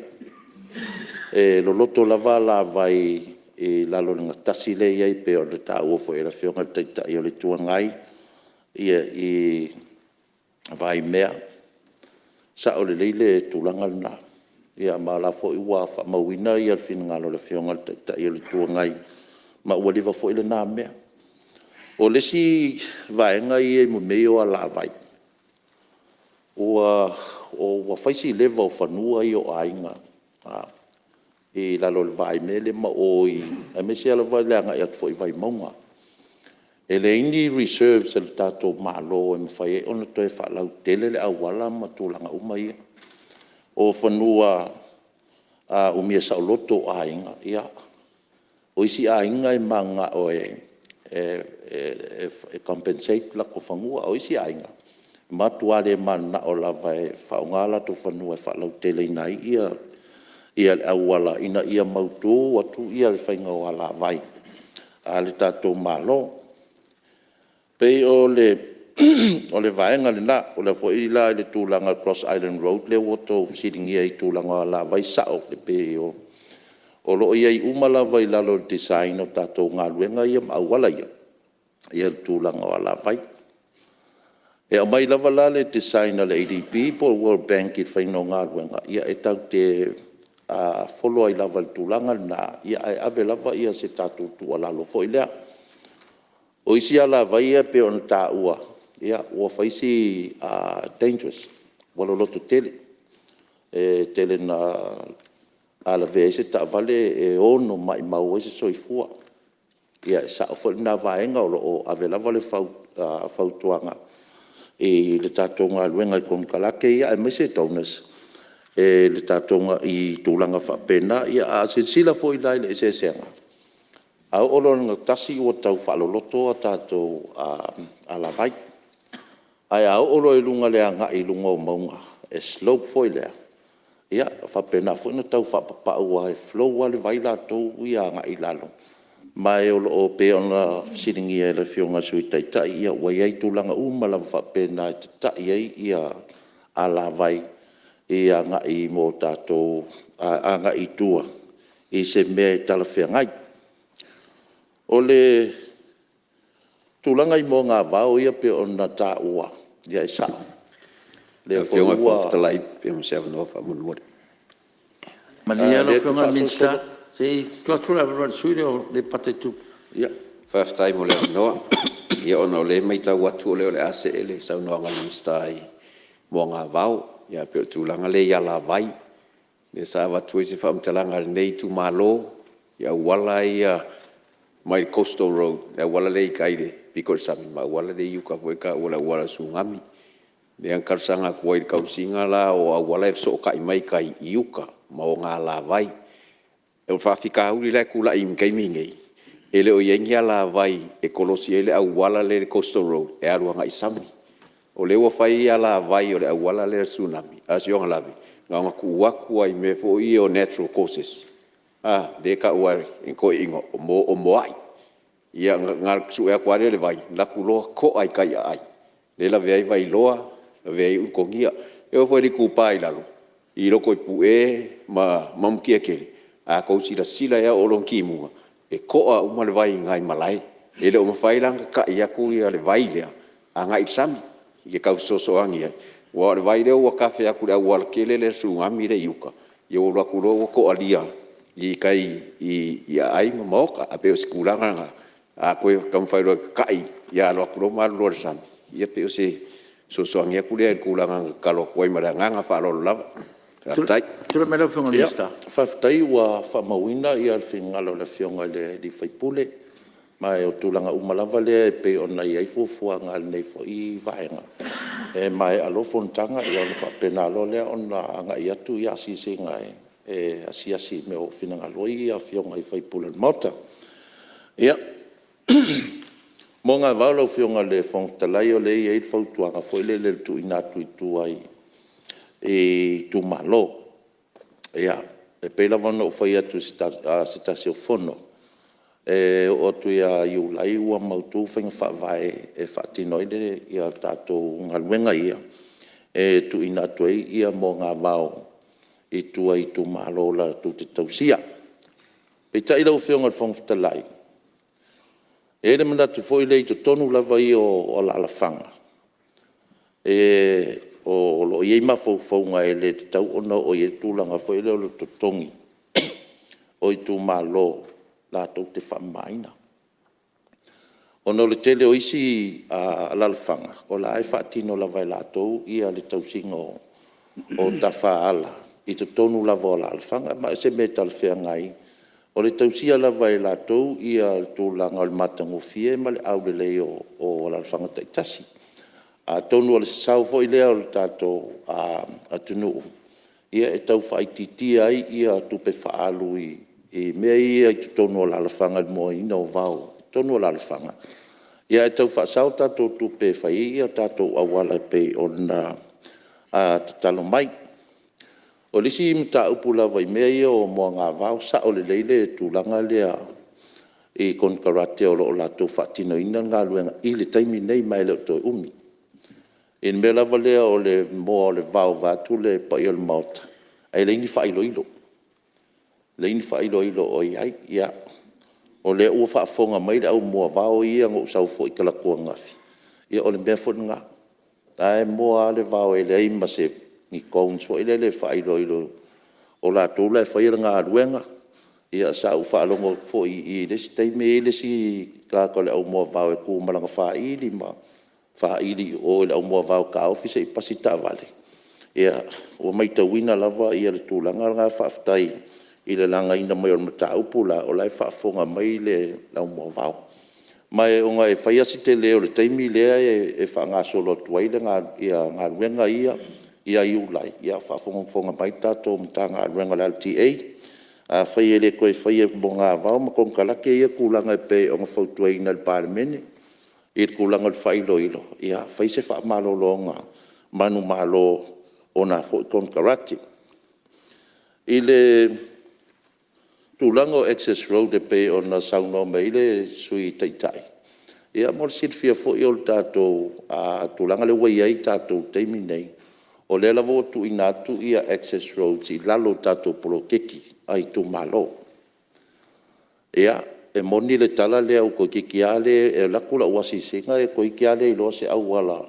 e loloto lava alavai i lalo o le gatasi lea e i ai pei ona taua foi e le Afioga i le Taitai o le Itu Agai i Vaimea. E sao lelei le tulaga lena, ma o la e foi ua faamauina le finagalo o le Afioga i le Taitai o le Itu Agai, ma ua leva foi lena mea. O le isi vaega ia i mea ia o alavai, ua fai si leva o fanua ia o aiga i lalo o le Vaimea lea ma o i… aemaise lava le agai atu foi i Vaimauga. E leai ni reserves a le tatou Malo e mafai ai ona toe faalautele le auala ma tulaga uma ia. O fanua umia saoloto o aiga, ia, o isi aiga e mananao e compensate o latou fanua, a o isi aiga, e matua le mananao lava e faaaoga o latou fanua e faalauteleina ai le auala ina ia mautu atu le faiga o alavai a le tatou Malo. E pei o le vaega lena. O lea foi la i le tulaga o le cross island road lea ua outou fesiligia i le tulaga o alavai, e sao, e pei o lo o i ai uma lava i lalo o le design o tatou galuega ia ma auala ia le tulaga o alavai. E aumai lava la le design a le ADB po o le World Bank i le faiga o galuega, e tatou te follow ai lava i le tulaga lena, ae ave lava se tatou tuualalo foi lea. O isi alavai ia pei ona taua, ua fai si dangerous, ua loloto tele. E tele ina a lavea ai se taavale e ono maumau ai se soifua. Ia e sao foi lena vaega, o lo o ave lava le fautuaga i le tatou galuega i konekarate ia aemaise donors i tulaga faapena. Ia a silasila foi la i le eseesega, a oo loa i le gatasi ua tau faaloloto a tatou alavai, ae a oo loa i luga i le agai i luga o mauga e slope foi lea, ia e faapena foi ona tau faapapau aua e flow lava le vai latou ia agai i lalo. Ma e o lo o pei ona fesiligia e le Afioga i le Sui Taitai, ia ua i ai tulaga uma lava faapena e tatai ai alavai agai mo tatou agai i tua i se mea e talafeagai. O le tulaga i moagavao ia pei ona taua, ia e sao, o lea foi Lau Afioga i le ua… Fofoga Fetalai pe maua se avanoa faamolemole. Malie lau Afioga i le Minisita, se i tuu atu le avanoa i le sui usufono lea mo Aleipata Itupa… Faafetai mo le avanoa. Ia ona o lea e maitau atu o lea o le a see le saunoaga a le Minisita i moagavao. Ia pei o le tulaga lea i alavai lea sa avatu ai se faamatalaga a lenei itumalo i auala ia mai le coastal road i le auala lea i tai i le pito i le sami ma le auala lea i uta foi lea e taua o le auala o le Tsunami. Lea na talosaga atu ai i le tausiga la o auala e fesootai mai tai i uta ma ona alavai. O le faafitauli la e tulai i le taimi lenei, e le o i ai ni alavai e kolosi ai le auala lea i le coastal road e alu agai i le sami. O lea ua fai alavai o le auala lea o le Tsunami a o si ona lave na ona tuu atu lava i mea foi ia o natural causes a lea e tau lava e toeaiina o omoa'i. Ia na ona sue atu lava lea o le vai alu atu loa to'a i tai i aai lea e lavea ai Vailoa, lavea ai Ulutogia. E oo foi i le itupa i lalo i Lotopue ma Mutiatele, a outou silasila i ai a oo loa ina timuga, e to'a uma le vai i ina i malae. E le o mafai la ona tata'i atu le vai lea agai i le sami e tau fesoasoani ai, aua o le vai lea ua tafe atu i le aualatele lea o le Tsunami lea e i uta, ia ua alu atu loa ua to'alia i tai i aai ma maota. Ae pei o se tulaga lena, a toe taumafai loa e tata'i ia alu atu loa ma alu loa i le sami, ia pei o se fesoasoani atu lea i le tulaga na tatalo atu ai ma le agaga faaaloalo lava. Faafetai. Tulai mai lau Afioga i le Minisita. Faafetai ua faamauina le finagalo o le Afioga i le sui usufono, ma o tulaga uma lava lea e pei ona i ai fuafuaga a lenei foi vaega, e maea loa fonotaga ona faapena loa lea ona agai atu asiasiga e asiasi i mea ua finagalo ai Afioga i sui usufono o le Maota. Ia, o moagavao lau Afioga i le Fofoga Fetalai, o lea e i ai le fautuaga foi lele i le tuuina atu i tua i itumalo. E pei lava ona ou fai atu i se tasi o fono, e oo atu ia Iulai ua mautu faiga faavae e faatino ai tatou galuega ia e tuuina atu ai moagavao i tua i itumalo latou te tausia. Peitai lau Afioga i le Fofoga Fetalai, e i ai le manatu foi lea i totonu lava ia o alaalafaga o lo o i ai mafaufauga e le tatau ona oo i ai le tulaga foi lea o le totogi o itumalo latou te faamamaina. Ona o le tele o isi alaalafaga o la e faatino lava e latou le tausiga o tafaala i totonu lava o alaalafaga. Ma o se mea talafeagai o le tausia lava e latou ia le tulaga o le matagofie ma le aulelei o alaalafaga taitasi. Atonu o le sao foi lea o le tatou atunuu e tau faaitiitia ai tupe faaalu i mea ia i totonu o alaalafaga i le moaina o vao i totonu o alaalafaga, ae tau faasao tatou tupe e fai ai tatou auala e pei ona tatalo mai. O le isi mataupu lava i mea ia o moagavao, e sao lelei le tulaga lea i konekarate o lo o latou faatinoina le galuega i le taimi lenei, ma e le o toe umi. I le mea lava lea o le moa o le vao vaeatu le paia o le Maota, ae leai ni faailoilo, leai ni faailoilo o i ai. Ia, o lea ua faafofoga mai le au moavao ia na ou sau foi talaatu ananafi, ia o le mea foi lena, o la e moa lava le vao e leai ma ni cones foi lele e faailoilo o latou la e faia le galuega. Ia sa ou faalogo atu foi i i i le isi taimi e i ai le isi tagata o le au moavao e tu ma lana faili ma faili i o i le au moavao e taofi se i pasi le taavale. Ia, ua matauina lava le tulaga lena. Faafetai i le lagaina mai o le mataupu lela o la e faafofoga mai le au moavao. Ma ona e fai lava si tele o le taimi lea e faagasolo atu ai galuega ia ia Iulai, a o faafogafoga mai le tatou Matagaluega o le LTA, afai e le toe faia e moagavao ma konekarate ia tulaga e pei ona fautuaina e le Palemene i le tulaga o le faailoilo, ia fai se faamalologa manumalo o na foi konekarate. I le tulaga o access road e pei ona saunoa mai ai le Sui Taitai, ia mo le silafia foi o le tatou tulaga lea ua i ai tatou i le taimi lenei, o lea lava ua tuuina atu access roads i lalo o tatou poloketi a itumalo. Ia, e moni le tala lea toeitiiti lava le… e alu atu lau asiasiga toeitiiti lava le iloa se auala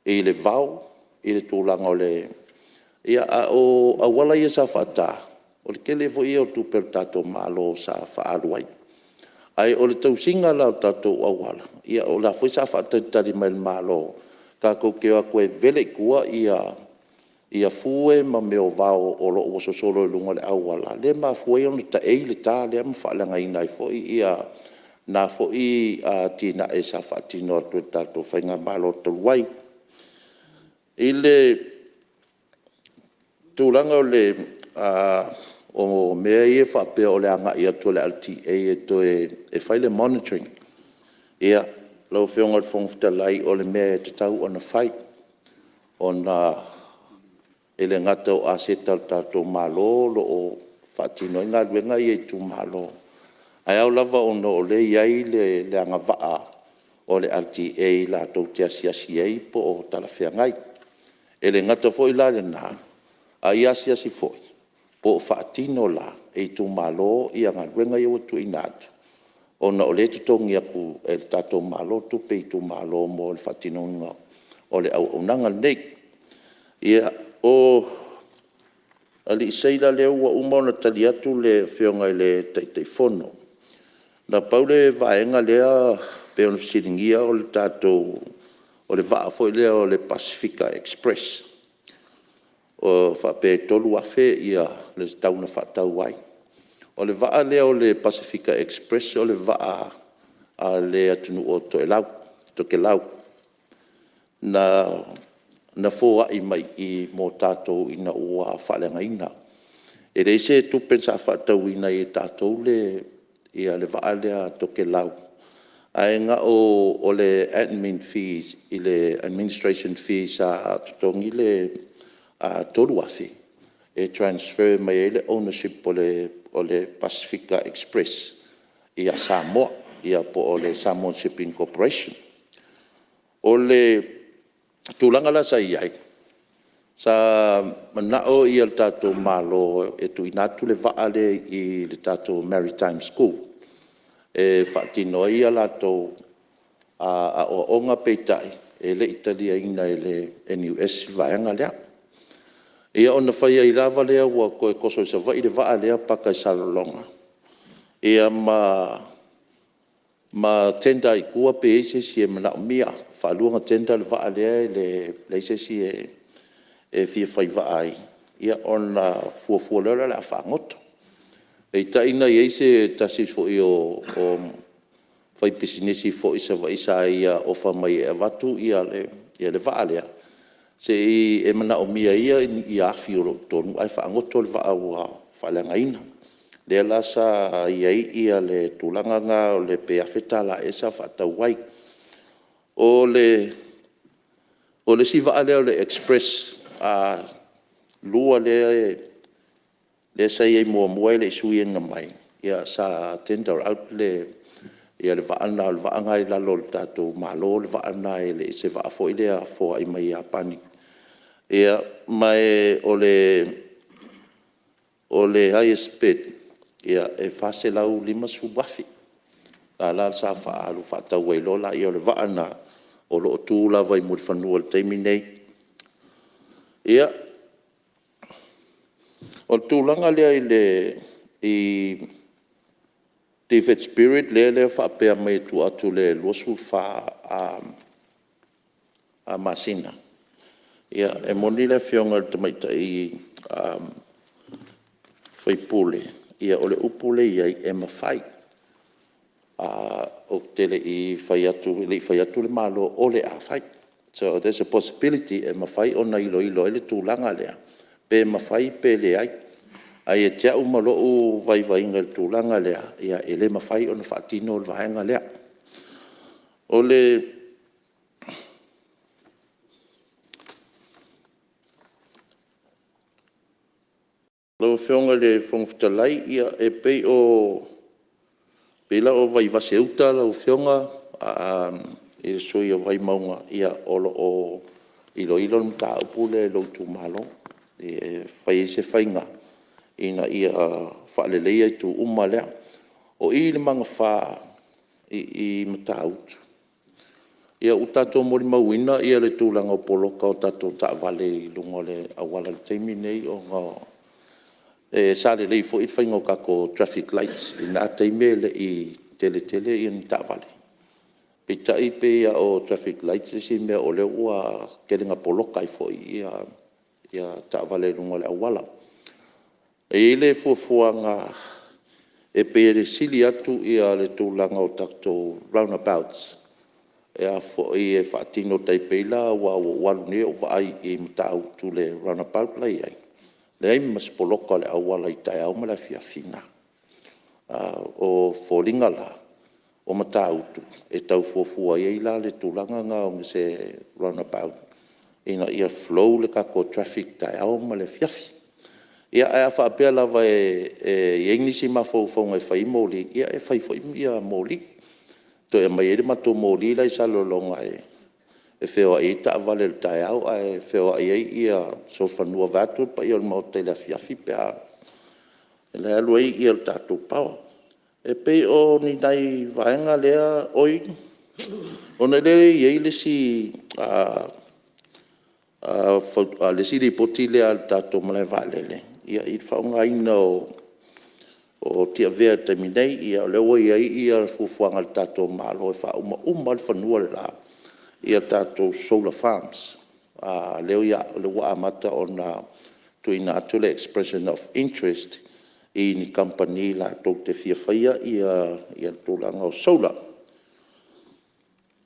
i le vao i le tulaga o le… A o auala ia sa faata, o le tele foi ia o tupe a le tatou Malo sa faaalu ai. Ae o le tausiga la o tatou auala, o la e foi sa faatalitali mai i le Malo tatou te o atu e vele i tua fue ma mea o vao o lo o ua sosolo i luga o le auala lea e mafua ai ona taei le ta lea ma faaleagaina ai foi na foi atinae sa faatino atu e le tatou Faigamalo talu ai. I le tulaga o mea ia faapea o le agai atu o le LTA e toe fai le monitoring, lau Afioga i le Fofoga Fetalai o le mea e tatau ona fai ona e le gata o aseta a le tatou Malo o lo o faatino ai galuega ia i Itumalo, ae ao lava ona o lea e i ai le agavaa o le LTA latou te asiasi i ai po o talafeagai. E le gata foi la i lena, a ia asiasi foi po o faatino la e Itumalo galuega ia ua tuuina atu ona o lea e totogi atu e le tatou Malo tupe i Itumalo mo le faatinoina o le auaunaga lenei. O alii seila lea ua uma ona tali atu le Afioga i le Taitaifono. Na pau le vaega lea pei ona fesiligia o le tatou vaa foi lea o le Pasefika Express, e faapea e $3,000 le tau na faatau ai. O le vaa lea o le Pasefika Express o le vaa a le atunuu o Tokelau na foai mai i i mo tatou ina ua faaleagaina. E leai se tupe sa faatauina ai e tatou le vaa lea a Tokelau ae na o le admin fees i le administration fees sa totogi le $3,000 e transfer mai ai le ownership o le Pasefika Express ia Samoa po o le Samoa Shipping Corporation. O le tulaga la sa i ai, sa manao le tatou Malo e tuuina atu le vaa lea i le tatou Maritime School e faatino ai a latou aoaoga, peitai e le i taliaina e le NUS le vaega lea. Ia ona fai ai lava lea ua toe toso i Savaii le vaa lea paka i Salelologa ma tender ai i tua pe i ai se isi e manaomia. E faalua ona tender le vaa lea e leai se isi e fia fai vaa ai, ia ona fuafua loa lea o le a faagoto. Peitai na i ai se tasi foi o faipisinisi foi i Savaii sa ia offer mai e avatu le vaa lea e manaomia e ia afi o lo o i totonu ae faagoto le vaa ua faaleagaina. Lea la sa i ai le tulaga lena pe $1,000 ea sa faatau ai. O le isi vaa lea o le Express 2 lea sa i ai muamua ae le i sui ina mai, sa tender out le vaa lena, o le vaa lena e i lalo o le tatou Malo le vaa lena, e le o se vaa foi lea e foai mai Iapani. Ma o le highest bid e $450,000 lena la sa alu faatau ai loa lea. O le vaa lena o lo o tu lava i Mulifanua i le taimi lenei. Ia, o le tulaga lea i defect spirit lea e faapea mai e tuu atu i le 24 masina, e moni le Afioga i le tamaitai sui usufono, o le upu lea e i ai e mafai. Ou te le i fai atu, e le i fai atu le Malo o le a fai. So there's a possibility e mafai ona iloilo ai le tulaga lea pe mafai pe leai. Ae ia te au ma lou vaivaiga i le tulaga lea, e le mafai ona faatino le vaega lea. Lau Afioga i le Fofoga Fetalai, e pei la o Vaivase-uta lau Afioga i le sui usufono o Vaimauga, ia o lo o iloilo le mataupu lea i lou itumalo e fai ai se faiga ina ia faaleleia itu uma lea. O i i le magafa i Matautu, ua tatou molimauina le tulaga o poloka o tatou taavale i luga o le auala i le taimi lenei ona sa lelei foi le faiga o tatou traffic lights i lena taimi e le i tele tele ni taavale. Peitai e pei lava o traffic lights le isi mea o lea ua tele ina poloka ai foi taavale i luga o le auala. E i ai le fuafuaga e pei e sili atu le tulaga o tatou roundabouts e faatino e tai pei la aua ua ou alu nei ou vaai i Matautu i le roundabout la e i ai, leai ma se poloka o le auala i taeao ma le afiafi. O foliga la o Matautu e tau fuafua i ai la le tulaga lena o se roundabout ina ia flow le tatou traffic i taeao ma le afiafi. Ae a faapea lava e i ai nisi mafaufauga e fai ai moli, ia e fai foi moli, toe aumai ai le matou moli la e i Salelologa e feoai ai taavale i le taeao ae feoai ai solofanua vaeatu le paia o le Maota i le afiafi pe a… la e alu ai le tatou power. E pei o ni nai vaega lea… Oi ona o lea e i ai le isi lipoti lea a le tatou malae vaalele i le faaaogaina o Tiavea i le taimi nei. O lea ua i ai fuafuaga a le tatou Malo e faauma uma lava le fanua le la i a tatou solar farms, lea ua amata ona tuuina atu le expression of interest i ni kamupani latou te fia faia le tulaga o solar.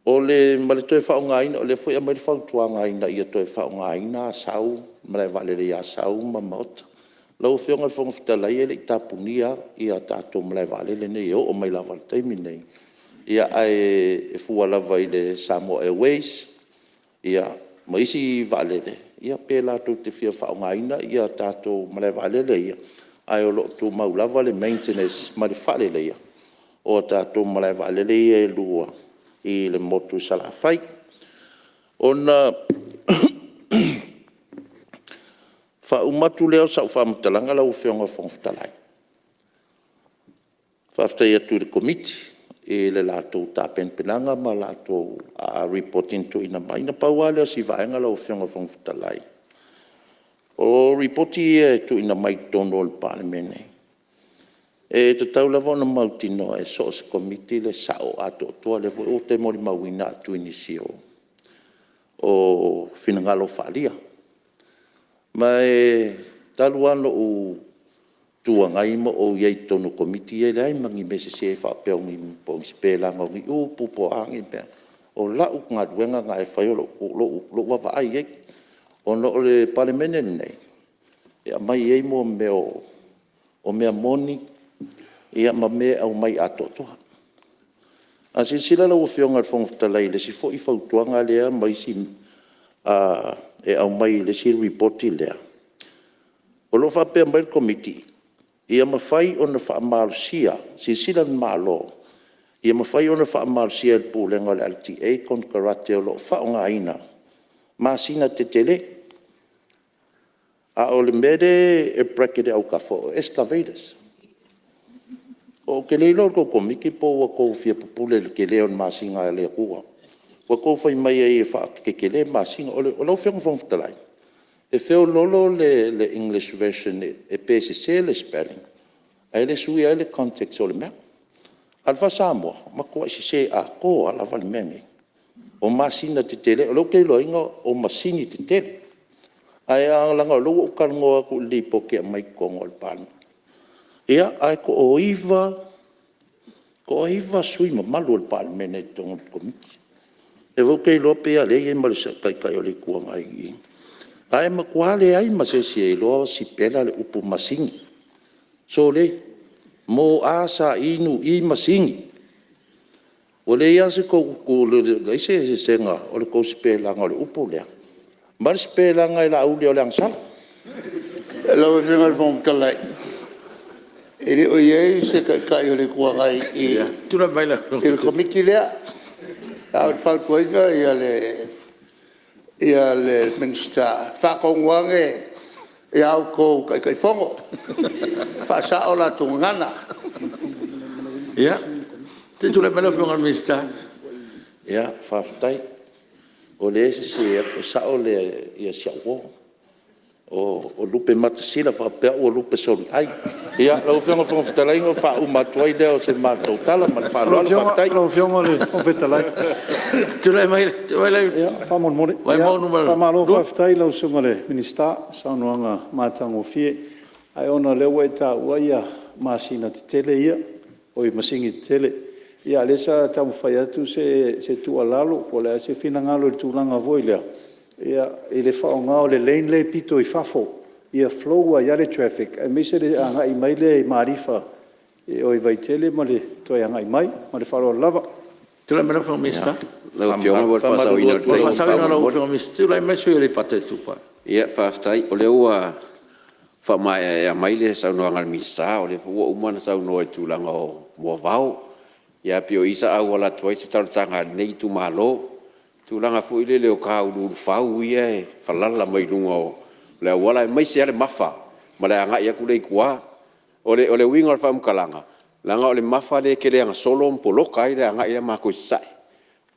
Ma le toe faaaogaina o lea foi e aumai le fautuaga ina ia toe faaaogaina Asau, malaevaalele i Asau ma Maota. Lau Afioga i le Fofoga Fetalai e le i tapunia lava tatou malaevaalele nei e oo mai lava i le taimi lenei, ae fua lava i le Samoa Airways ma isi vaalele, pe latou te fia faaaogaina tatou malaevaalele ia, ae o lo o tumau lava le maintenance ma le faaleleia o tatou malaevaalele ia e lua i le motu i Salafai. Ona faauma atu lea o sau faamatalaga lau Afioga i le Fofoga Fetalai, faafetai atu i le Komiti i le latou tapenapenaga ma le latou Lipoti na tuuina mai. Na pau lava lea o si vaega lau Afioga i le Fofoga Fetalai, o Lipoti ia e tuuina mai totonu o le Palemene, e tatau lava ona mautinoa e so o se Komiti le sao atoatoa. O lea foi ou te molimauina atu i nisi o finagalo faaalia. Ma e talu lava ona ou Itu Agai ma ou i ai i totonu o Komiti ia, e leai ma ni mea sese faapea o ni sipelaina o ni upu po o a ni mea. O lau galuega lena e fai o lou vaavaai i ai. Ona o le Palemene lenei, e aumai ai mea o mea moni ma mea e aumai atoatoa. A silasila lau Afioga i le Fofoga Fetalai i le isi foi fautuaga lea ma isi e aumai i le isi Lipoti lea, o lo o faapea mai le Komiti, ia mafai ona faamalosia, silasila le Malo ia mafai ona faamalosia e le Pulega a le LTA konekarate o lo o faaaogaina masina tetele. A o le mea lea e bracket i autafa o excavators. Ou te le iloa la outou Komiti po ua outou fia pupule i le tele o le masina a le Atua ua outou fai mai ai e faatetele masina. Lau Afioga i le Fofoga Fetalai, e feoloolo le english version pe sese le spelling ae le suia ai le context o le mea. A o le faa-Samoa, ua matuai sese atoa lava le mea lenei. O masina tetele, o lea ou te iloaina o masini tetele, ae leaga o lea ua ou talanoa atu i le Lipoti e aumai totonu o le Palemene. Ia, ae toa-9 sui usufono mamalu o le Palemene i totonu o le Komiti. O lea foi ou te iloa pei lava o lea e i ai ma le Taitai o le Itu Agai i i, ae matua leai ma se isi e iloa sipela le upu masini. Sole, m a s i n i masini. Ua leai lava se eseesega o le tou sipelaina o le upu lea ma le sipelaina e Laauli o le agasala. Lau Afioga i le Fofoga Fetalai, e le o i ai se Taitai o le Itu Agai i i i le Komiti lea. Ae ou te fautuaina le Minisita, faatonu ane a outou Taitaifono, faasao latou gagana. Ia, se i tulai mai lau Afioga i le Minisita. Ia, faafetai. O lea e sese atu, e sao si au uo. o lupematasila faapea au ua lupe soliai. Ia, lau Afioga i le Fofoga Fetalai ona faauma atu ai lea o se matou tala ma le faaaloalo. Faafetai. Lau Afioga i le Fofoga Fetalai… Tulai mai Faamolemole. Vaimauga 2. Faamalo faafetai i lau Susuga i le Minisita i le saunoaga matagofie. Ae ona o lea ua e taua masina tetele ia, oi masini tetele, ia a o lea sa taumafai atu se tuualalo po o le a se finagalo i le tulaga foi lea i le faaaoga o le lane lea e pito i fafo ia flow ai lava le traffic aemaise le agai mai lea i Malifa i o i Vaitele ma le toe agai mai. Ma le faaaloalo lava. Tulai mai lau Afioga i le Minisita. Lau Afioga mo le faasaoina o le taimi faamolemole. Tulai mai le sui usufono mo Aleipata Itupa… Ia faafetai o lea ua faamaeaea mai le saunoaga a le Minisita o lea foi ua uma ona saunoa i le tulaga o moavao. Ae pei o i sa auala atu ai se talosaga a lenei itumalo, i le tulaga foi lele o tauluulufau ia e falala mai luga o le auala aemaise lava le Mafa ma le agai atu lea i tua. O le uiga o le faamatalaga, leaga o le Mafa lea e tele ina solo ma poloka ai le agai a matou i Sasae.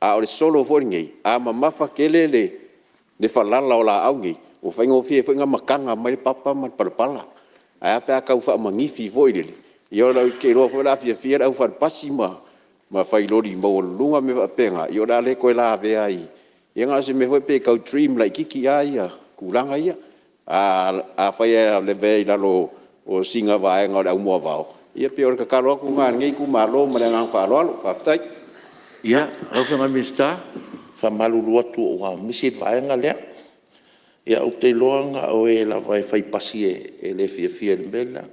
A o le solo foi lenei, a mamafa tele le falala o laau nei, ua faigofie foi ona mataga mai le papa ma le palapala. Ae a pe a tau faamanifi foi lele, ia ou te iloa foi o le a fiafia le aufale pasi ma fai loli maualuluga ma mea faapena, ia o le a le toe lavea ai… Ia na o se mea foi lele pe tau trim laitiiti lava tulaga ia. Afai e lavea i lalo o sina vaega o le au moavao, ia pei o le tatalo atu lena a lenei itumalo ma le agaga faaaloalo. Faafetai. Ia, lau Afioga i le Minisita. E faamalulu atu ua misi le vaega lea. Ia ou te iloa na o e lava e fai pasi e le fiafia i le mea lea.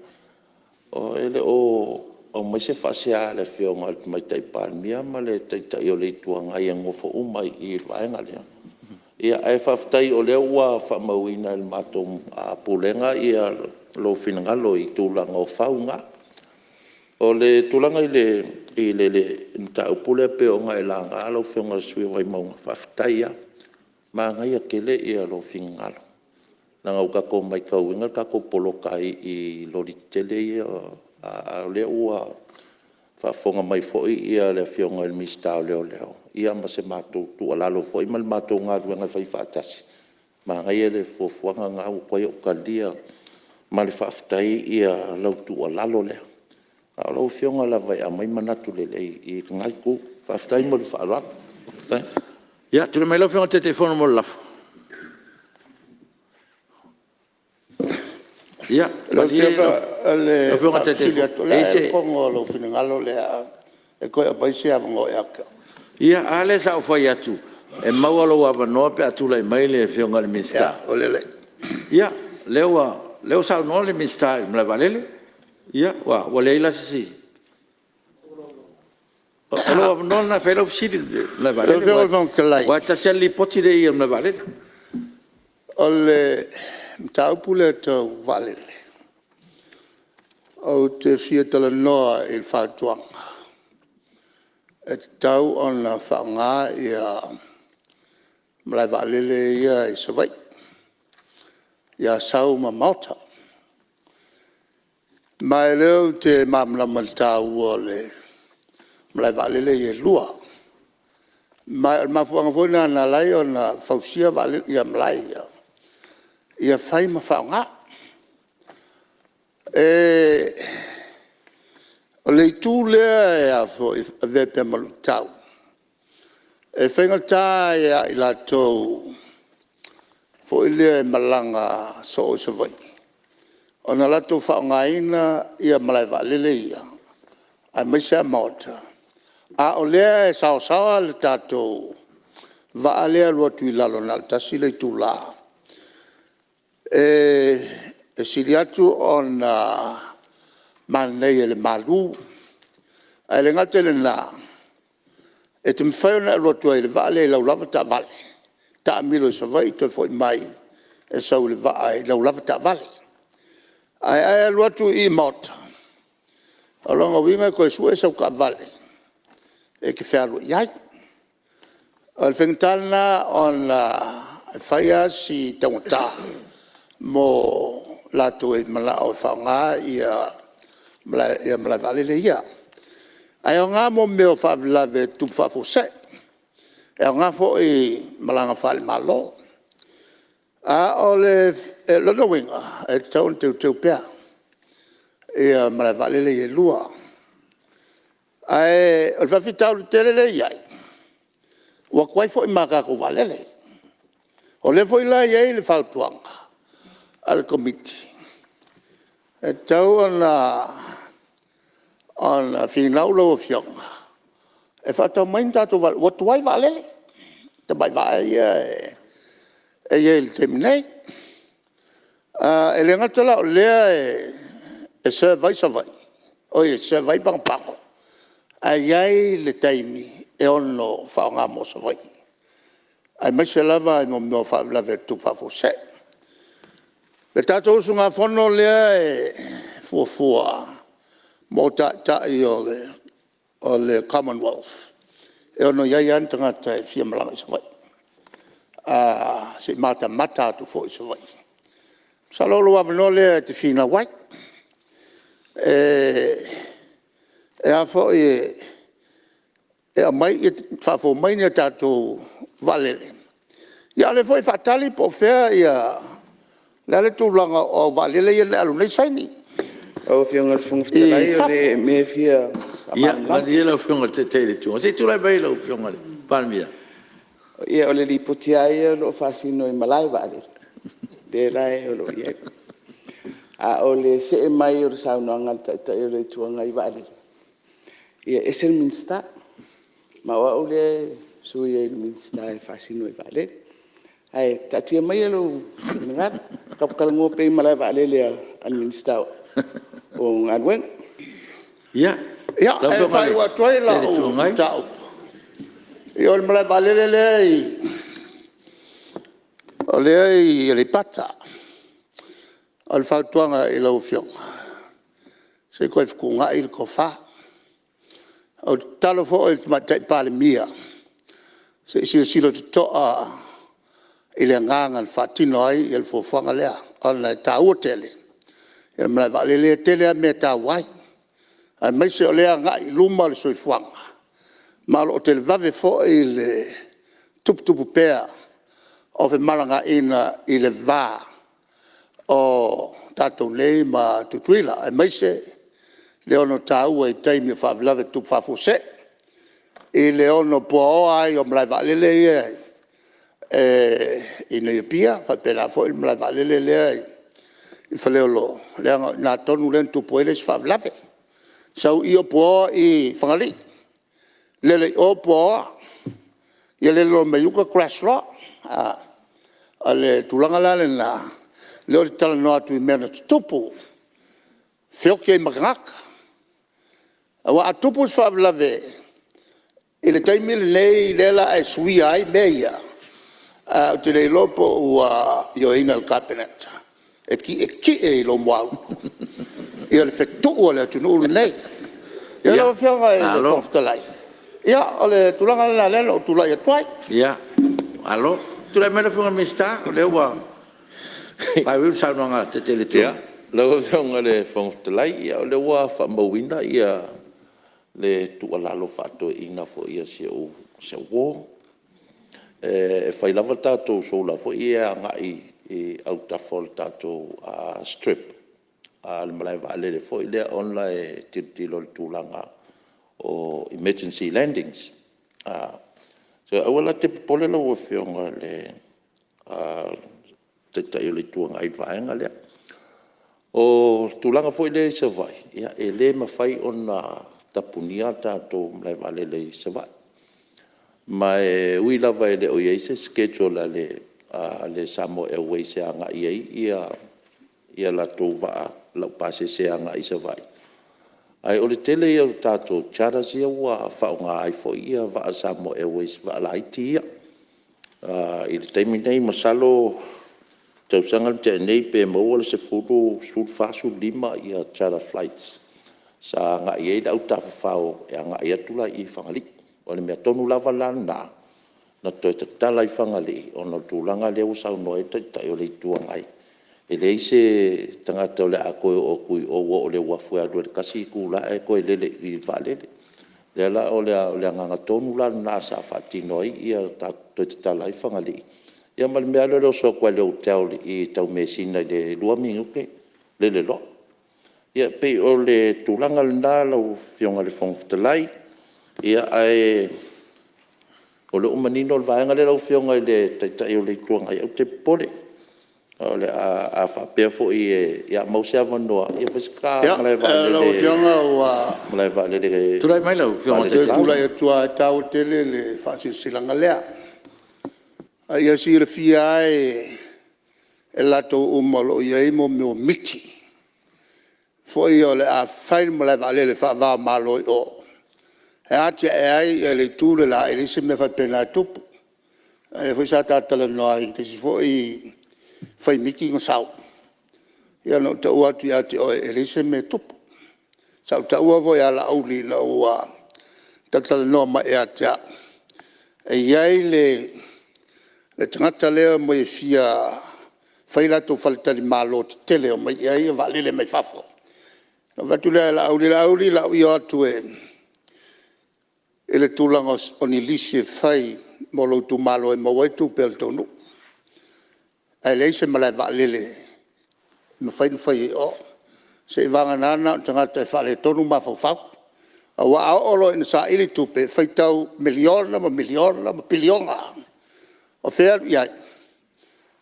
E le o aumaia se faasea a le Afioga i le Tamaitai Palemia ma le Taitai o le Itu Agai e nonofo uma lava i i le vaega lea. Ae faafetai o lea ua faamauina e le matou Pulega lou finagalo i tulaga o fau na. O le tulaga i le mataupu lea pei ona e laga lau Afioga i le sui usufono o Vaimauga, faafetai lava. Manaia tele lou finagalo leaga ua tatou matauina le tatou poloka ai i loli tetele ia, a o lea ua faafofoga mai foi le Afioga i le Minisita o Leoleo ma se matou tuualalo foi ma le matou galuega e faifaatasi. Manaia le fuafuaga lena, ua matuai ou talia ma le faafetai lau tuualalo lea. A o lau Afioga lava e aumai manatu lelei i lena itu. Faafetai ma le faaaloalo. Ia, tulai mai lau Afioga i le Taitaifono mo le lafo. Ia malie lau Afioga i le Lau Afioga o le faafesili atu, o le a ea le tonu o lou finagalo lea e toe aumai se avanoa ia te au? Ia, a lea sa ou fai atu e maua lou avanoa pe a tulai mai le Afioga i le Minisita. Ua lelei. Ia, lea ua saunoa le Minisita i le malae vaalele. Ia, ua leai la se isi… O lou avanoa lena e fai ai lau fesili i le malae Lau vaalele Afioga i le Fofoga Fetalai, aua e tasi lava le Lipoti lea e i i o le malae vaalele. O le mataupu lea tau vaalele, ou te fia talanoa i le fautuaga e tatau ona faaaoga malae vaalele ia i Savaii i Asau ma Maota. Ma o lea ou te malamalama i le taua o malae vaalele ia e lua. Ma o le mafuaaga foi lena na ala ai ona fausia malae ia, ia fai ma faaaoga. O le itu lea e avea pea ma luitau, e faigata ia i latou foi lea e malaga soo i Savaii ona latou faaaogaina malae vaalele ia aemaise lava Maota, a o lea e saosaoa le tatou vaa lea e alu atu i lalo na o le tasi le itula. E sili atu ona manaia i le malu, ae le gata i lena, e te mafai ona e alu atu ai i le vaa lea i lau lava taavale, taamilo i Savaii toe foi mai e sau i le vaa i lau lava taavale. Ae a e alu atu i Maota, o lona uiga e toe sue sau taavale e te fealuai ai. O le faigata lena ona e fai lava si taugata mo latou e mananao e faaaoga malae vaalele ia. Ae aoga mo mea o faalavelave e tutupu faafuasei. E aoga foi i malaga faale-Malo. A o lona uiga e tatau ona teuteu pea malae vaalele ia e 2. Ae o le faafitauli tele lea e i ai, ua tuai foi ma tatou vaalele. O lea foi la e i ai le fautuaga a le Komiti, e tatau ona finau lau Afioga e faatau mai ni tatou vaalele ua tuai vaalele, tamai vaa ia e i ai i le taimi nei. E le gata la o lea e serve ai Savaii, oi e serve ai Pagopago, ae i ai le taimi e ono faaaoga mo Savaii aemaise lava i mea o faalavelave e tutupu faafuasei. Le tatou usugafono lea e fuafua mo Taitai o le Commonwealth, e ono i ai lava ni tagata e fia malaga i Savaii se i matamata atu foi i Savaii. Masalo o lou avanoa lea e te finau ai, e a foi e aumai, faafou mai ni a tatou vaalele, a o lea foi e faatali po o fea o le a le tulaga o au vaalele ia na e alu nei saini Lau Afioga i le Fofoga Fetalai i o le fafo. mea e fia Ia faamalamalama. malie lau Afioga i le Taitai o le Itu Agai. Se i tulai mai lau Afioga i le Palemia. Ia o le Lipoti lava ia o lo o faasino i malae vaalele lea la o lo o i ai. A o le see mai o le saunoaga a le Taitai o le Itu Agai i vaalele, ia e ese le Minisita, ma o au lea e sui ai i le Minisita e faasino i vaalele. Ae taatia maia lou finagalo, tatou talanoa pea i malae vaalele a le Minisita o Galuega. Ia, Ia, lau e Afioga i le faaiu atu ai Taitai o le lau Itu Agai. mataupu, ia o le malae vaalele lea e i Aleipata. O le fautuaga i lau Afioga, se i toe fetuunai le tofa. Ou te tatalo foi i le Tamaitai Palemia, se i silasila totoa i le agaga na faatino ai le fuafuaga lea ona e taua tele le malae vaalele. E tele lava mea e taua ai, aemaise o lea e agai i luma le soifuaga, ma o lo o televave foi le tuputupu pea o femalagaaiga i le va o tatou nei ma Tutuila, aemaise le ono taua i taimi o faalavelave tutupu faafuasei, i le ono puaoa ai o malae vaalele ia i inei i Apia, faapena foi le malae vaalele lea i Faleolo, leaga o i ina tonu lea na tupu ai le isi faalavelave. Sau i i o puaoa Fagalii, lele i o puaoa, ia lele loa mai uta crash loa. O le tulaga la lena lea ou te talanoa atu i mea na tutupu, feoti ai ma tagata. Aua a tupu se faalavelave i le taimi lenei lea o le a e suia ai mea ia, ae ou te le iloa po ua ioeina e le Kapeneta e tietie i lou muaulu le fetuu a le atunuu lenei. Ia lau Afioga i le Malo. Fofoga Fetalai, ia o le tulaga lena lea na ou tulai atu ai. Ia, malo. Tulai mai lau Afioga i le Minisita o lea ua faaiuiu le saunoaga a le Taitai o le Itu Agai. Lau Afioga i le Fofoga Fetalai, o lea ua faamauina le tuualalo faa-toeaina foi a si au uo. E fai lava tatou solar foi ia e agai i autafa o le tatou strip a le malae vaalele foi lea ona e tilotilo i le tulaga o emergency landings. So, aua la e te popole lau Afioga i le Taitai o le Itu Agai i le vaega lea. O le tulaga foi lea i Savaii, ia e le mafai ona tapunia le tatou malae vaalele i Savaii. Ma e ui lava e le o i ai se schedule a le Samoa Airways e agai ai a latou vaa laupasese agai i Savaii, ae o le tele ia o tatou charters ia ua faaaoga ai foi vaa a le Samoa Airways, vaa laiti ia. I le taimi nei, masalo o le tausaga na tea nei pe maua le 10, 14, 15 charter flights sa agai ai le au tafafao e agai atu la i Fagalii. O le mea tonu lava la lena na toe tatala ai Fagalii ona o le tulaga lea ua saunoa i ai le Taitai o le Itu Agai, e leai se tagata o le a toe oo atu i o aua o le uafu e alu ai i le tasi itula ae toe lele i le vaalele. O lea la o le agaga tonu la lena sa faatino ai, toe tatala ai Fagalii Ia ma le mea lava lea o le oso atu lava i le hotel i Taumeasina i le 2 minute lele loa. Ia e pei o le tulaga lena lau Afioga i le Fofoga Fetalai, ae o lea ua manino le vaega lea lau Afioga i le Taitai o le Itu Agai, aua e te popole. A faapea foi o le a maua se avanoa, ia fai se ta Lau Afioga ua malaevaalele Tulai mai lau Afioga i le Toe Taitai. tulai atu lava, e taua tele le faasilasilaga lea. A ia silafia lava e latou uma o lo o i ai mea o miti foi ia o le a fai le malae vaalele faava-o-Malo i o e atiae ai le itu le la, e leai se mea faapena e tupu. O lea foi sa ta talanoa ai i le isi foi fai miti na sau, ia na ou taua atu ia te oe e leai se mea e tupu. Sa ou taua foi ia Laauli ina ua talatalanoa mai ia te au, e i ai le tagata lea e omai e fia fai latou faletalimalo tetele e omai i ai vaalele mai fafo. Ona ou fai atu lea ia Laauli, “Laauli, o le a ou io atu i le tulaga o ni lisi e fai mo lou itumalo e maua ai tupe a le tou nuu, ae leai se malae vaalele e mafai ona faia i o, seiavagana na o ni tagata e faaletonu mafaufau.” Aua a oo loa ina saili tupe e faitau miliona ma miliona ma piliona. O fea e alu i ai?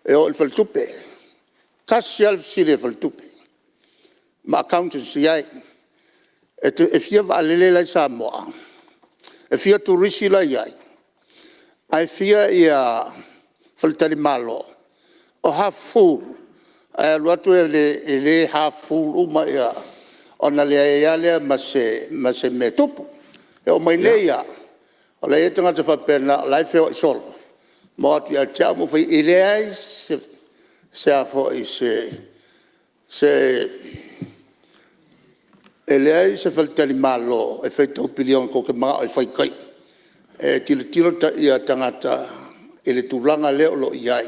E o i le faletupe. E tasi lava le fesili a le faletupe ma accountants e i ai, “E fia vaalele la e i Samoa? E fia turisi la e i ai? Ae fia faletalimalo?” O half full? Ae alu atu e le half full uma ona leai ai lea ma se mea e tupu. E oo mai nei lava, o la e i ai tagata faapena o la e feoai solo ma o atu ia te au ma ou fai atu, e leai se e leai se faletalimalo e faitau piliona tou te mananao e fai i tai. E tilotilo tagata i le tulaga lea o lo o i ai,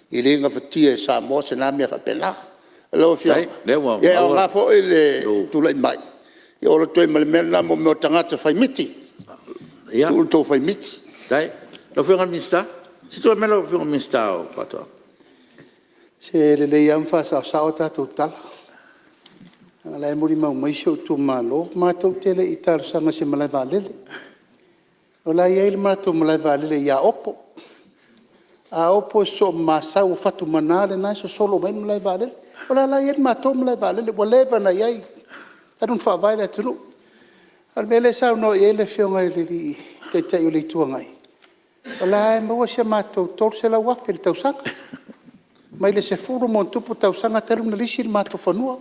e le gafatia e Samoa se na mea faapena. Lau Afioga, ia e aoga foi le tulai mai ou alu atu ai ma le mea lena mo tagata fai miti, tuu le tou fai miti. Faafetai. Lau Afioga i le Minisita, se i tulai mai lau Afioga i le Minisita o Faatoaga. Se e lelei lava ona faasaosao a tatou tala, leaga o la e molimau mai si ou itumalo. Matou te le i talosaga i se malae vaalele. O la e i ai le matou malae vaalele i Aopo. O Aopo e sosoo ma Asau, o Fatumana lena e sosolo mai ai le malae vaalele. O la e la e i ai le matou malae vaalele ua leva ona i ai talu ona faavae le atunuu. A o le mea lea e saunoa i ai le Afioga i le Taitai o le Itu Agai, o la e lava e maua si a matou $300,000 i le tausaga mai le 10+ tausaga talu ona lisi le matou fanua.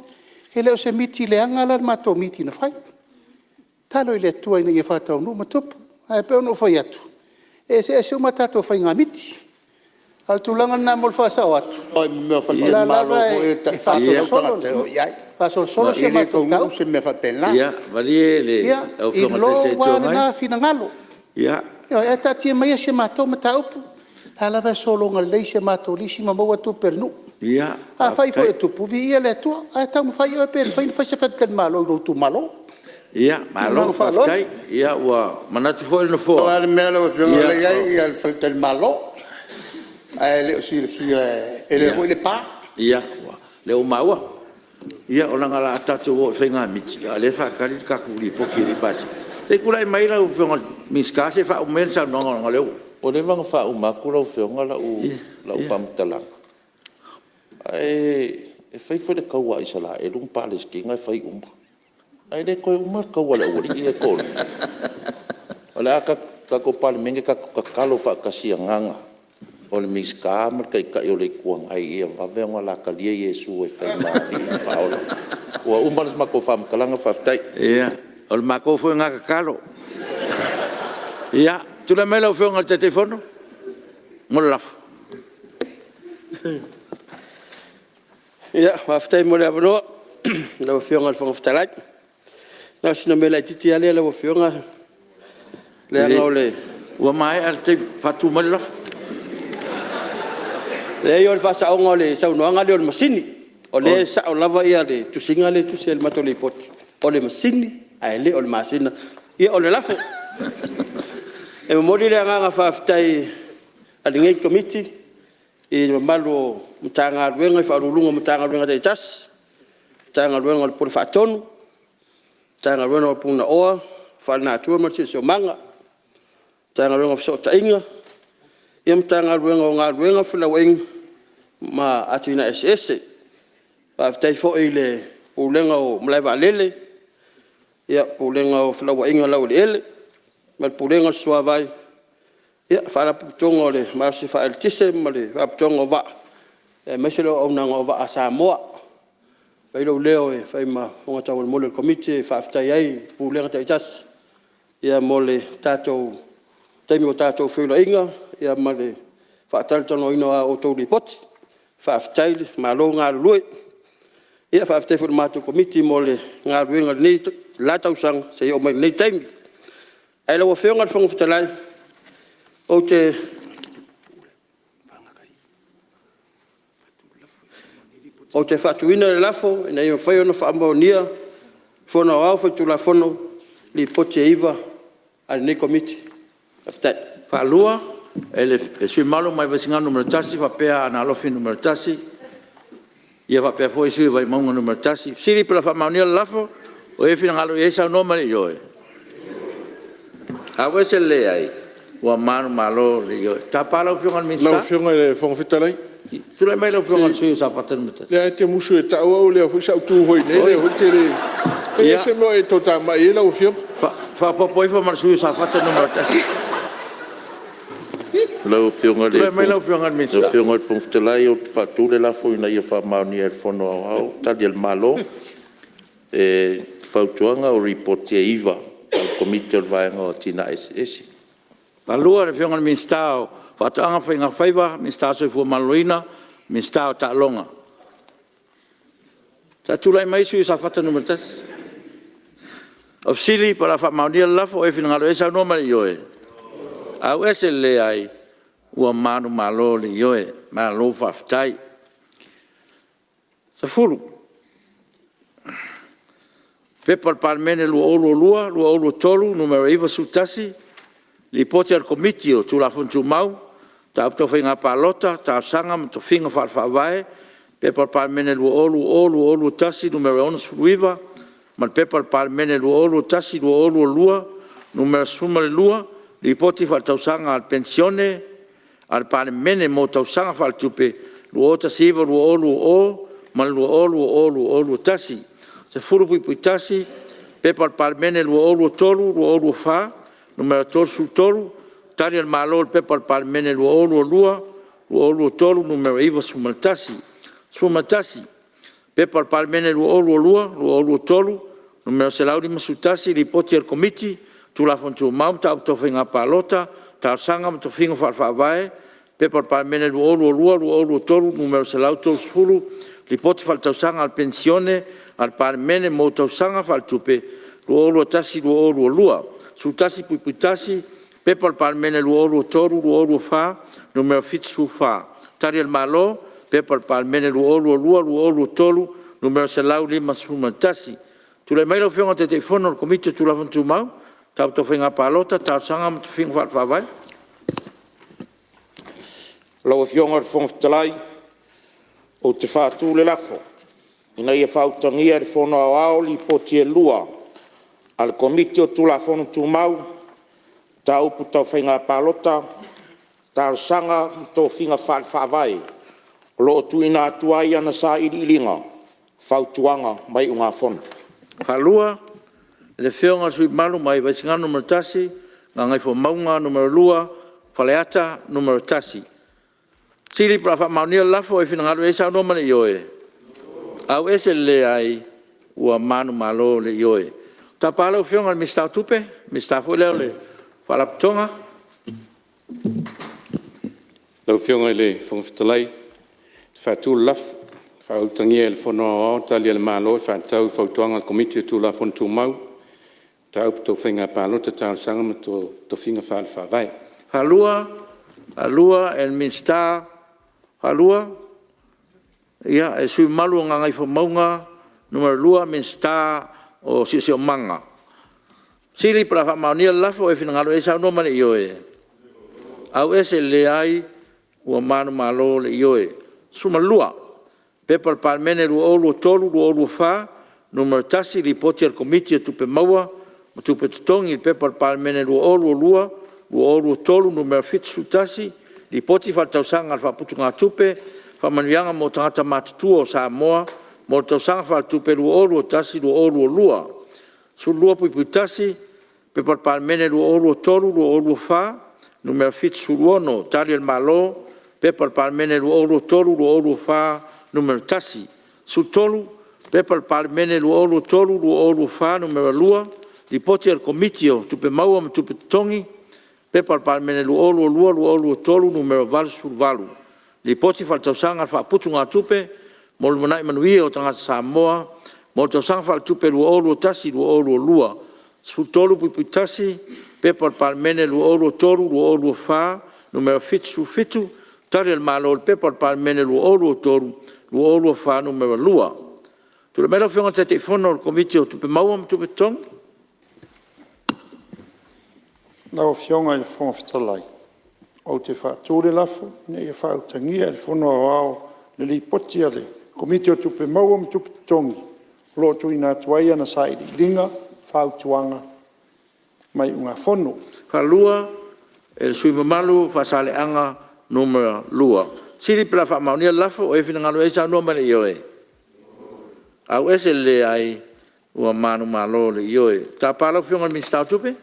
E le o se miti leaga la le matou miti na fai. Tatalo i le Atua ina ia faataunuu ma tupu. Ae pei ona ou fai atu, e eseese uma tatou faiga miti. A o le tulaga lena mo le faasao atu, O o la e faletalimalo lava foi e e tai 400 tagata e o i ai. faasolosolo E si a le matou taunuu mataupu. se mea faapena. Ia malie Ia, lau i Afioga i le lou Taitai o le Itu lava Agai. lena finagalo. Ioe. Ae taatia maia si a matou mataupu, o la e lava e sologa lelei si a matou lisi ma maua tupe a le nuu. Afai foi e tupu, viia le Atua, ae taumafai oe pe mafai ona fai se faletalimalo i lou itumalo. Ma le Malo agaga faaaloalo. faafetai. Ia ua manatu foi le Pau Nofoa… lava le mea lau Afioga o la e i ai le faletalimalo, ae le o silafia e… E lelei foi Lepa. Ia, o lea ua maua. Ia leaga o le a tatou oo i faiga miti a o lea e faatali le tatou Lipoti e le i pasia. Se i tulai mai lau Afioga i le Minisita se i faauma maia le saunoaga leaga o lea ua… Ua leva ona faauma atu lau Afioga lau faamatalaga, ae fai foi le taua a Isaraelu ma Palesitina e fai uma, ae le toe uma le taua a le aualii ia e toalua. O le a tatou Palemene tatou tatalo faatasi i agaga o le Minisita ma le Taitai o le Itu Agai ia vave ona la talia Iesu e fai ma Alii ma Faaola. Ua uma le matou faamatalaga faafetai. Ia, o le matou foi lena tatalo. Ia, tulai mai lau Afioga i le Taitaifono mo le lafo. Faafetai mo le avanoa lau Afioga i le Fofoga Fetalai. Na o sina mea laitiiti lava lea lau Afioga leaga o le… Ua maea le taimi, faatu mai le lafo. Leai o le faasaoga o le saunoaga lea o le masini. O lea e sao lava le tusiga lea e tusi ai i le matou Lipoti, o le masini ae le o le masina. Ia, o le lafo; E momoli le agaga faafetai a lenei Komiti i le mamalu o Matagaluega i Ofisa Sili o Pulega o Matagaluega taitasi, Matagaluega o le Pule Faatonu, Matagaluega o le Punaoa Faalenatura ma le Siosiomaga, Matagaluega o Fesootaiga, Matagaluega o Galuega, Felauaiga ma Atinae Eseese. Faafetai foi i le Pulega o Malaevaalele, Pulega o Felauaiga i le Laueleele ma le Pulega o le Suavai, Faalapotopotoga o le Malosi Faa-Eletise ma le Faalapotopotoga o Vaa aemaise le Auaunaga o Vaa a Samoa. E fai ai lou leo e fai ma fofoga taumolimoli o le Komiti e faafetai ai i Pulega taitasi mo le tatou taimi ua tatou feiloaiga ma le faatalatalanoaina o a outou Lipoti. Faafetai malo le galulue. Faafetai foi i le matou Komiti mo le galuega i le la tausaga seia oo mai i lenei taimi. Ae lau Afioga i le Fofoga Fetalai, ou te faatuina le lafo, Ina ia mafai ona faamaonia e le Fono Aoao Faitulafono Lipoti e 9 a lenei Komiti. Faafetai. Tulai mai lau Afioga faapea Aana Alofi 1, ia faapea foi le sui usufono mo Vaimauga 1. O le fesili pe o le a faamaonia le lafo? Ua e finagalo i ai saunoa ma le ioe. Ioe. Ua manumalo le Ioe. Tapa lau Afioga i le Minisita. Lau Afioga i le Fofoga Fetalai… Tulai mai lau Afioga i le sui usufono mo Safata 1. O lea lava e te musu e tau au, o lea foi sa ou tu foi i inei o lea foi e te le… E ese le mea o e toatamai ai lau Afioga. Faaopoopo ifo ma le sui usufono mo Safata 1. Lau Afioga i le Fofoga Fetalai ou te faatu le lafo, Ina ia faamaonia e le Fono Aoao Tali a le Malo i Fautuaga o Lipoti e 9 a le Komiti o le Vaega o Atinae Eseese. Ia, saunoa mai le Minisita o Faatoaga ma Faiga Faiva, Minisita o le Soifua Maloloina, Minisita o Taaloga. Sa tulai mai le sui usufono mo Safata 1. O le fesili po o le a faamaonia le lafo, o e finagalo i ai saunoa ma le ioe. Ioe. Auese Ua manumalo le Ioe, malo faafetai. 10. P.P.2022/2023 Nu.91, Lipoti a le Komiti o Tulafono Tumau, Mataupu Tau Faiga Palota, Talosaga ma Tofiga Faale-Faavae, P.P.2020/2021 Nu.69 ma le P.P.2021/2022 Nu.12, Lipoti Faaletausaga a le Penisione a le Palemene mo Tausaga Faaletupe 2019/2020 ma le 2020/2021. 10.1. P.P.2023/2024 Nu.33, Tali a le Malo i le P.P.2022/2023 Nu.91. 11. P.P.2022/2023 Nu.151, Lipoti a le Komiti o Tulafono Tumau, Mataupu Tau Faiga Palota, Talosaga ma Tofiga Faale-Faavae P.P.2022/2023 Nu.130, Lipoti Faaletausaga a le Penisione a le Palemene mo Tausaga Faaletupe 2021/2022. 11.1. P.P.2023/2024 Nu.74, Tali a le Malo P.P.2022/2023 Nu.151. Tulai mai lau Afioga i le Taitaifono o le Komiti o Tulafono Tumau, Mataupu Tau Faiga Palota, Talosaga ma Tofiga Faale-Faavae. Lau Afioga i le Fofoga Fetalai, ou te faatu le lafo, Ina ia faautagia e le Fono Aoao Lipoti e lua a le Komiti o Tulafono Tumau, Mataupu Tau Faiga Palota, Talosaga ma Tofiga Faale-Faavae o lo o tuuina atu ai ana Sailiiliga, Fautuaga ma Iugafono. 1. Afioga i le sui usufono mamalu mai Vaisigano 1, Gagaifomauga 2, Faleata 1. Fesili po o le a faamaonia le lafo. O e finagalo i ai saunoa ma le ioe. Auese le Leai. Ua manumalo le Ioe. Ou te tapa lau Afioga i le Minisita o Tupe, o le Minisita foi lea o le Faalapotopotoga. Lau Afioga i le Fofoga Fetalai, ou te faatu le lafo, Faautagia e le Fono Aoao Tali a le Malo e faatatau i Fautuaga a le Komiti o Tulafono Tumau, Mataupu Tau Faiga Palota, Talosaga ma Tofiga Faale-Faavae. 2. E le Minisita, ia e le sui usufono mamalu o Gagaifomauga 2, Minisita o Siosiomaga. Fesili po o le a faamaonia le lafo. O e finagalo i ai saunoa ma le ioe. Auese le Leai. Ua manumalo le Ioe. 12. P.P.2023/2024 Nu.1 Lipoti a le Komiti o Tupe Maua ma Tupe Totogi i le P.P.2022/2023 Nu.71, Lipoti Faaletausaga a le Faaputugatupe o Faamanuiaga mo Tagata Matutua o Samoa mo le Tausaga Faaletupe 2021/2022. 12.1 P.P.2023/2024 Nu.76, Tali a le Malo P.P.2023/2024 Nu.1. 13. P.P.2023/2024 Nu.2, Lipoti a le Komiti o Tupe Maua ma Tupe Totogi P.P.2022/2023 Nu.88, Lipoti Faaletausaga a le Faaputugatupe mo le Lumanai Manuia o Tagata Samoa mo le Tausaga Faaletupe 2021/2022. 13.1 P.P.2023/2024 Nu.77, Tali a le Malo i le P.P.2023/2024 Nu.2. Tulai mai lau Afioga i le Taitaifono o le Komiti o Tupe Maua ma Tupe Totogi. Lau Afioga i le Fofoga Fetalai ou te faatu le lafo, Ina ia faautagia e le Fono Aoao le Lipoti a le Komiti o Tupe Maua ma Tupe Totogi o lo o tuuina atu ai ana Sailiiliga, Fautuaga ma Iugafono. E faatulua e le sui usufono mamalu Faasaleleaga 2. Fesili po o le a faamaonia le lafo. O ai e finagalo i ai saunoa mai i le ioe. Ua manumalo le Ioe. Ou te tapa lau Afioga i le Minisita o Tupe. Lau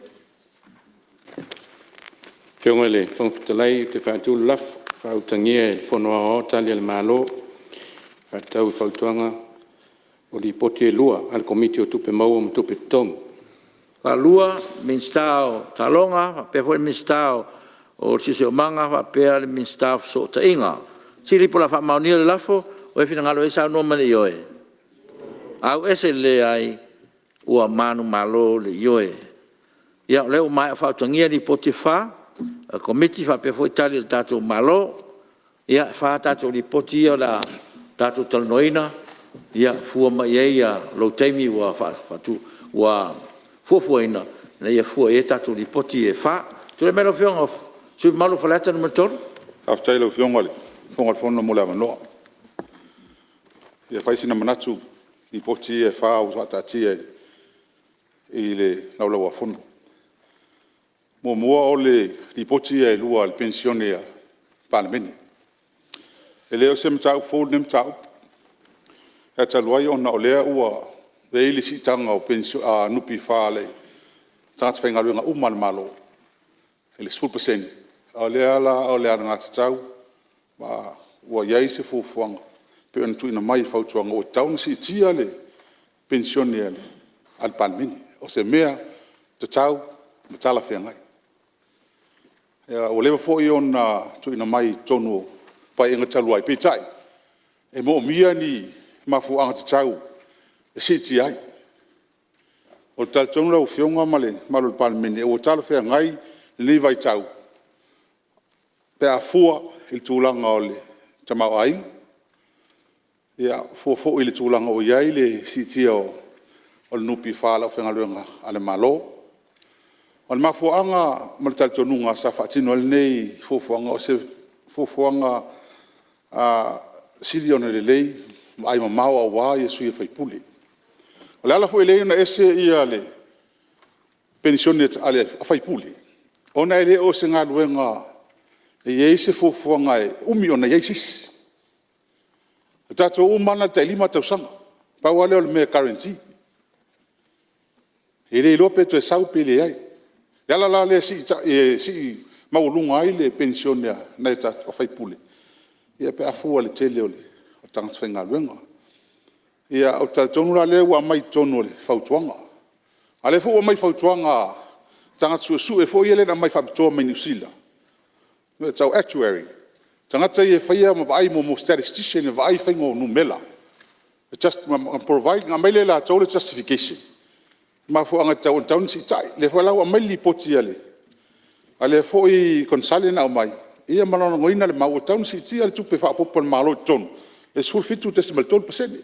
Afioga i le Fofoga Fetalai ou te faatu le lafo, Faautagia e le Fono Aoao Tali a le Malo e faatatau i Fautuaga o Lipoti e lua a le Komiti o Tupe Maua ma Tupe Totogi. Faalua, Minisita o Taaloga faapea foi le Minisita o le Siosiomaga faapea le Minisita o Fesootaiga. Fesili po o le a faamaonia le lafo. O ai e finagalo i ai saunoa mai i le ioe. Ua manumalo le Ioe. Ia o lea ua maea faautagia Lipoti e 4 a le Komiti faapea foi Tali a le tatou Malo. Ia, e 4 tatou Lipoti ia o le a tatou talanoaina, ia fua mai i ai lou taimi ua fuafuaina ina ia fua i ai tatou Lipoti ia e 4. Tulai mai lau Afioga i le sui usufono mamalu mo Faleata 3. Faafetai i lau Afioga i le Fofoga o le Fono mo le avanoa. E fia fai sina manatu i Lipoti ia e 4 ua faataatia i le Laulau-a-Fono. Muamua o Lipoti ia e 2 o le Penisione a le Palemene. E le o se mataupu fou lenei mataupu, ae talu ai ona o lea ua i ai le siitaga o NPF a tagata faigaluega uma a le Malo i le 10%, a o lea la o le alagatatau ua i ai se fuafuaga e pei ona tuuina mai i fautuaga ua tatau ona siitia le Penisione a le Palemene. O se mea tatau ma talafeagai. Ua leva foi ona tuuina mai i totonu o Paeaiga talu ai, peitai e moomia ni mafuaaga tatau e siitia ai. Ou te talitonu lau Afioga ma le mamalu o le Palemene ua talafeagai lenei vaitau pe a fua i le tulaga o le tamaoaiga, fua foi i le tulaga ua i ai le siitia o le NPF a le aufaigaluega a le Malo. O le mafuaaga ma le talitonuga sa faatino ai lenei fuafuaga, o se fuafuaga sili ona lelei, vaaimamao aua sui usufono. O le ala foi lea e ala ai ona ese le Penisione a sui usufono, ona e le o se galuega e i ai se fuafuaga e umi ona i ai se isi. O tatou uma lava na o le tai 5 tausaga, pau lava lea o le mea e guarantee. E le iloa pe toe sau pe leai. O le ala la lea e sii maualuga ai le penisione a nai o tatou sui usufono pe a fua i le tele o tagata faigaluega. Ia, ou te talitonu la o lea ua aumai i totonu o le fautuaga. A o lea foi ua aumai i fautuaga a tagata suesue foi lea na aumai faapitoa mai Niu Sila, mea tau actuary, tagata ia e faia ma vaai mo statistician e vaai le faiga o numera ma provide, ona aumai lea e latou le justification i mafuaaga e tatau ona siitai. O lea foi la ua aumai le lipoti a lea foi consultant na aumai ma lagolagoina le mau ua tatau ona siitia le tupe faaopoopo a le Malo i totonu e 17.3%.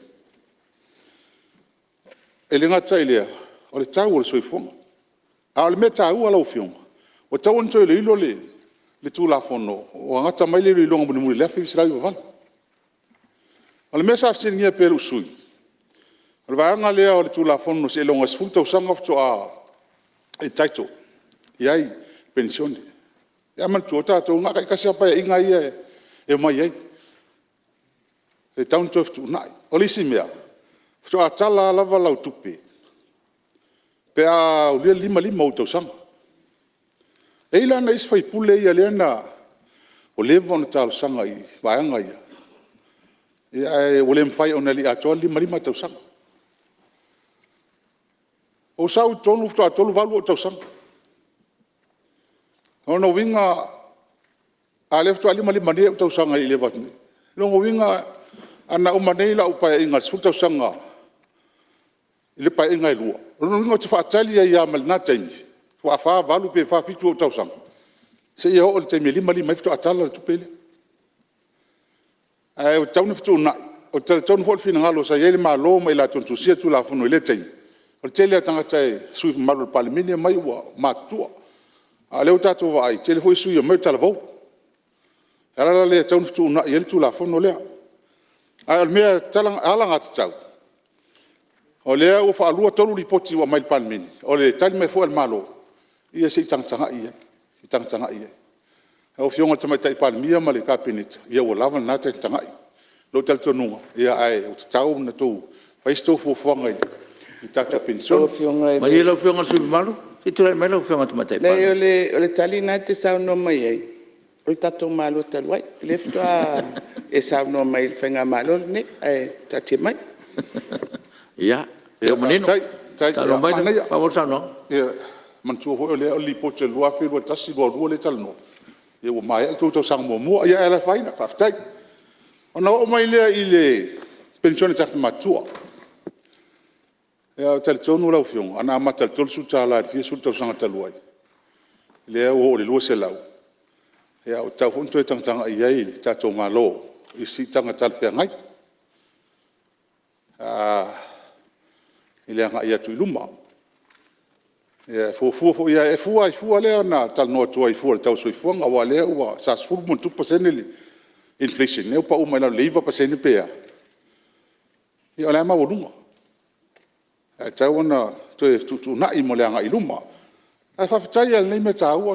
E le gata i lea o le tau o le soifuaga. A o le mea taua lau Afioga, ua tatau ona toe iloilo le le Tulafono ua gata mai le iloiloga mulimuli i le 1998. O le mea sa fesiligia pea e lou sui usufono, o le vaega lea o le Tulafono seiloga e 10 tausaga faatoa entitle i ai i le penisione. Ae manatua o tatou na o le taitasi lava Paeaiga ia e omai ai, e tatau ona toe fetuunai. O le isi mea, faatoa tala lava lau tupe pe a aulia le 55 o ou tausaga. E i ai la nai isi sui usufono ia lea ua leva ona talosaga i vaega ia, ae ua le mafai ona e le i atoa le 55 tausaga. Ou sau i totonu faatoa 38 ou tausaga. O lona uiga a o lea faatoa 55 nei ou tausaga e le i leva atu nei. O lona uiga ana uma nei lau Paeaiga i le 10 tausaga i Paeaiga e lua, o lona uiga ou te faatali ai lava mai lena taimi faatoa 48 pe 47 ou tausaga seia oo i le taimi e 55 ai faatoa tala le tupe lea. Ae ua tatau ona fetuunai. Ou te talitonu foi o le finagalo sa i ai le Malo ma i latou na tusia le Tulafono i lea taimi, o le tele lava o tagata sui usufono mamalu o le Palemene e omai ua matutua. A o lea ua tatou vaai e tele foi sui usufono e omai o talavou. O le ala la lea e tatau ona fetuunai ai le Tulafono lea. A o le mea alagatatau, o lea ua faalua tolu Lipoti ua aumai i le Palemene, o le tali mai foi a le Malo, ia se i tagatagai i ai, se i tagatagai i ai. Lau Afioga i le Tamaitai Palemia ma le Kapeneta, ia ua lava lena tagatagai. I lou talitonuga, ae ua tatau ona outou fai se tou fuafuaga i le tatou Penisione. Malie lau Afioga i le sui usufono mamalu, se i tulai mai lau Afioga i le Tamaitai Palemia. Leai o le tali lena e te saunoa mai ai, o le tatou Malo talu ai, lea faatoa e saunoa mai i le faigamalo lenei, ae taatia mai. Ia, o lea ua manino. Saunoa mai, faaauau le saunoaga. Ia manatua foi o le Lipoti o le 2021/2022 lea e talanoa, ia ua maea le tou tausaga muamua, ae le afaina, faafetai. Ona oo mai lea i le Penisione a tagata matutua. Ia, ou te talitonu lau Afioga na amata i le $30 i le fia sefulu tausaga talu ai, lea ua oo i le $200, ia ua tatau foi ona toe tagatagai i ai le tatou Malo i se siitaga talafeagai i le agai atu i luma. E fuafua foi lava, e fua lava i fua lea na talanoa atu ai e fua i le tau o le soifuaga aua o lea sa 10+% le inflation lea ua pau mai lalo i le 9% pe a, ia o la e maualuga. Ae tatau ona toe fetuutuunai mo le agai i luma. Ae faafetai lava i lenei mea taua.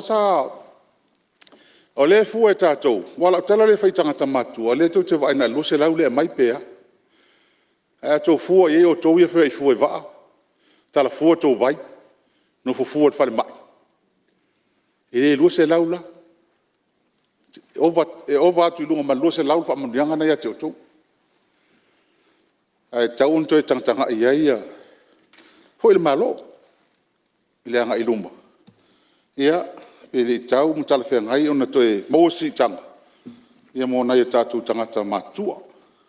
O lea e fua e tatou, aua o lau tala lea e fai i tagata matutua, o lea tou te vaai na o le $200 lea e aumai pe a. Ae a outou fua i ai outou ia e feoai fua i vaa, tala fua tou vai, nofo fua i le falemai, e le $200 la. E ova atu i luga ma le $200 le faamanuiaga lena e ia te outou. Ae tatau ona toe tagatagai i ai foi le Malo i le agai i luma, pe le i tatau ma talafeagai ona toe maua se siitaga mo nai o tatou tagata matutua.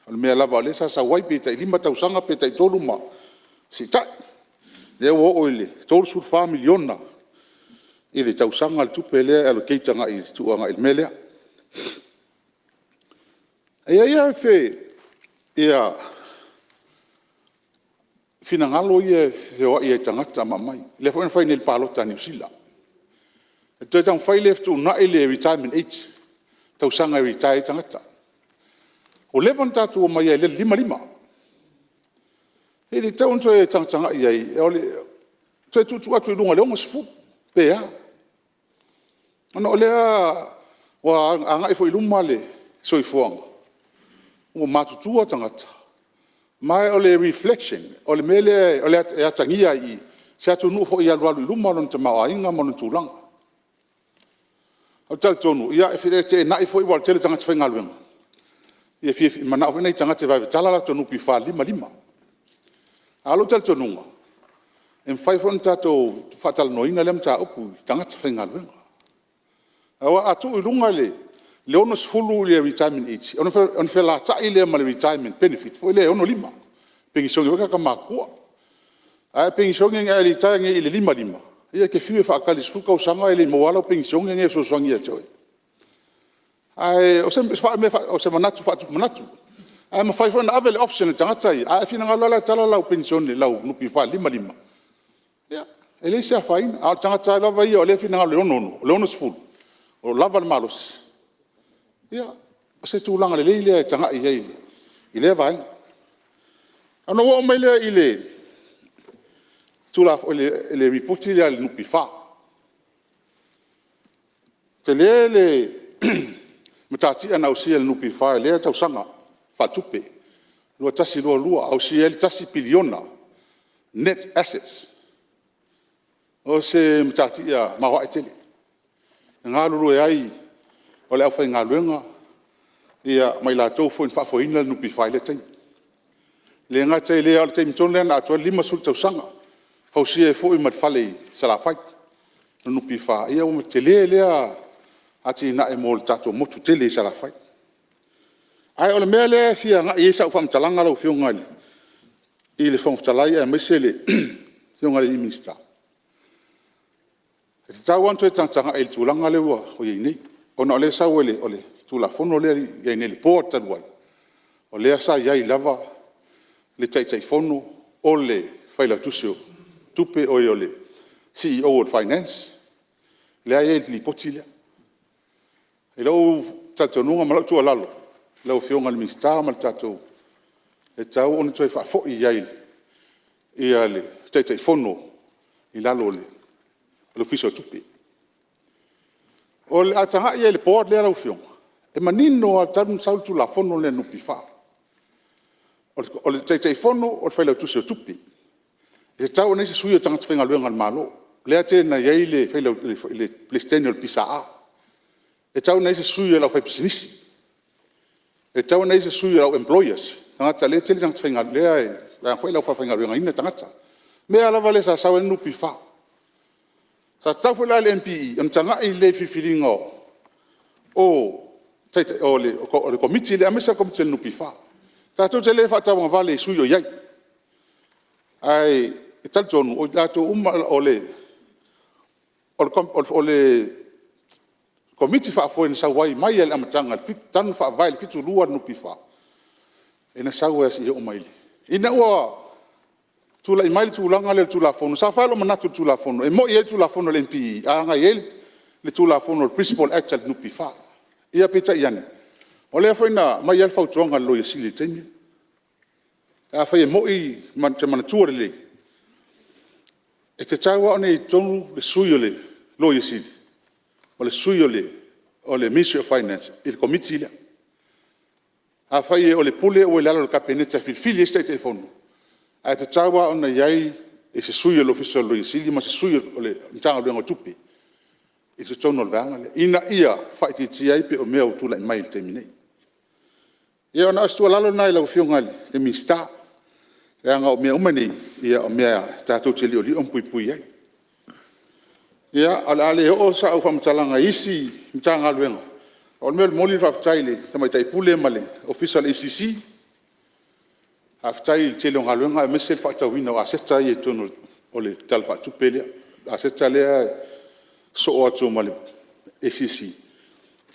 O le mea lava o lea sa sau ai, pe tai 5 tausaga pe tai 3 ma siitai. O lea ua oo i le $34 miliona i le tausaga le tupe lea e allocate tuu agai i le mea lea. E i ai lava finagalo ia e feoai ai tagata ma aumai, lea foi na fai nei i le palota a Niu Sila. E toe taumafai lea e fetuunai le retirement age, tausaga e retire ai tagata. Ua leva ona tatou omai ai i le 55. Pe le tatau ona toe tagatagai i ai e toe tuutuu atu i luga i le 60 pe a. Ona o lea ua agai foi i luma le soifuaga ua matutua tagata ma o le reflection o le mea lea e atagia ai i i se atunuu foi e alualu i luma lona tamaoaiga ma ona tulaga. Ou te talitonu e feteenai foi aua o le tele o tagata faigaluega e mananao foi nai tagata e vave tala a latou NPF i le 55. A o lou talitonuga e mafai foi ona tatou faatalanoaina lea mataupu i tagata faigaluega. Aua a tuu i luga i le 60 le retirement age ona felatai lea ma le retirement benefit foi lea e 65, penisione foi lea a tagata matutua. A e litaea nei i le 55, ia e te fiu e faatali i le 10 tausaga e le i maua lava lau penisione lea e fesoasoani ia te oe. Ae o se manatu faatupu manatu. Ae mafai foi ona ave le option i le tagata ia, a e finagalo lava la e tala lau NPF i le 55, ia e leai se afaina. A o le tagata lava ia o lea e finagalo i le 60, O lo o lava le malosi, ia o se tulaga lelei lea e tagai i ai i lea vaega. Ona ou oo mai lea i le Lipoti lea a le NPF. E tele le matatia na ausia e le NPF i lea tausaga faaletupe 2021/2022, ausia ai le $1 piliona net assets. O se matatia maoae tele na galulue ai o le aufaigaluega ma i latou foi na faafoeina le NPF i lea taimi. E le gata i lea a o le taimi tonu lea na atoa ai le 50 tausaga, fausia ai foi ma le fale i Salafai o le NPF, ia ua tele lea atinae mo le tatou motu tele i Salafai. Ae o le mea lea e fia agai i ai sau faamatalaga lau Afioga i le Fofoga Fetalai aemaise le Afioga i le Minisita, e tatau lava ona toe tagatagai i le tulaga lea ua i ai nei, ona o lea e sau ai o le Tulafono lea e i ai nei le Board talu ai, o lea sa i ai lava le Taitaifono o le Failautusi o Tupe, oi le CEO o le Finance lea e i ai i le Lipoti lea. I lou talitonuga ma lau tuualalo i lau Afioga i le Minisita ma le tatou… e tatau ona toe faafoi i ai le Taitaifono i lalo o le Ofisa o Tupe. A tagai i ai i le Board lea lau Afioga, e manino lava talu ona sau le Tulafono lea a le NPF, o le Taitaifono o le Failautusi o Tupe. E tatau ona i ai se sui o tagata faigaluega a le Malo, lea e tele ina i ai le Peresetene o le PSA. E tatau ona i ai se sui o le aufaipisinisi, e tatau ona i ai se sui o le au employers, tagata lea e toatele tagata faigaluega lea e faafaigaluegaina tagata. O le mea lava lea sa sau ai le NPF. Sa tatau foi la i le MPE ona tagai lelei i le filifiliga o le Komiti lea aemaise lava le Komiti a le NPF. Tatou te le faatauagavale i sui o i ai, ae talitonu o i latou uma o le Komiti Faafoe na sau ai mai lava i le amataga talu ona faavae i le 1972 le NPF, lea na sau ai lava seia oo mai i le… Ina ua tulai mai le tulaga lea i le Tulafono, sa fai lou manatu i le Tulafono, e moni e i ai le Tulafono a le MPE ae leaga e i ai le Tulafono le Principal Act a le NPF. Ia peitai ane, o lea foi na aumai lava le fautuaga a le Loia Sili i le taimi lea. Afai e moni ma ou te manatua lelei, e tatau lava ona i ai i totonu le sui o le Loia Sili ma le sui o le Ministry of Finance i le Komiti lea. Afai o le pule ua i lalo o le Kapeneta e filifili ai se Taitaifono, ae tatau lava ona i ai se sui o le Ofisa o le Loia Sili ma se sui o le Matagaluega o Tupe i totonu o le vaega lea, ina ia faaitiitia ai pei o mea ua tulai mai i le taimi nei. Ia na o se tuualalo lena i lau Afioga i le Minisita, leaga o mea uma nei, o mea tatou te liolio ma puipui iai. Ia, o le a le oo sau faamatalaga i isi Matagaluega. Pau le mea e momoli le faafetai i le Tamaitai Pule ma le Ofisa o le ACC, faafetai i le tele o galuega aemaise le faatauina o aseta ia i totonu o le Tala Faaletupe lea. O le aseta lea e sosoo atu ma le ACC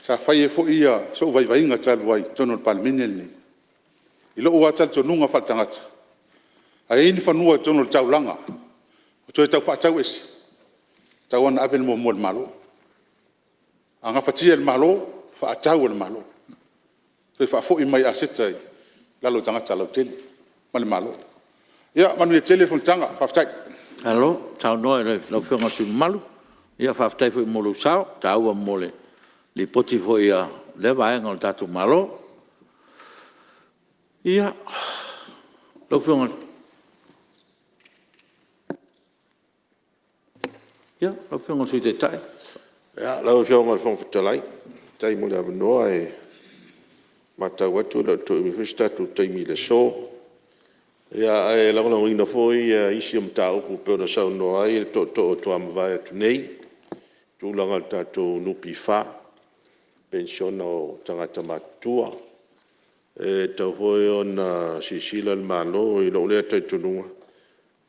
sa fai ai foi sou vaivaiga talu ai i totonu o le Palemene lenei. I lou lava talitonuga faaletagata, a i ai ni fanua i totonu o le taulaga e toe tau faatau ese, e tatau lava ona ave le muamua i le Malo. A gafatia e le Malo, faatau e le Malo, toe faafoi mai aseta i lalo o tagata lautele ma le Malo. Ia manuia tele le fonotaga. Faafetai. Malo saunoa i lau Afioga i le sui usufono mamalu, faafetai foi mo lou sao taua mo le Lipoti foi a lea vaega o le tatou Malo. Ia, lau Afioga i le Sui Taitai. Lau Afioga i le Fofoga Fetalai, faafetai mo le avanoa. E maitau atu e le o toe umi foi se tatou taimi i le aso. Ae lagolagoina foi nisi o mataupu pei ona saunoa ai le tootoo faatoa mavae atu nei i le tulaga o le tatou NPF, Penisiona a tagata matutua. E tatau foi ona silasila le Malo i lou lea talitonuga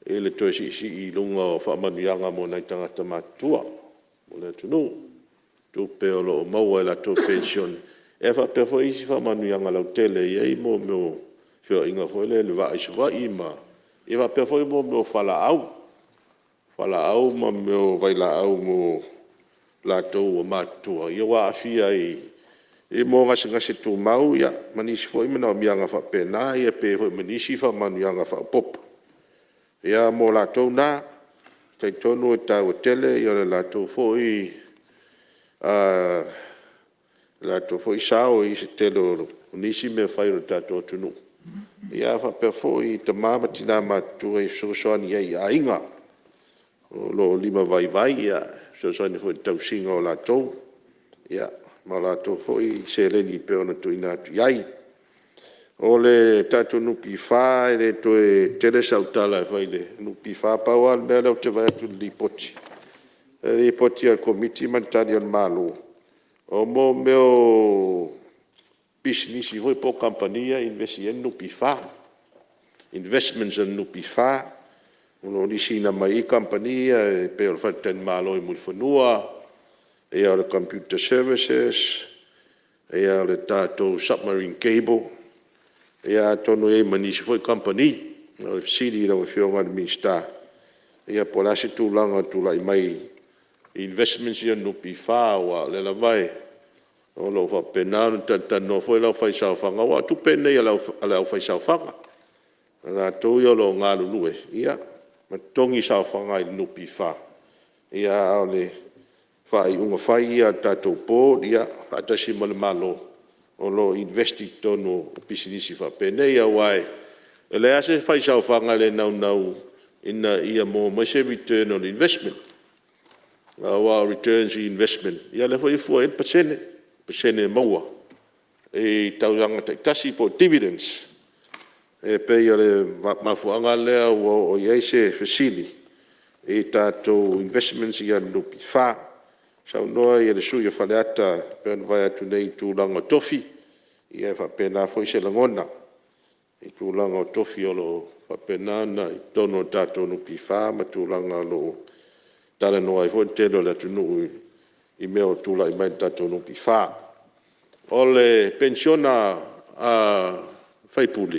i le toe siisii i luga o faamanuiaga mo nai tagata matutua o le atunuu, tupe o lo o maua i latou penisione ae faapea foi isi faamanuiaga lautele e i ai mo mea o feoaiga foi lea i le vaa i Savaii faapea foi mo mea o fualaau ma mea o vailaau mo latou ua matutua ua aafia i gasegase tumau ma nisi foi manaomiaga faapena, pe i ai foi ma nisi faamanuiaga faaopoopo mo latou na. E talitonu e taua tele le latou foi sao i se tele o nisi mea fai a le tatou atunuu, ae faapea foi i tama ma tina matutua e fesoasoani ai i aiga o lo o limavaivai, e fesoasoani foi i le tausiga o latou ma latou foi seleni e pei ona tuuina atu i ai. O le tatou NPF e le toe tele sau tala e fai i le NPF. Pau lava le mea lea ou te vaai atu i le Lipoti, o le Lipoti a le Komiti ma le Tali a le Malo, o mea o pisinisi foi po o kamupani ia e inivesi i ai le NPF, investments a le NPF o lo o lisiina mai ai kamupani ia pei o le faletalimalo i Mulifanua, o le Computer Services, o le tatou Submarine Cable, atonu e i ai ma nisi foi kamupani. O le fesili i lau Afioga i le Minisita, po o le a se tulaga o tulai mai i investments ia a le NPF aua o lea lava o lo o faapena ona talatalanoa foi le aufaisaofaga, aua o tupe nei a le aufaisaofaga, o latou ia o lo o galulue ma totogi saofaga i le NPF, a o le faaiuga fai ia a le tatou Board faatasi ma le Malo o lo o invest i totonu o pisinisi faapenei. Aua e leai lava se fai saofaga e le naunau ina ia maua mai se return o le investment, aua o returns i investment ia lea foi e fua i ai le pasene, pasene e maua i tausaga taitasi po o dividends. E pei o le mafuaaga lea ua oo i ai se fesili i tatou investments ia a le NPF. Saunoa le sui usufono mo Faleata pei ona mavae atu nei i tulaga o tofi, ia e faapena foi se lagona i tulaga o tofi o lo o faapena ona i totonu o le tatou NPF ma tulaga o lo o talanoa ai foi le tele o le atunuu i mea o tulai mai i le tatou NPF. O le Penisiona a sui usufono,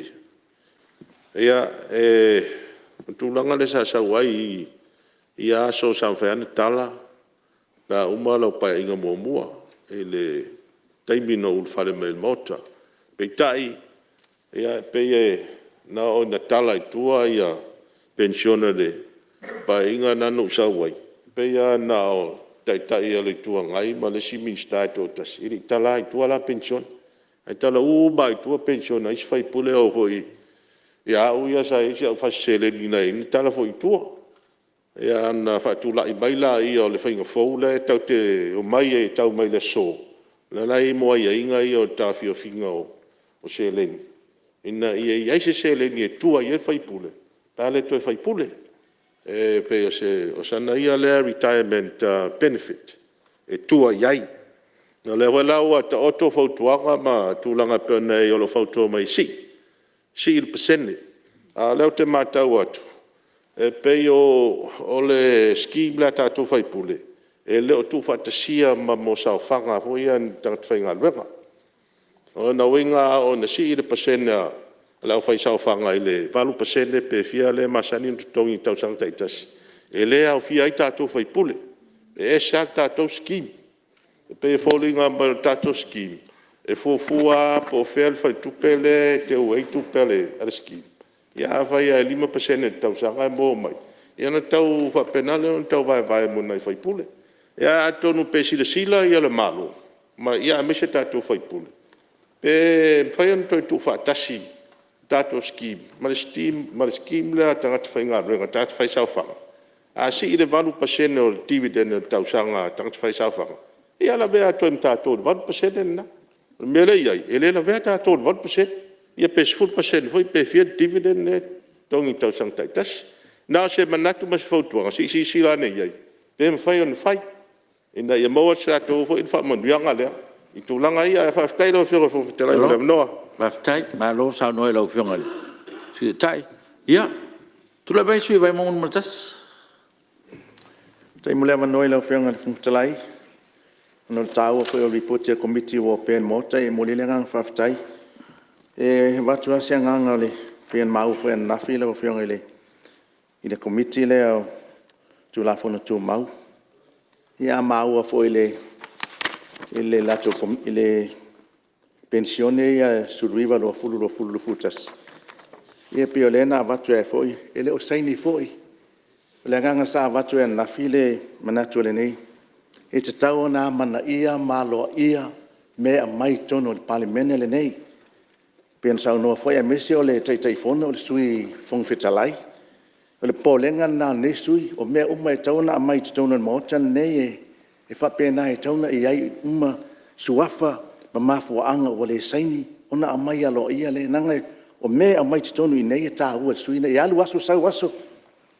o le tulaga lea sa sau ai i ia aso sa mafai lava ona tala pe a uma lau Paeaiga muamua i le taimi na ou ulufale mai ai i le Maota. Peitai, e pei na oo ina tala i tua Penisiona i le Paeaiga lena na ou sau ai, e pei lava na o le Taitai o le Itu Agai ma le isi Minisita e toatasi e le i talaina i tua la penisione, ae tala uma lava i tua penisione a isi sui usufono. E oo foi ia au ia sa i ai si au fasi seleni na i ai na tala foi i tua. Ia ona faatulai mai lea o le faiga fou lea tatou te omai ai e tau mai le aso, lea la e i ai aiaiga ia o le taofiofiga o seleni ina ia i ai se seleni e tua i ai le sui usufono pe a le toe faipule. E pei o sana ia lea retirement benefit e tua i ai. O lea foi la ua taoto fautuaga ma tulaga e pei ona i ai o lo o fautua mai e sii, sii le pasene. A o lea ou te matau atu e pei o le scheme lea a tatou sui usufono e le o tuufaatasia ma saofaga foi ia a ni tagata faigaluega. O lona uiga a oo ina sii le pasene a le aufaisaofaga i le 8% pe fia lea e masani ona totogi i tausaga taitasi, e le aofia ai tatou sui usufono, e ese lava le tatou scheme. E pei e foliga mai o le tatou scheme e fuafua lava po o fea le faletupe lea e teu ai tupe a le scheme. Ia afai lava e 5% i le tausaga e maua mai, ia ona tau faapena lea ona tau vaevae mo nai sui usufono. Ia atonu pe silasila le Malo aemaise tatou sui usufono pe mafai ona toe tuufaatasi le tatou scheme ma le scheme lea a tagata faigaluega, tagata fai saofaga. A sii le 8% o le dividend i le tausaga a tagata faisaofaga, ia lavea atu ai ma tatou i le 8% lena. O le mea lea e i ai, e le lavea tatou i le 8%, ia pe 10% foi pe fia le dividend lea e totogi i tausaga taitasi. Na o se manatu ma se fautuaga se i silasila ane i ai pe mafai ona fai ina ia maua se tatou foi faamanuiaga lea i tulaga ia. Ae faafetai lau Afioga i le Fofoga Fetalai mo le avanoa. Malo faafetai, malo saunoa i lau Afioga i le Sui Taitai. Ia, tulai mai le sui usufono mo Vaimauga 1. Faafetai mo le avanoa i lau Afioga i le Fofoga Fetalai. Ona o le taua foi o Lipoti a le Komiti ua opea i le Maota, e momoli ai le agaga faafetai. E avatu lava se agaga pei ona maua foi ananafi lau Afioga i le Komiti lea o Tulafono Tumau. Ia, a maua foi i le latou Penisione ia 2019, 2020, 2021, ia pei o lea na avatu ai foi, e le o saini foi. O le agaga sa avatu ai ananafi le manatu o lenei, e tatau ona amanaia ma aloaia mea e aumai i totonu o le Palemene lenei. E pei ona saunoa foi aemaise o le Taitaifono o le Sui Fofoga Fetalai. O le popolega lena o lenei sui usufono, o mea uma e tatau ona aumai i totonu o le Maota lenei, e faapena e tatau ona i ai uma suafa ma mafuaaga ua le saini ona aumai aloaia lea, leaga o mea e aumai i totonu i inei e taua i le sui usufono lenei. E alu aso sau aso,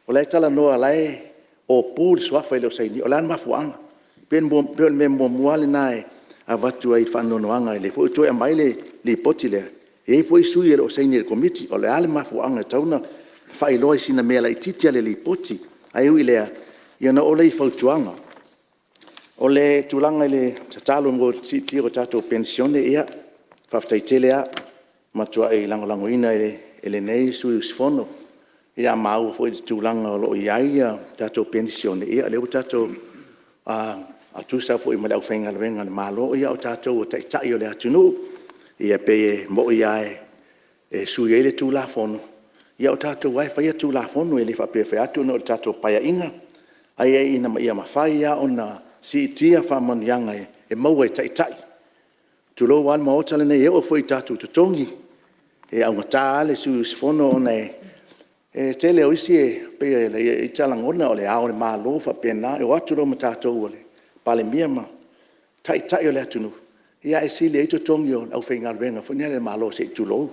o la e talanoa o la e opu le suafa e le o sainia. O le a le mafuaaga? E pei o le mea muamua lava lena e avatu ai faanoanoaga, o lea foi ua toe aumai le Lipoti lea, e i ai foi sui e le o saini o le Komiti. O le a le mafuaaga e tatau ona faailoa i sina mea laitiiti lava o le Lipoti. Ae ui i lea, ia ona oo lea i fautuaga. O le tulaga i le tatalo mo le siitia o tatou penisione, ia faafetai tele lava. E matuai lagolagoina e lenei sui usufono. Ia a maua foi i le tulaga o lo o i ai tatou penisione, ia o lea ua tatou tutusa foi ma le aufaigaluega a le Malo, ia o tatou o taitai o le atunuu. Ia pei e moni lava e sui ai le Tulafono, ia o tatou lava e faia Tulafono, e le faapea e fai atu ona o le tatou Paeaiga, ae ina ia mafai lava ona siitia faamanuiaga e maua e taitai, tulou lava le Maota lenei, e oo foi i tatou totogi, e augata lava le sui usufono ona e tele o isi e pei e i ita lagona o Le Ao o le Malo e faapena, e o atu loa ma tatou o le Palemia ma Taitai o le atunuu, ae sili ai totogi o le aufaigaluega foi lea a le Malo se i tulou.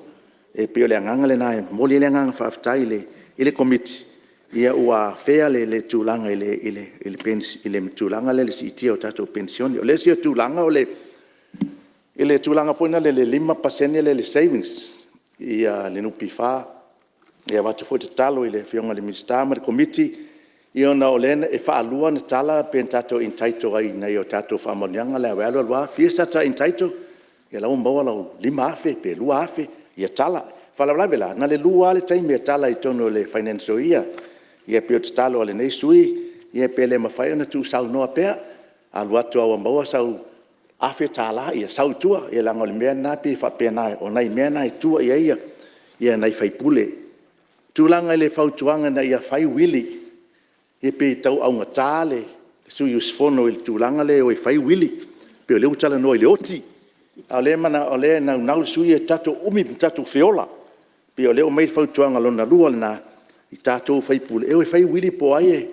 E pei o le agaga lena e momoli ai le agaga faafetai i le Komiti ua afea le tulaga i le siitia o tatou penisione. O le isi tulaga o le tulaga foi lea i le 5% lea i le savings le NPF, e avatu foi le tatalo i le Afioga i le Minisita ma le Komiti, ona o lea e faalua ona tala pe na tatou entitle ai i nai a tatou faamanuiaga ia aua e alu alu lava fia sata entitle, ia la e ua maua lau $5,000 pe $2,000 ia tala. O le faalavelave la, na o le lua lava le taimi e tala ai i totonu o le financial year. Ia pei o le tatalo a lenei sui usufono, pe le mafai ona tuusaunoa pea, a alu atu lava ua maua sau $1,000 ia sau i tua, leaga o le mea lena e pei e faapena, o nai mea na e tua i ai nai sui usufono. O le tulaga i le fautuaga ina ia fai uili, ia pei e tau augata le sui usufono i le tulaga lea e o e fai uili, pei o lea ua talanoa i le oti, a o lea e naunau le sui usufono ia tatou umi ona tatou feola. E pei o lea ua aumai le fautuaga lona lua lena i tatou o sui usufono e o e fai uili po o ai e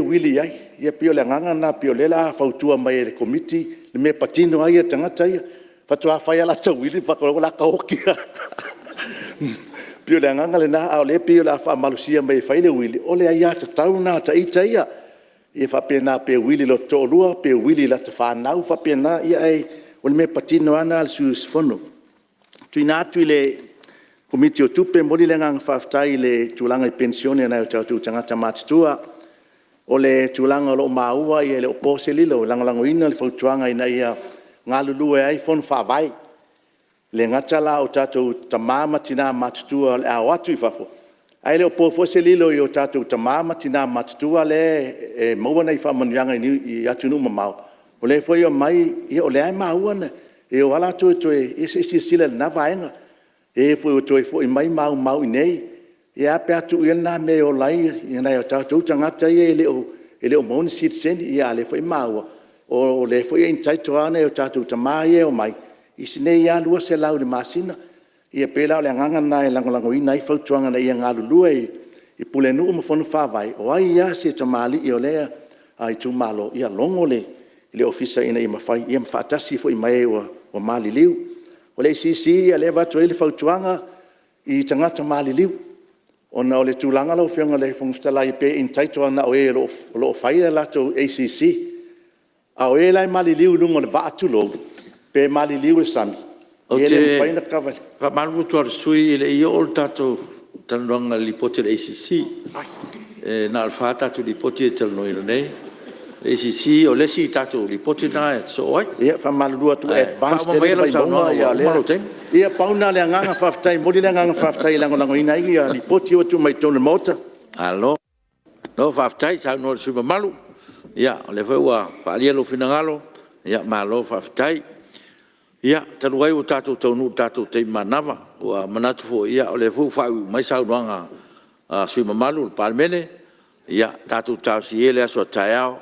uili i ai. Ia pei o le agaga lena pei o lea o le a fautua mai e le Komiti le mea patino lava ia i le tagata ia, faatoa fai lava lata uili ma faatoa iloa la e ta oti lava. E pei o le agaga lena, a o lea pei o le a faamalosia mai e fai le uili, o le aiatatau lena a ita ia. Ia faapena pe uili i lota toalua pe uili i lata fanau, e faapena. Ae o le mea patino lava lena a le sui usufono. Tuuina atu i le Komiti o Tupe, e momoli le agaga faafetai i le tulaga i penisione a nai o tatou tagata matutua. O le tulaga o lo o maua e le o po se lilo, e lagolagoina le fautuaga ina ia galulue ai fono faavae. E le gata la o tatou tama ma tina matutua o le a o atu i fafo, ae le o po foi se lilo i o tatou tama ma tina matutua lea e maua nai faamanuiaga i atunuu mamao, o lea foi e omai, o lea lava e maua e o lava latou e toe… Ia se i silasila i lena vaega, e foi ua toe foi mai ma aumau i inei, ae a pe a tuu ia lena mea e ola ai nai o tatou tagata ia e le o maua ni sitiseni, a o lea foi e maua o lea foi e entitle lava nai o tatou tama ia e omai i si nei lava $200 i le masina. Ia pei la o le agaga lena e lagolagoina ai fautuaga ina ia galulue i pulenuu ma fono faavae, o ai lava se tamalii o lea itumalo, ia logo le ofisa ina ia mafai, ia ma faatasi foi ma e ua maliliu. O le ACC, o lea e avatu ai le fautuaga i tagata maliliu, ona o le tulaga lau Afioga i le Fofoga Fetalai pe entitle lava na o e o lo o fai a latou ACC. A o e la e maliliu i luga o le vaa tulou, pe maliliu i le sami, e le mafai ona kava e le… Ou te faamalulu atu lava i le sui usufono, e le i oo le tatou talanoaga i le Lipoti a le ACC. E na o le fa tatou Lipoti ia e talanoaina nei. O le ACC o le isi tatou Lipoti lena e sosoo ai. Ia e faamalulu atu ua advance tele le Ae faauma maia lau Vaimauga saunoaga a ua o lea… uma lou taimi. Ia pau lena o le agaga faafetai, e momoli le agaga faafetai e lagolagoina ai Lipoti ua tuu mai totonu o le Maota. Malo faafetai saunoa i le sui usufono mamalu Ia o lea foi ua faaalia lou finagalo, malo faafetai. Ia talu ai ua tatou taunuu i le tatou taimi manava, ua manatu foi o lea foi ua faaiuiu mai saunoaga a sui usufono mamalu o le Palemene, ia tatou talosia ia le aso a taeao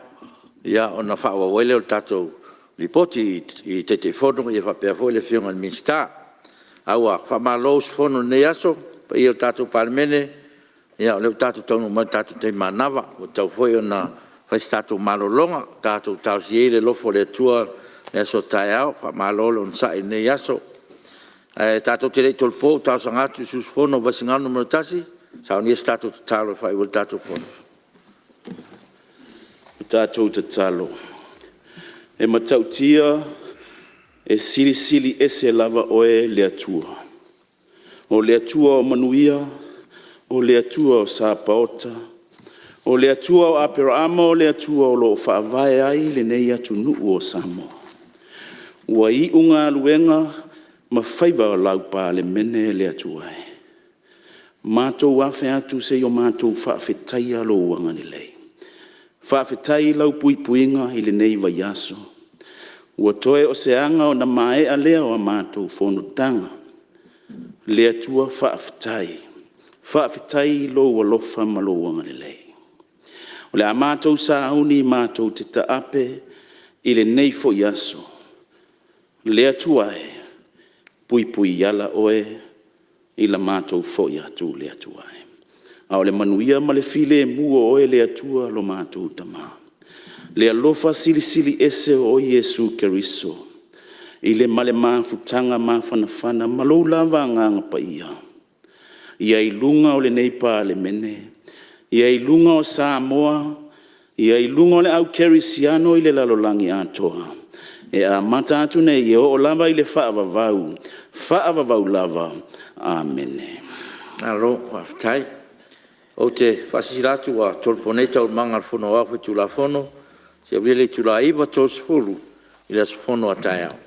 ona faaauau ai lea o le tatou Lipoti i Taitaifono faapea foi le Afioga i le Minisita. Ae ua faamalo usufono i lenei aso le paia o le tatou Palemene, o lea ua tatou taunuu mai i le tatou taimi manava ua tatau foi ona fai se tatou malologa. Tatou talosia ia i le alofa o le Atua le aso a taeao. Faamalo le onosai i lenei aso. Ae tatou te le i tolopo ou te talosaga atu i le sui usufono mo Vaisigano 1 e saunia se tatou tatalo e faaiu ai le tatou fono. O le tatou tatalo, e matautia e silisili ese lava oe le Atua. O le Atua o manuia, o le Atua o Sapaota, o le Atua o Aperaamo o le Atua o lo o faavae ai lenei atunuu o Samoa. Ua iu galuega ma faiva o lau Palemene le Atua e, matou afe atu se i o matou faafetaia lou agalelei. Faafetai i lau puipuiga i lenei vaiaso, ua toe o se aga ona maea lea o a matou fonotaga. Le Atua faafetai, faafetai i lou alofa ma lou agalelei. O le a matou sauni matou te taape i lenei foi aso, le Atua e, puipuiala oe i la matou foi atu le Atua e. A o le manuia ma le filemu o oe le Atua lo matou Tama, le alofa silisili ese o oe Iesu Keriso i le ma le mafutaga mafanafana ma lou lava Agaga Paia, ia i luga o lenei Palemene, ia i luga o Samoa, ia i luga o le au kerisiano i le lalolagi atoa, e amata atu nei e oo lava i le faavavau, faavavau lava. Amene. Malo faafetai. Ou te faasilasila atu ua tolopo nei Taualumaga a le Fono Aoao Faitulafono seia aulia le itula e 9:30 i le aso fono a taeao.